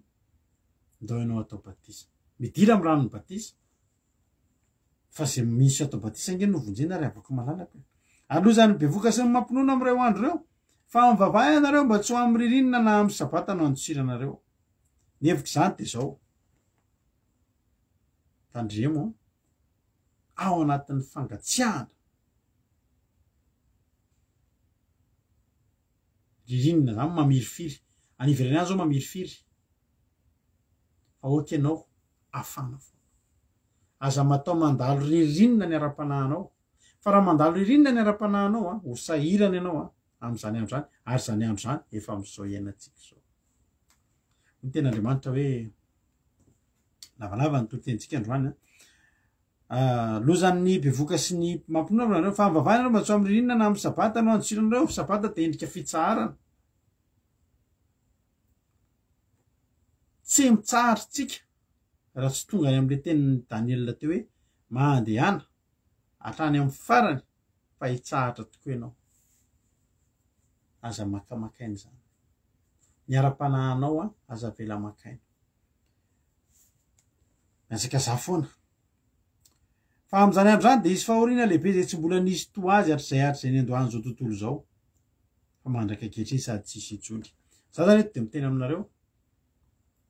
Ndao ianao atao batisa. Midira amin'ny ranon'ny batisa. Fa izay misy atao batisa ange no vonjena ry havako malalako e. Aloha izany bevoka sy ny mampinono amin'ireo andro ireo. Fa mivavaha ianareo mba tsy ho amin'ny ririnina na amin'ny sabata no andosiranareo. Ny hevitr'izany dia izao. Tandremo ao anatin'ny fangatsiahana. Ririnina zany mamirifiry. Any ivelany any zao mamirifiry. Fa ok ianao afana foana. Aza matao mandalo ririnina ny ara-panahinao. Fa raha mandalo ririnina ny ara-panahinao an, ho sahirana ianao an, amin'izany andro izany, ary izany andro izany efa amin'izao iainantsika izao. Hoy ny tenin'Andriamanitra hoe, lavalava ny toritenintsika androany an. Ah, lozan'ny bevoka sy ny mampinono nareo, fa mivavaha ianareo mba tsy ho amin'ny ririnina na amin'ny sabata no andosiranareo, sabata dia endrika fitsaharana. Tsy mitsahatra tsika. Raha tsy tonga any amin'ilay tenin'i Daniela teo hoe mandehana hatrany amin'ny farany fa hitsahatra tokoa ianao. Aza makamaka aina izany. Ny ara-panahinao aza avela maka aina. Mihazakazaha foana. Fa amin'izany andro izany dia hisy fahoriana lehibe izay tsy mbola nisy toa azy hatrizay hatrizay niandohan'izao tontolo izao. Fa mandraka ankehitriny sady tsy hisy intsony. Za zany eto dia miteny aminareo,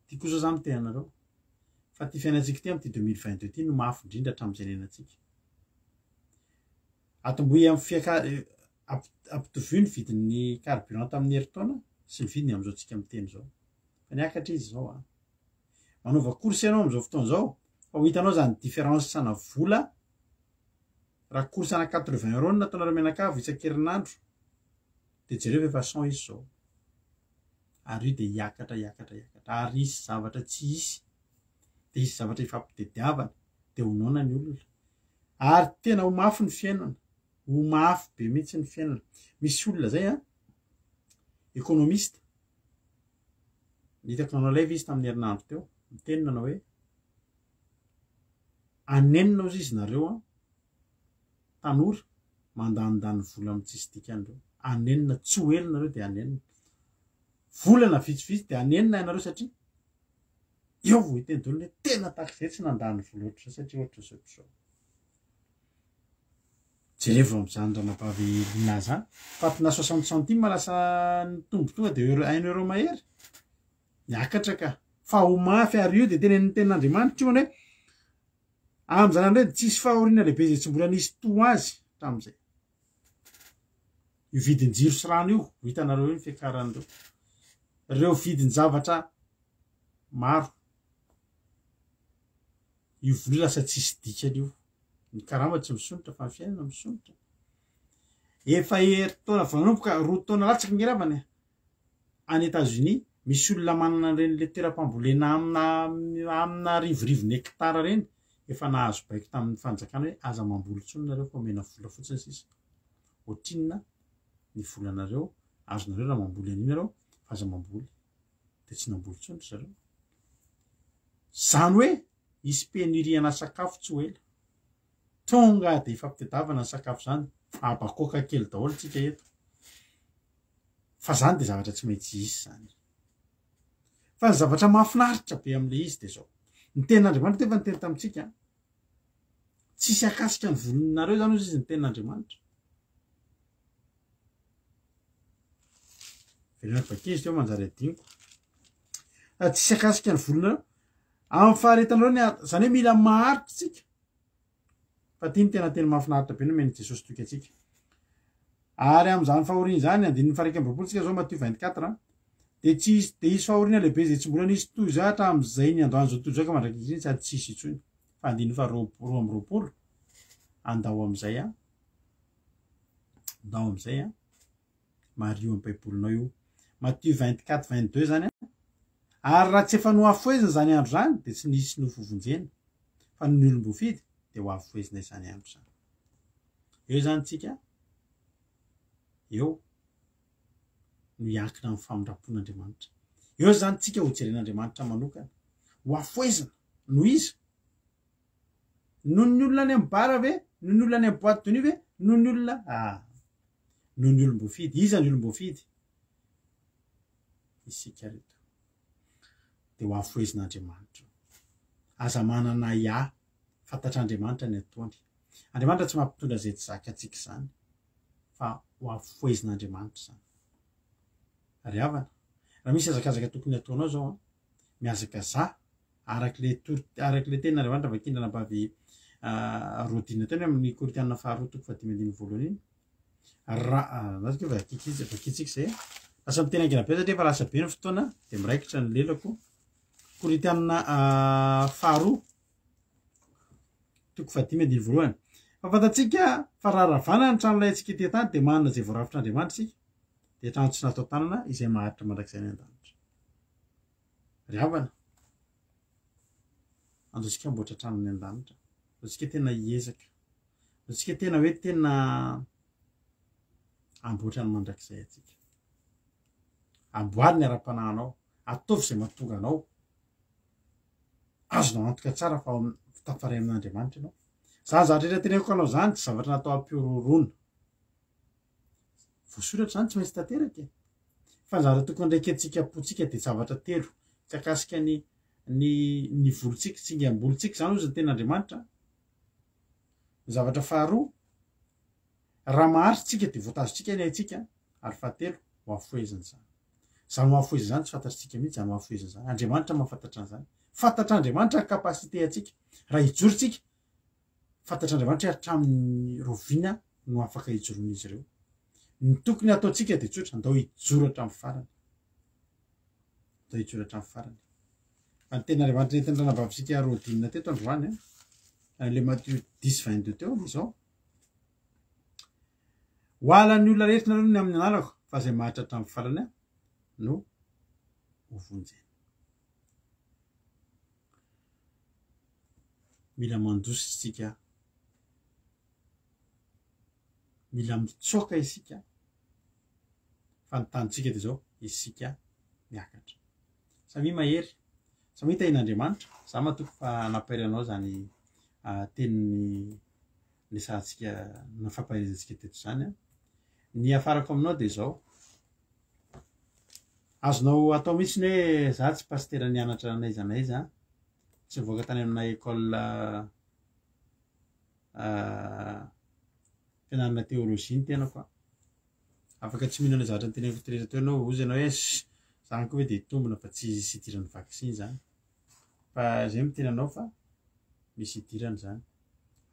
ty kosa za miteny anareo, fa ty fiainantsika ity amin'ity 2022 ity no mafy indrindra hatramin'izay niainantsika. Atombohy amin'ny fiaka ampitovio ny vidin'ny carburant tamin'ny herintaona sy ny vidiny amin'izao tsika miteny izao. Fa niakatra izy izao an. Manaova course ianao amin'izao fotoana izao fa ho hitanao izany différence ana vola raha course ana 80 euros no nataonareo mianakavy isan-kerinandro dia jereo fa efa 100 izy izao. Ary io dia hiakatra hiakatra hiakatra ary hisy zavatra tsy hisy dia hisy zavatra hifampitediavana dia ho noana ny olona. Ary tena ho mafy ny fiainana, ho mafy be mihitsy ny fiainana. Misy olona izay an, économiste, Hitako nanao live izy tamin'ny herinandro teo, niteny nanao hoe anenina ozy izy nareo an, tanora mandanindany vola amin'ny tsisy dikany reo, anenina tsy ho ela nareo de anenina, volana vitsivitsy de anenina ianareo satria eo vao hiteny daholo hoe tena tahaka izay tsy nandany vola ohatr'izao satria ohatr'izao ohatr'izao. Jerevo amin'izany ranabavy Lina zany. Patina 60 centimes lasa nitombo tonga dia euro un euro mahery. Niakatra ka. Fa ho mafy ary io dia tenenin'ny tenin'Andriamanitra io hoe amin'izany andro izany tsisy fahoriana lehibe izay tsy mbola nisy toa azy hatramin'izay. Io vidin-jiro sy rano io, ho hitanareo eo ny fiakaran'ireo. Ireo vidin-javatra maro. Io vola io lasa tsisy dikany io. Ny karama tsy misondrotra fa ny fiainana misondrotra. Efa herintaona vao nanomboka, roa taona latsaka nge ravana e. Any Etats-Unis, misy olona manana an'ireny le toeram-pambolena amina amina arivorivony hectare ireny, efa nahazo baiko tamin'ny fanjakana hoe aza mamboly intsony nareo fa omena vola fotsiny sisa. Ohatrinona ny volanareo azonareo raha mamboly an'io nareo fa aza mamboly. Dia tsy namboly intsony ry zareo. Izany hoe hisy pénurie ana sakafo tsy ho ela. Tonga dia ifampitadiavana ny sakafo izany, abakoaka kely daholo tsika eto. Fa izany dia zavatra tsy maintsy hisy izany. Fa ny zavatra mahafinaritra be amin'ilay izy dia izao. Ny tenin'Andriamanitra efa niteny tamintsika. Tsisy hakasika ny volonareo izany hozy izy ny tenin'Andriamanitra. Velona vaky izy teo manjary adinoko. Tsisy hakasika ny volonareo. Amin'ny faharetanareo ny izany hoe mila maharitra isika. Fa ity ny tena teny mahafinaritra be nomen'i Jesosy toky antsika. Ary amin'izany fahoriana izany, andininy faha 21 tsika izao Matio 24, dia tsy hisy dia hisy fahoriana lehibe izay tsy mbola nisy toy izay hatramin'izay niandohan'izao tontolo izao ka mandrak'ankehitriny sady tsy hisy intsony. Fa andininy faha 22, andao amin'izay an. Andao amin'izay an. Mariho amin'ny Baibolinao io. Matio 24, 22 izany an. Ary raha tsy efa nohafohezina izany andro izany, dia tsy nisy nofo hovonjena, fa ny olom-boafidy dia hohafohezina izany andro izany. Eo izany tsika, eo no hiankina amin'ny famindram-pon'Andriamanitra. Eo izany tsika hojeren'Andriamanitra manokana. Hohafohezina noho iza? Noho ny olona any amin'ny bar ve? Noho ny olona any amin'ny boîte de nuit ve? Noho ny olona ah. Noho ny olom-boafidy. Iza ny olom-boafidy? Isika reto. Dia ho afohezin'Andriamanitra. Aza manana ahiahy. Fantatr'Andriamanitra ny ataony. Andriamanitra tsy mampitondra izay tsy zakantsika izany. Fa ho afohezin'Andriamanitra izany. Ry havana, raha misy hazakazaka tokony hataonao izao an, mihazakazaha Araka ilay tor- araka ilay tenin'Andriamanitra vakiana anabavy Rodina teo ny amin'ny Korintiana faharoa toko fahadimy andininy voalohany iny. Raha lazako hoe vakintsika vakintsika izay. Lasa miteny haingana be satria efa lasa be ny fotoana dia miraikitra ny lelako. Korintiana faharoa toko fahadimy andininy voalohany. Fa fantatsika fa raha ravana ny tranolaintsika ety an-tany dia manana izay voarafitr'Andriamanitra isika, dia trano tsy natao tanana izay maharitra mandrakizay any an-danitra. Ry havana, andao isika hamboatra trano any an-danitra. Andao isika tena hiezaka. Andao isika tena hoe tena hamboatra ny mandrakizay antsika. Amboary ny ara-panahinao. Ataovy izay mahatonga anao. Azonao antoka tsara fa ao amin'ny tafaray amin'Andriamanitra ianao. Izany zavatra rehetra teneniko anao izany tsy zavatra natao hampihorohoroana. Voasoratra izany tsy maintsy tanteraka e. Fa ny zavatra tokony raiketintsika am-pontsika dia zavatra telo tsy akasika ny ny ny volontsika, tsingam-bolontsika izany hozy ny tenin'Andriamanitra. Ny zavatra faharoa, raha maharitra tsika dia voatazontsika ny aintsika, ary fahatelo, ho afohezina izany. Izany ho afohezina izany tsy fantatritsika mihitsy izany ho afohezina izany. Andriamanitra mahafantatra an'izany. Fantatr'Andriamanitra ny capacité antsika. Raha hijoro tsika, fantatr'Andriamanitra hoe hatramin'ny rahoviana no afaka hijoroan'izy ireo. Ny tokony hataontsika dia tsotra, andao hijoro hatramin'ny farany. Andao hijoro hatramin'ny farany. Fa ny tenin'Andriamanitra nentin'ny ranabavitsika Rodine teto androany, le Matthieu 10 22 teo izao. Ho halan'ny olona rehetra nareo ny amin'ny anarako, fa izay maharitra hatramin'ny farany no ho vonjena. Mila mandositra isika, mila mitsoaka isika, fa ny tanjontsika dia izao, isika miakatra. Samia mahery, samia tahian'Andriamanitra, za matoky fa nampahery anao izany tenin'ny niresahantsika, nafampaherezantsika teto izany an. Ny hiafarako aminao dia izao, azonao atao mihitsy ny hoe za tsy pasitera nianatra n'aiza n'aiza, tsy nivoaka tany amina école fianarana théologie ny tenako an. Afaka tsy mino an'ilay zavatra noteneniko teto rehetra teo ianao, hozy ianao hoe zany koa ve dia hitombina fa tsy hisy idiran'ny vaksiny izany. Fa izay miteny anao fa misy idirany izany.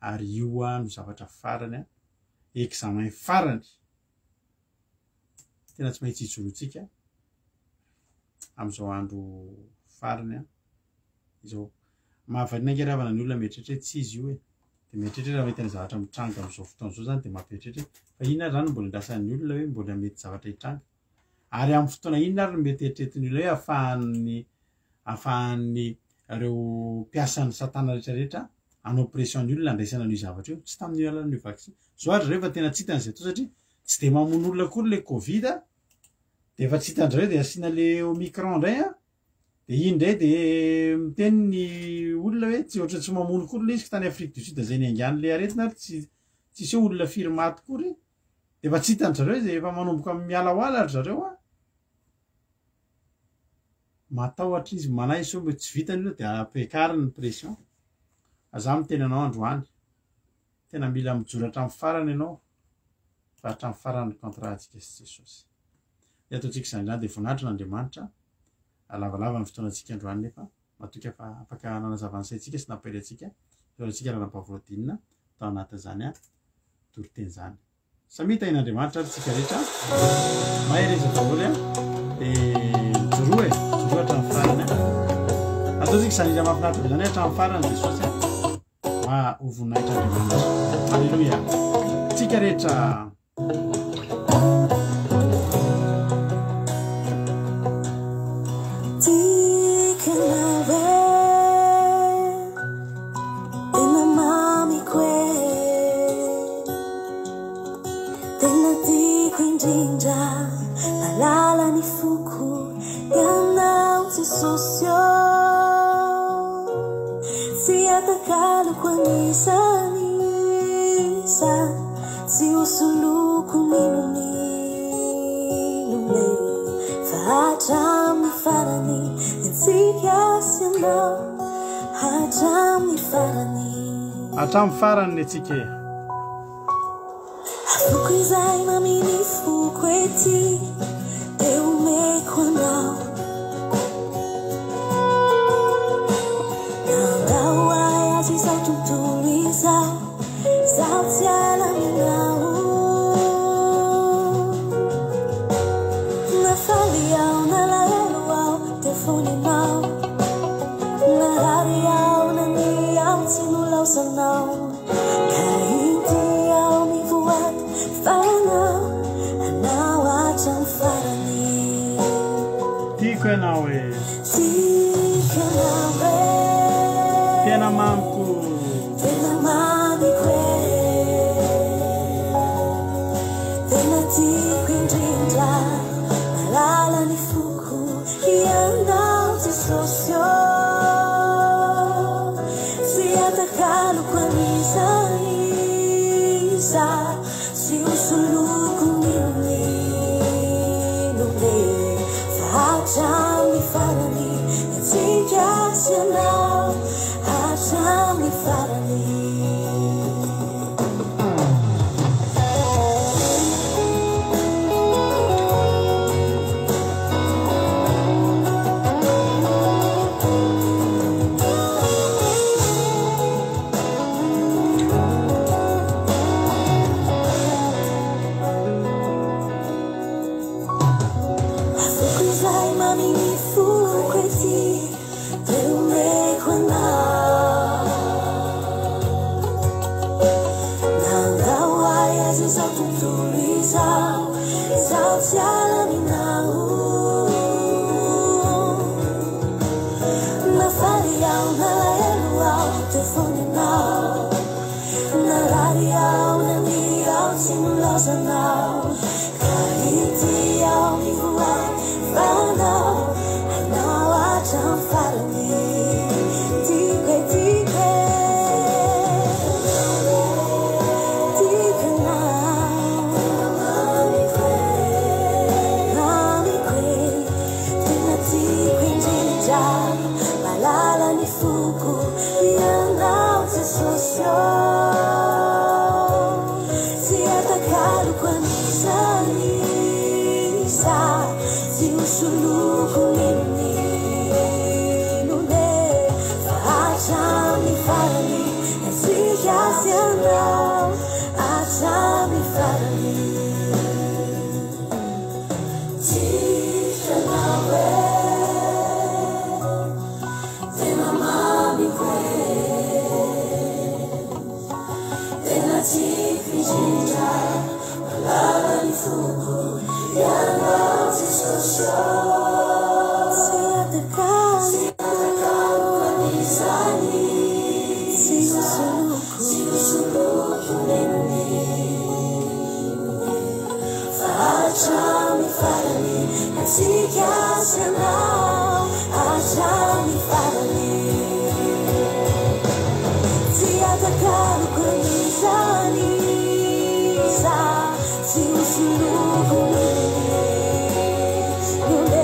Ary io no zavatra farany an, examen farany tena tsy maintsy ijoroantsika amin'izao andro farany an, izao. Mahavariana ange ry havana ny olona mieritreritra hoe tsy izy io e. Dia mieritreritra raha mahita ny zavatra mitranga amin'izao fotoana izao izany dia mampieritreritra hoe fa inona ary izany no mbola andrasan'ny olona hoe mbola mety zavatra hitranga. Ary amin'ny fotoana inona ary no mety eritreretin'ny olona hoe ahafahan'ny ahafahan'ny ireo mpiasan'ny satana rehetra rehetra hanao pression ny olona handraisana an'io zavatra io. Tsy tamin'ny alalan'io vaccin. Izao ary zareo efa tena tsy hitany izay atao satria tsy dia mamono olona akory ilay covid dia efa tsy hitan-dry zareo dia asiana ilay omicron indray an. Dia iny indray dia miteny ny olona hoe tsy ohatran'ny tsy mamono akory ilay izy fa tany Afrique du Sud izay niaingan'ilay aretina ary tsy tsisy hoe olona firy maty akory. Dia efa tsy hitan-dry zareo izay efa manomboka mialahoala ry zareo an. Matahotra izy, manahy sao mety tsy vitany io dia ampiakariny ny pression. Fa za miteny anao androany, tena mila mijoro hatramin'ny farany ianao fa hatramin'ny farany ny contrat antsika sy Jesosy. Dia ataontsika izany izany dia voninahitry n'Andriamanitra. Lavalava ny fotoanantsika androany nefa matoky fa afaka nanazava ny saintsika sy nampahery antsika fihaonantsika Ranabavy tao anatin'izany toriteny izany. Samia tahin'Andriamanitra ary tsika rehetra. Mahereza daholo a. Dia mijoroa e, mijoroa hatramin'ny farany a. Ataontsika izany hira mahafinaritra be izany hatramin'ny farany Jesosy a. Mba ho voninahitr'Andriamanitra. Alléluia. Tsika rehetra. Tena tiako indrindra, malala ny foko, Ianao Jesosy ô. Tsy atakaloko an'iza n'iza, tsy ho soloko n'inon'inona e. Fa hatramin'ny farany, ny antsika sy ianao, hatramin'ny farany. Hatramin'ny farany ny antsika e. Afoko izay mamy ny foko ety dia omeko anao. Nandao ahy azy izao tontolo izao, izaho tsy hiala aminao. Nafaly aho, nalahelo aho, teo foana ianao. Narary aho, nania aho, tsy nolaozanao. Ka inty aho mivoady fa anao, anao hatramin'ny farany. Tiako ianao e. Tiako ianao e. Tena mamiko. Tena mamiko e. Tena tiako indrindra, malala ny foko, ianao Jesosy ô. an'iza n'iza, tsy ho soloko n'inon'inona e. Fa hatramin'ny farany, ny antsika sy ianao, hatramin'ny farany. Afoko izay mamy ny foko ety, dia omeko anao. Nandao ahy aza izao tontolo izao, izaho tsy hiala aminao. Na faly aho na alahelo aho, teo foana ianao. Narary aho nania aho tsy nolaozanao. Ka ity aho mivoahy fa anao, anao hatramin'ny farany. Tiako e, tiako e, tiako ianao. Mamiko e, mamiko e, tena tiako indrindra. Malala ny foko, ianao Jesosy ô. Tsy atakaloko an'iza n'iza, tsy ho soloko n'inon'inona e. Fa hatramin'ny farany, ny antsika sy ianao, hatramin'ny farany. Tiako ianao e, tena mamiko e, tena tiako indrindra, malala ny foko, ianao Jesosy ô. Tsy atakaloko an'iza n'iza, tsy ho soloko n'inon'inona e. Fa hatramin'ny farany, ny antsika sy ianao, hatramin'ny farany. Tsy atakaloko an'iza n'iza, tsy ho soloko n'inon'inona e.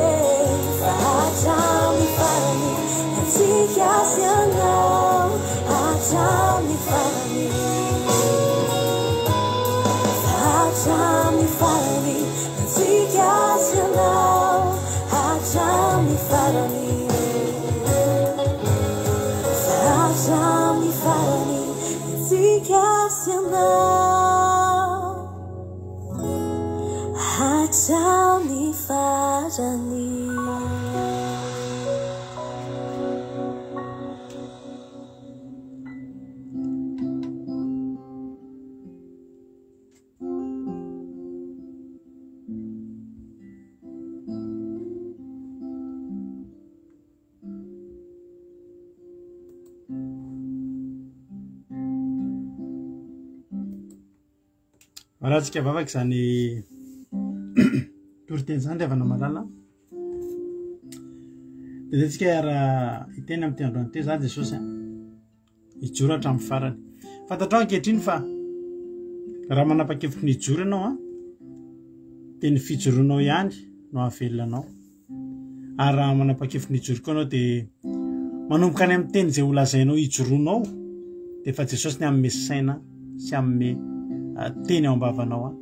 Fa hatramin'ny farany, ny antsika sy ianao, hatramin'ny farany. Fa hatramin'ny farany, ny antsika sy ianao, hatramin'ny farany. Fa hatramin'ny farany, ny antsika sy ianao, hatramin'ny farany. Arahantsika vavaka izany toriteny izany ry havana malala. Dia ndeha tsika hiara hiteny amin'ity androany ity za Jesosy a. Hijoro hatramin'ny farany. Fantatrao ankehitriny fa raha manapa-kevitry ny hijoro ianao an, dia ny fijoroanao ihany no hahavelona anao. Ary raha manapa-kevitry ny hijoro koa ianao dia manomboka any amin'ny teny izay holazainao hijoroanao dia efa Jesosy ny hanome saina sy hanome ah, teny ao am-bavanao an,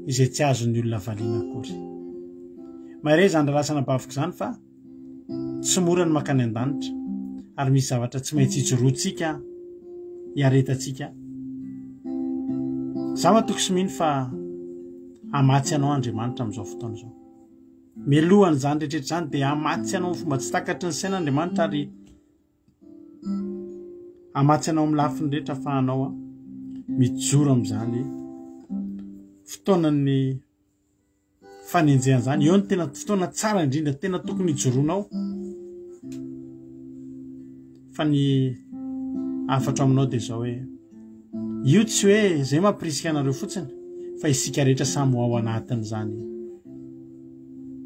izay tsy azon'ny olona valiana akory. Mahereza izany rahalahy sy anabaviko izany fa Tsy mora ny mankany an-danitra ary misy zavatra tsy maintsy ijoroantsika, iaretantsika. Za matoky sy mino fa hamatsy anao Andriamanitra amin'izao fotoana izao. Mialohan'izany rehetra izany dia hamatsy anao amin'ny fomba tsy takatry ny saina Andriamanitra ary hamatsy anao amin'ny lafiny rehetra ahafahanao mijoro amin'izany fotoanan'ny fanenjehana izany, eo no tena fotoana tsara indrindra tena tokony hijoroanao fa ny hafatro aminao dia izao hoe io tsy hoe izay mampirisika anareo fotsiny fa isika rehetra samy ho ao anatin'izany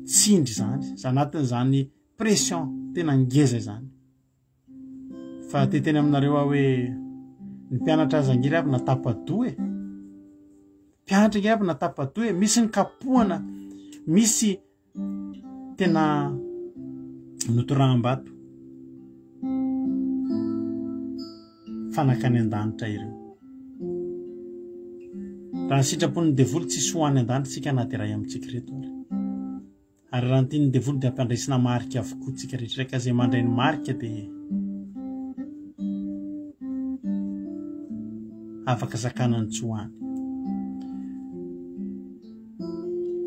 tsindry izany, anatin'izany pression tena ngeza izany. Fa te hiteny aminareo aho hoe Ny mpianatra aza ange ry havana tapa-doha e. Mpianatra ange havana tapa-doha e. Misy ny kapohana, misy tena notoraham-bato. Fa nankany an-danitra ireo. Raha ny sitrapon'ny devoly tsisy ho any an-danitra isika na dia iray amintsika ireto ary. Ary raha ny tian'ny devoly dia ampiandraisina marika avokoa tsika rehetra ka izay mandray ny marika dia afaka sakanany tsy ho any.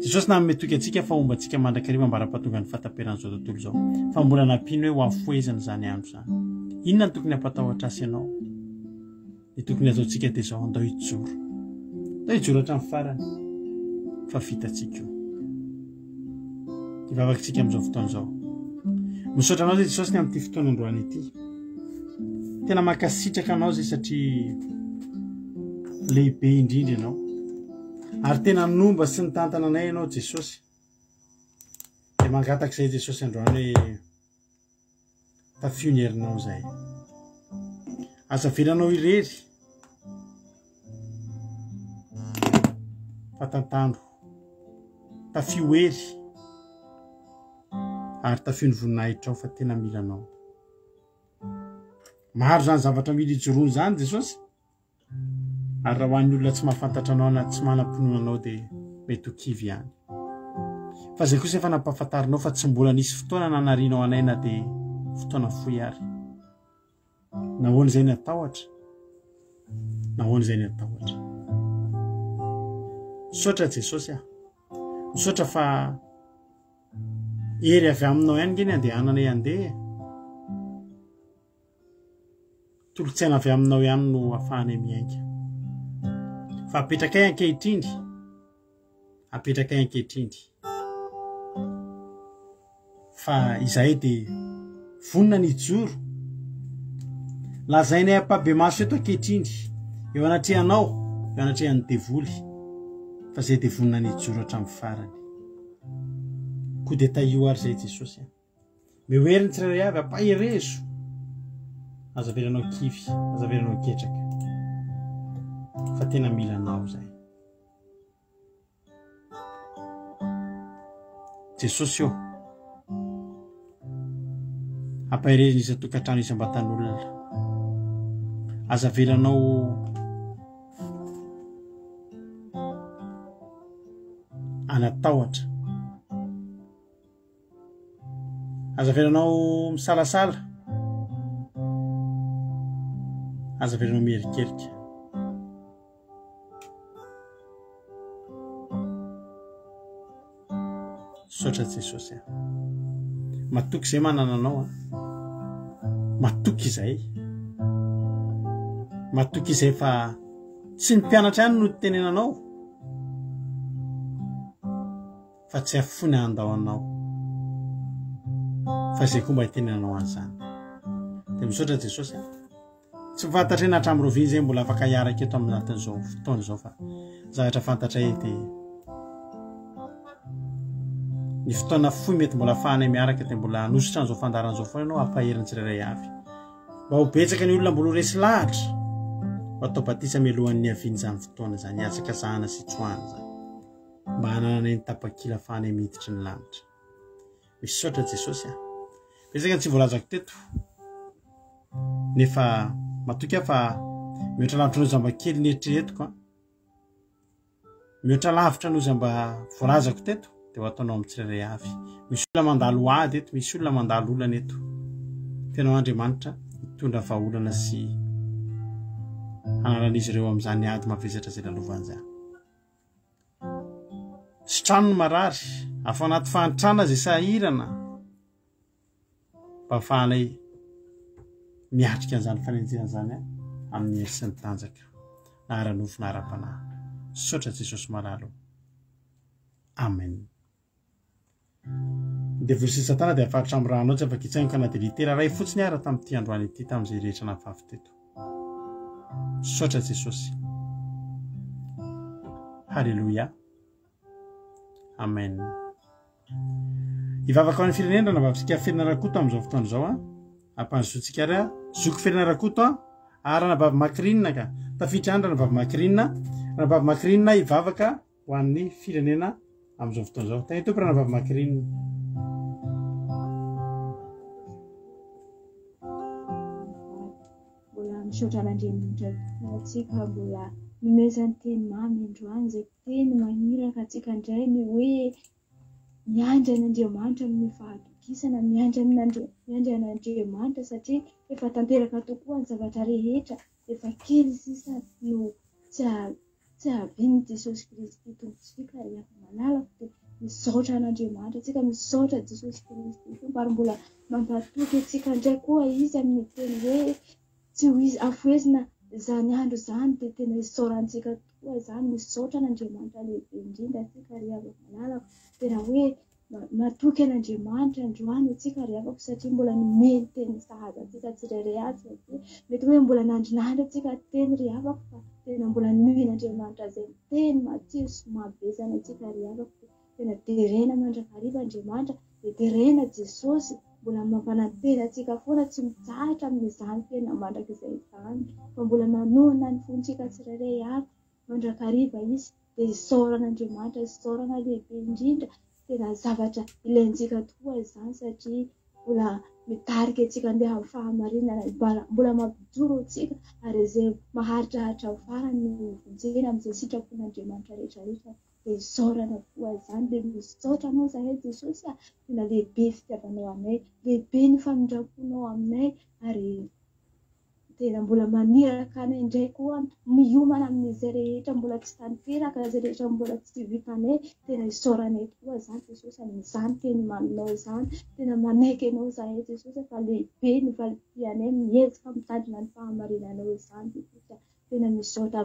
Jesosy nanome toky antsika fa homba antsika mandrakariva ambara-pahatonga ny fahataperan'izao tontolo izao. Fa mbola nampiany hoe ho afohezana izany andro izany. Inona no tokony hampatahotra azy ianao? Ny tokony hataontsika dia izao, andao hijoro. Andao hijoro hatramin'ny farany fa vitantsika io. Hivavaka isika amin'izao fotoana izao. Misaotra anao zay Jesosy ny amin'ity fotoana androany ity. Tena mankasitraka anao zay satria lehibe indrindra ianao. Ary tena nomba sy nitantana anay ianao Jesosy. Dia mangataka izay Jesosy androany hoe Tafio ny herinao izay. Aza avelanao irery fa tantano. Tafio hery ary tafio ny voninahitrao fa tena mila anao. Maro izany zavatra mila ijoroana izany Jesosy. Ary raha ho an'ny olona tsy mahafantatra anao na tsy manam-pinoana anao dia mety ho kivy ihany. Fa izay kosa efa nampahafantarinao fa tsy mbola nisy fotoana nanarianao anay na dia fotoana fohy ary. Nahoana izay ny atahotra? Nahoana izay ny atahotra? Misaotra Jesosy ah. Misaotra fa hery avy aminao ihany nge ny andehananay handeha. Tolo-tsaina avy aminao ihany no ahafahanay miainga. Fa apetrakay ankehitriny, apetrakay ankehitriny fa izahay dia vonona ny hijoro. Lazainay ampahibemaso eto ankehitriny, eo anatrehanao, eo anatrehan'ny devoly, fa izay dia vonona ny hijoro hatramin'ny farany. Koa dia tahio ary izay Jesosy. Meo hery ny tsirairay avy, ampaherezo. Aza avelanao kivy, aza avelanao ketraka. Fa tena mila anao izay. Jesosy ô. Ampaherezo ny isan-tokantrano isam-batan'olona. Aza avelanao anatahotra. Aza avelanao misalasala. Aza avelanao mierikerika. Misaotra Jesosy a. Matoky izay manana anao a. Matoky izay. Matoky izay fa tsy ny mpianatra ihany no tenenanao. Fa tsy afoiny handao anao. Fa izay koa mba hitenenanao an'izany. Dia misaotra Jesosy a. Tsy fantatray na hatramin'ny roviana izay mbola afaka hiaraka eto amin'ny anatin'izao fotoana izao fa zavatra fantatray dia ny fotoana fohy mety mbola afahanay miaraka dia mbola hanositra an'izao fandaharana izao foana ianao hampahery ny tsirairay avy. Mba ho betsaka ny olona mbola ho resy lahatra ho atao batisa mialohan'ny niavian'izany fotoana izany, hihazakazahana sy hitsoahana izany. Mba hanananay ny tapakila afahanay miditry ny lanitra. Misaotra Jesosy a. Betsaka ny tsy voalazako teto. Nefa matoky aho fa mihoatra lavitra noho izay mba kely neritreretiko a. Mihoatra lavitra noho izay mba voalazako teto dia ho ataonao amin'ny tsirairay avy. Misy olona mandalo ady eto, misy olona mandalo olana eto. Tena ho Andriamanitra hitondra vahaolana sy hanalan'izy ireo amin'izany ady mavesatra izay lalovany izany. Sitrano ny marary, afa anaty fahantrana izay sahirana mba ahafahanay miatrika an'izany fanenjehana izany amin'ny hery sy ny tanjaka na ara-nofo na ara-panahy. Misaotra Jesosy malala o. Amen. Ny devoly sy satana dia afaritra amin'ny ranao tsy afaka hitsaingoka na dia litera iray fotsiny ara tamin'ity androany ity tamin'izay rehetra nafafy teto. Misaotra Jesosy. Haleloia. Amen. Hivavaka ho an'ny firenena ranabavitsika Fenina Rakoto amin'izao fotoana izao a. Ampandrosoantsika ary a. Zoky Fenina Rakoto a. Ah, Ranabavy Macrine ka. Tafiditra ihany Ranabavy Macrine. Ranabavy Macrine hivavaka ho an'ny firenena amin'izao fotoana izao. Tahin'ny Tompo Ranabavy Macrine. Mbola misaotra an'Andriamanitra tokoa antsika mbola nomezany teny mamy androany izay teny maniraka antsika indray ny hoe miandry an'Andriamanitra amin'ny fahatokisana, miandry amin'Andri- miandry an'Andriamanitra satria efa tanteraka tokoa ny zavatra rehetra, efa kely sisa no tsy tsy hahavian'i Jesosy Kristy Tompontsika ry havana malalako dia misaotra an'Andriamanitra antsika, misaotra Jesosy Kristy Tompo ary mbola mampatoky antsika indray koa Izy amin'ny teny hoe tsy ho izy afohezina izany andro izany dia tena isaorantsika tokoa izany, misaotra an'Andriamanitra lehibe indrindra antsika ry havana malalako, tena hoe Matoky an'Andriamanitra androany isika ry havako satria mbola nomeny teny sahaza antsika tsirairay avy satria mety hoe mbola nandrinandry antsika teny ry havako fa tena mbola nomen'Andriamanitra izay teny matsiro sy mahabetsana antsika ry havako dia tena derena mandrakariva Andriamanitra dia derena Jesosy mbola mampanantena antsika foana tsy mitsahatra amin'izany fiainana mandrakizay izany fa mbola manohana ny fontsika tsirairay avy mandrakariva izy dia isaorana Andriamanitra, isaorana lehibe indrindra, tena zavatra ilaintsika tokoa izany satria mbola mitarika antsika handeha amin'ny fahamarinana, mbola mampijoro antsika ary izay maharitra hatramin'ny farany no vonjena amin'izay sitrapon'Andriamanitra rehetra rehetra dia isaorana tokoa izany, dia misaotra anao izahay Jesosy a, tena lehibe fitiavanao anay, lehibe ny famindram-ponao aminay ary Tena mbola maniraka anay indray koa miomana amin'izay rehetra mbola tsy tanteraka, izay rehetra mbola tsy vitanay. Tena isaoranay tokoa izany Jesosy amin'izany teny maminao izany. Tena manaiky Anao izahay Jesosy fa lehibe ny valim-pianay miezaka mitandrina ny fahamarinanao izany Jesosy. Tena misaotra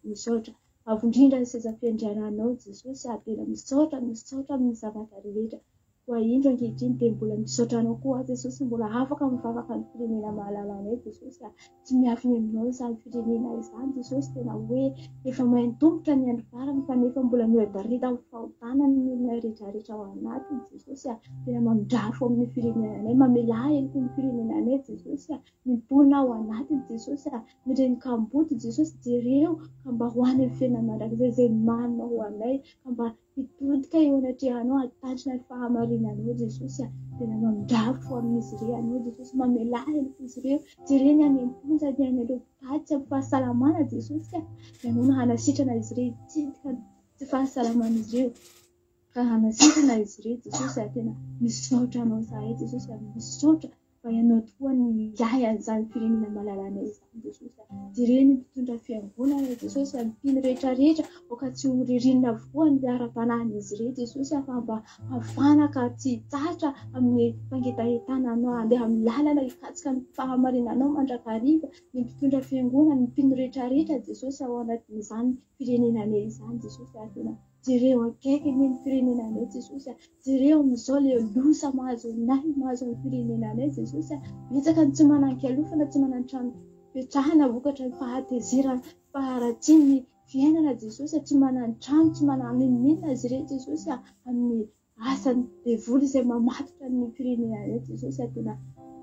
misaotra avo indrindra ny seza fiandriananao Jesosy. Tena misaotra misaotra amin'ny zavatra rehetra. Koa indro ankehitriny dia mbola misaotra Anao koa aho Jesosy mbola afaka mivavaka ny firenena mahalala anay Jesosy a! Tsy miafina aminao izany firenena izany Jesosy tena hoe efa main-tongotra ny andro farany fa nefa mbola miredareda amin'ny fahotana ny olona rehetrarehetra ao anatiny Jesosy a! Tena mamindrafo amin'ny firenenanay, mamelà heloky ny firenenanay Jesosy a! Ny mponina ao anatiny Jesosy a! Ny reny kamboty Jesosy jereo ka mba ho any amin'ny fiainana mandrakizay izay manina ho anay ka mba Hitodika eo anatrehanao hahatandrina ny fahamarinanao Jesosy a! Tena mamindrafo amin'izy ireo Ianao Jesosy, mamelà helok'izy ireo, jereo ny any am-ponja, ny any an-hopitaly, tsy ampy fahasalamana Jesosy a! Ianao no hanasitrana izy ireo, hitsidika ny tsy fahasalaman'izy ireo ka hanasitrana izy ireo Jesosy a! Tena misaotra Anao izahay Jesosy a! Misaotra Fa Ianao tokoa no hiahy an'izany firenena malalanay izany Jesosy a. Jereo ny mpitondra fiangonana Jesosy a, ny mpino rehetra rehetra, aoka tsy ho ririnina avokoa ny ara-panahin'izy ireo Jesosy a, fa mba hafana ka tsy hitsahatra amin'ny fangetahetana Anao, handeha amin'ny lalana hikatsaka ny fahamarinanao mandrakariva ny mpitondra fiangonana, ny mpino rehetra rehetra Jesosy ao anatin'izany firenenanay izany Jesosy a, tena Jereo akaiky anie ny firenenanay Jesosy a! Jereo amin'izao le loza mahazo anay, mahazo ny firenenanay Jesosy a! Betsaka ny tsy manan-kialofana, tsy manan-trano hipetrahana vokatra ny fahatezerana, faharatsian'ny fiainana Jesosy a! Tsy manan-trano, tsy manan n'inon'inona izy ireo Jesosy a! Amin'ny asan'ny devoly izay mamatotra ny firenenanay Jesosy a! Tena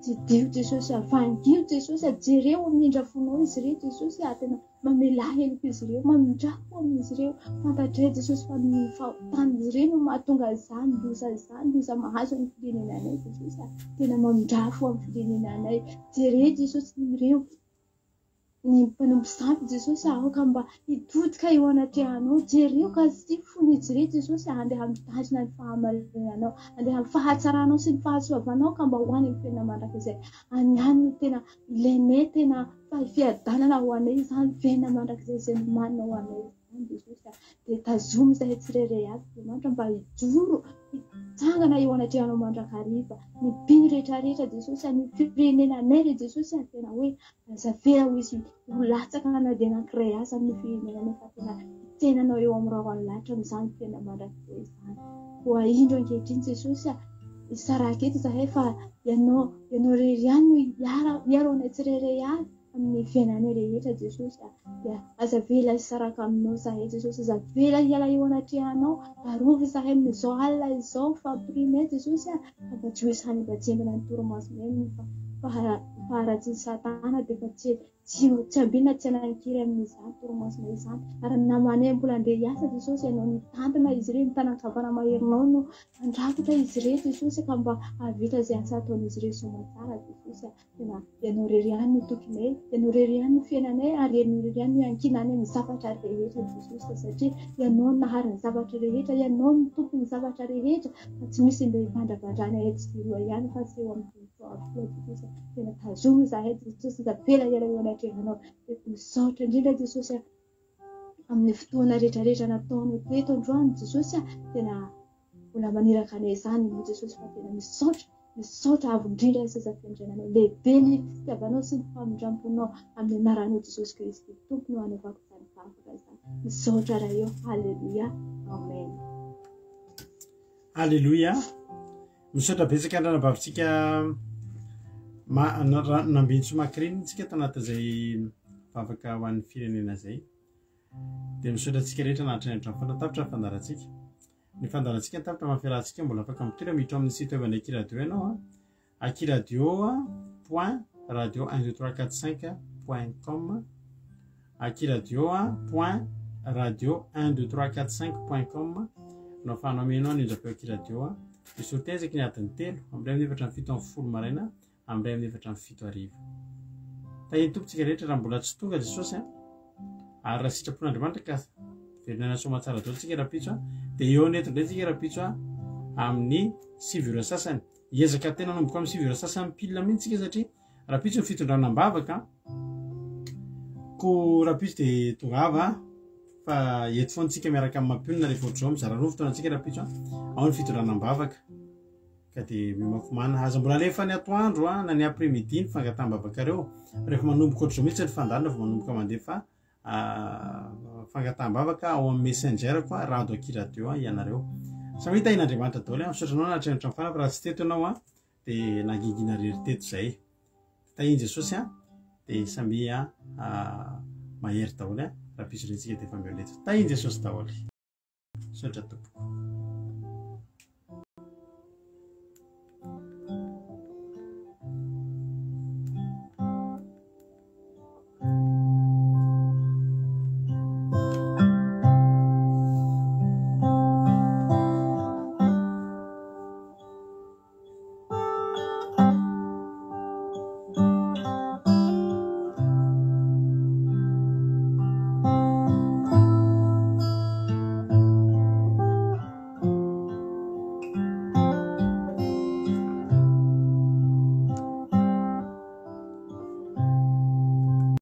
tsidiho Jesosy a! Vangio Jesosy a! Jereo amin'ny indra-fonao izy ireo Jesosy a! Tena Mamelà heloka izy ireo, mamindrà fo amin'izy ireo. Fantatray Jesosy fa ny fahotan'izy ireo no mahatonga izany loza izany, loza mahazo ny firenenanay Jesosy a. Tena mamindrà fo amin'ny firenenanay. Jereo Jesosy ireo ny mpanompo sampy Jesosy a, aoka mba hitodika eo anatrehanao. Jereo ka sy fon'izy ireo Jesosy a, handeha mitandrina ny fahamarinanao, handeha amin'ny fahatsaranao sy ny fahasoavanao ka mba ho any amin'ny fiainana mandrakizay. Any ihany no tena ilainay, tena Fa fiadanana ho anay izany, fiainana mandrakizay izay nomanina ho anay izany Jesosy a. Dia tazomy izahay tsirairay avy Andriamanitra mba hijoro, hitsangana eo anatrehanao mandrakariva. Ny mpino rehetra rehetra Jesosy a, ny firenenanay re Jesosy a, tena hoe aza avela ho izy ho latsaka na dia anankiray aza amin'ny firenenanay fa tena hitsenanao eo amin'ny rahon'ny lanitra amin'izany fiainana mandrakizay izany. Koa indro ankehitriny Jesosy a, Hisaraka eto izahay fa Ianao, Ianao irery ihany no hiara, hiaro anay tsirairay avy amin'ny fiainanay rehetra Jesosy a. Dia aza avela hisaraka aminao izahay Jesosy, aza avela hiala eo anatrehanao, arovy izahay amin'izao alina izao, fampirinay Jesosy a, fa mba tsy ho hisy hanembatsembana ny torimasonay ny faharatsian'i Satana dia efa tsy. Tsy tsy ambina tsy anankiry amin'izany Toamasina izany. Ary ny namanay mbola andeha hiasa Jesosy Ianao nitantana izy ireo, ny tanan-kavana maherinao no handrakotra izy ireo Jesosy ka mba hahavita izay asa ataon'izy ireo soamantsara Jesosy a. Tena Ianao irery ihany no tokinay, Ianao irery ihany no fiainanay ary Ianao irery ihany no iankinanay amin'ny zavatra rehetra Jesosy satria Ianao no nahary ny zavatra rehetra, Ianao no tompon'ny zavatra rehetra fa tsy misy mba hivandravandranay etsy sy eroa ihany fa tsy eo amin'ny tongotrao avokoa Jesosy a. Tena tazomy izahay Jesosy, aza avela hiala eo anatrehanao. Dia misaotra indrindra Jesosy a amin'ny fotoana rehetra rehetra nataonao teto androany Jesosy a. Tena mbola maniraka anay izany ianao Jesosy fa tena misaotra, misaotra avo indrindra ny seza fiandriananao. Lehibe ny fitiavanao sy ny famindram-ponao amin'ny anaranao Jesosy Kristy Tompo no anaovako izany vavaka izany. Misaotra Ray ô. Alléluia. Amen. Alléluia. Misaotra betsaka ny ranabavintsika Nambinintsoa Macrine tsika tao anatin'izay vavaka ho an'ny firenena izay. Dia misaotra antsika rehetra nahatrany hatramin'ny farany. Tapitra ny fandaharantsika. Ny fandaharantsika tapitra fa fiarahantsika mbola afaka mitohy raha miditra ao amin'ny site web an'ny Akiradio ianao a. Akiradio point radio 1 2 3 4 5 point com Akiradio point radio 1 2 3 4 5 point com no ahafahanao mihaino ny onjam-peo Akiradio. Misy tezaky ny adiny telo amin'ny iray amin'ny efatra amin'ny 17 maraina amin'ny iray amin'ny efatra amin'ny fito hariva. Tahian'ny Tompo tsika rehetra raha mbola tsy tonga Jesosy a. Ary raha sitrapon'Andriamanitra ka velona aina soamantsara daholo tsika rahampitso a, dia eo eto indray tsika rahampitso a amin'ny sivy ora sasany. Hiezaka tena hanomboka amin'ny sivy ora sasany pile mihitsy tsika satria rahampitso ny fitondrana am-bavaka. Ko rahampitso dia tongava fa eto foana tsika miaraka amin'ny mampionona rehefa ohatr'izao mizara roa fotoana antsika rahampitso a. Ao ny fitondrana am-bavaka. Ka dia miomakomana. Aza mbola alefa ny atoandro a, na ny après midi ny fangataham-bavakareo. Rehefa manomboka ohatr'izao mihitsy ny fandaharana vao manomboka mandefa fangataham-bavaka ao amin'ny messenger ko Rado Aky Radio ianareo. Samia tahin'Andriamanitra daholo a. Misaotra anao nahatrehitra hatramin'ny farany fa raha tsy teto ianao a dia nangingina irery teto izay. Tahin'i Jesosy a dia samia mahery daholo a. Raha mpizorentsika dia efa mihaona eto. Tahin'i Jesosy daholo. Misaotra tompoko.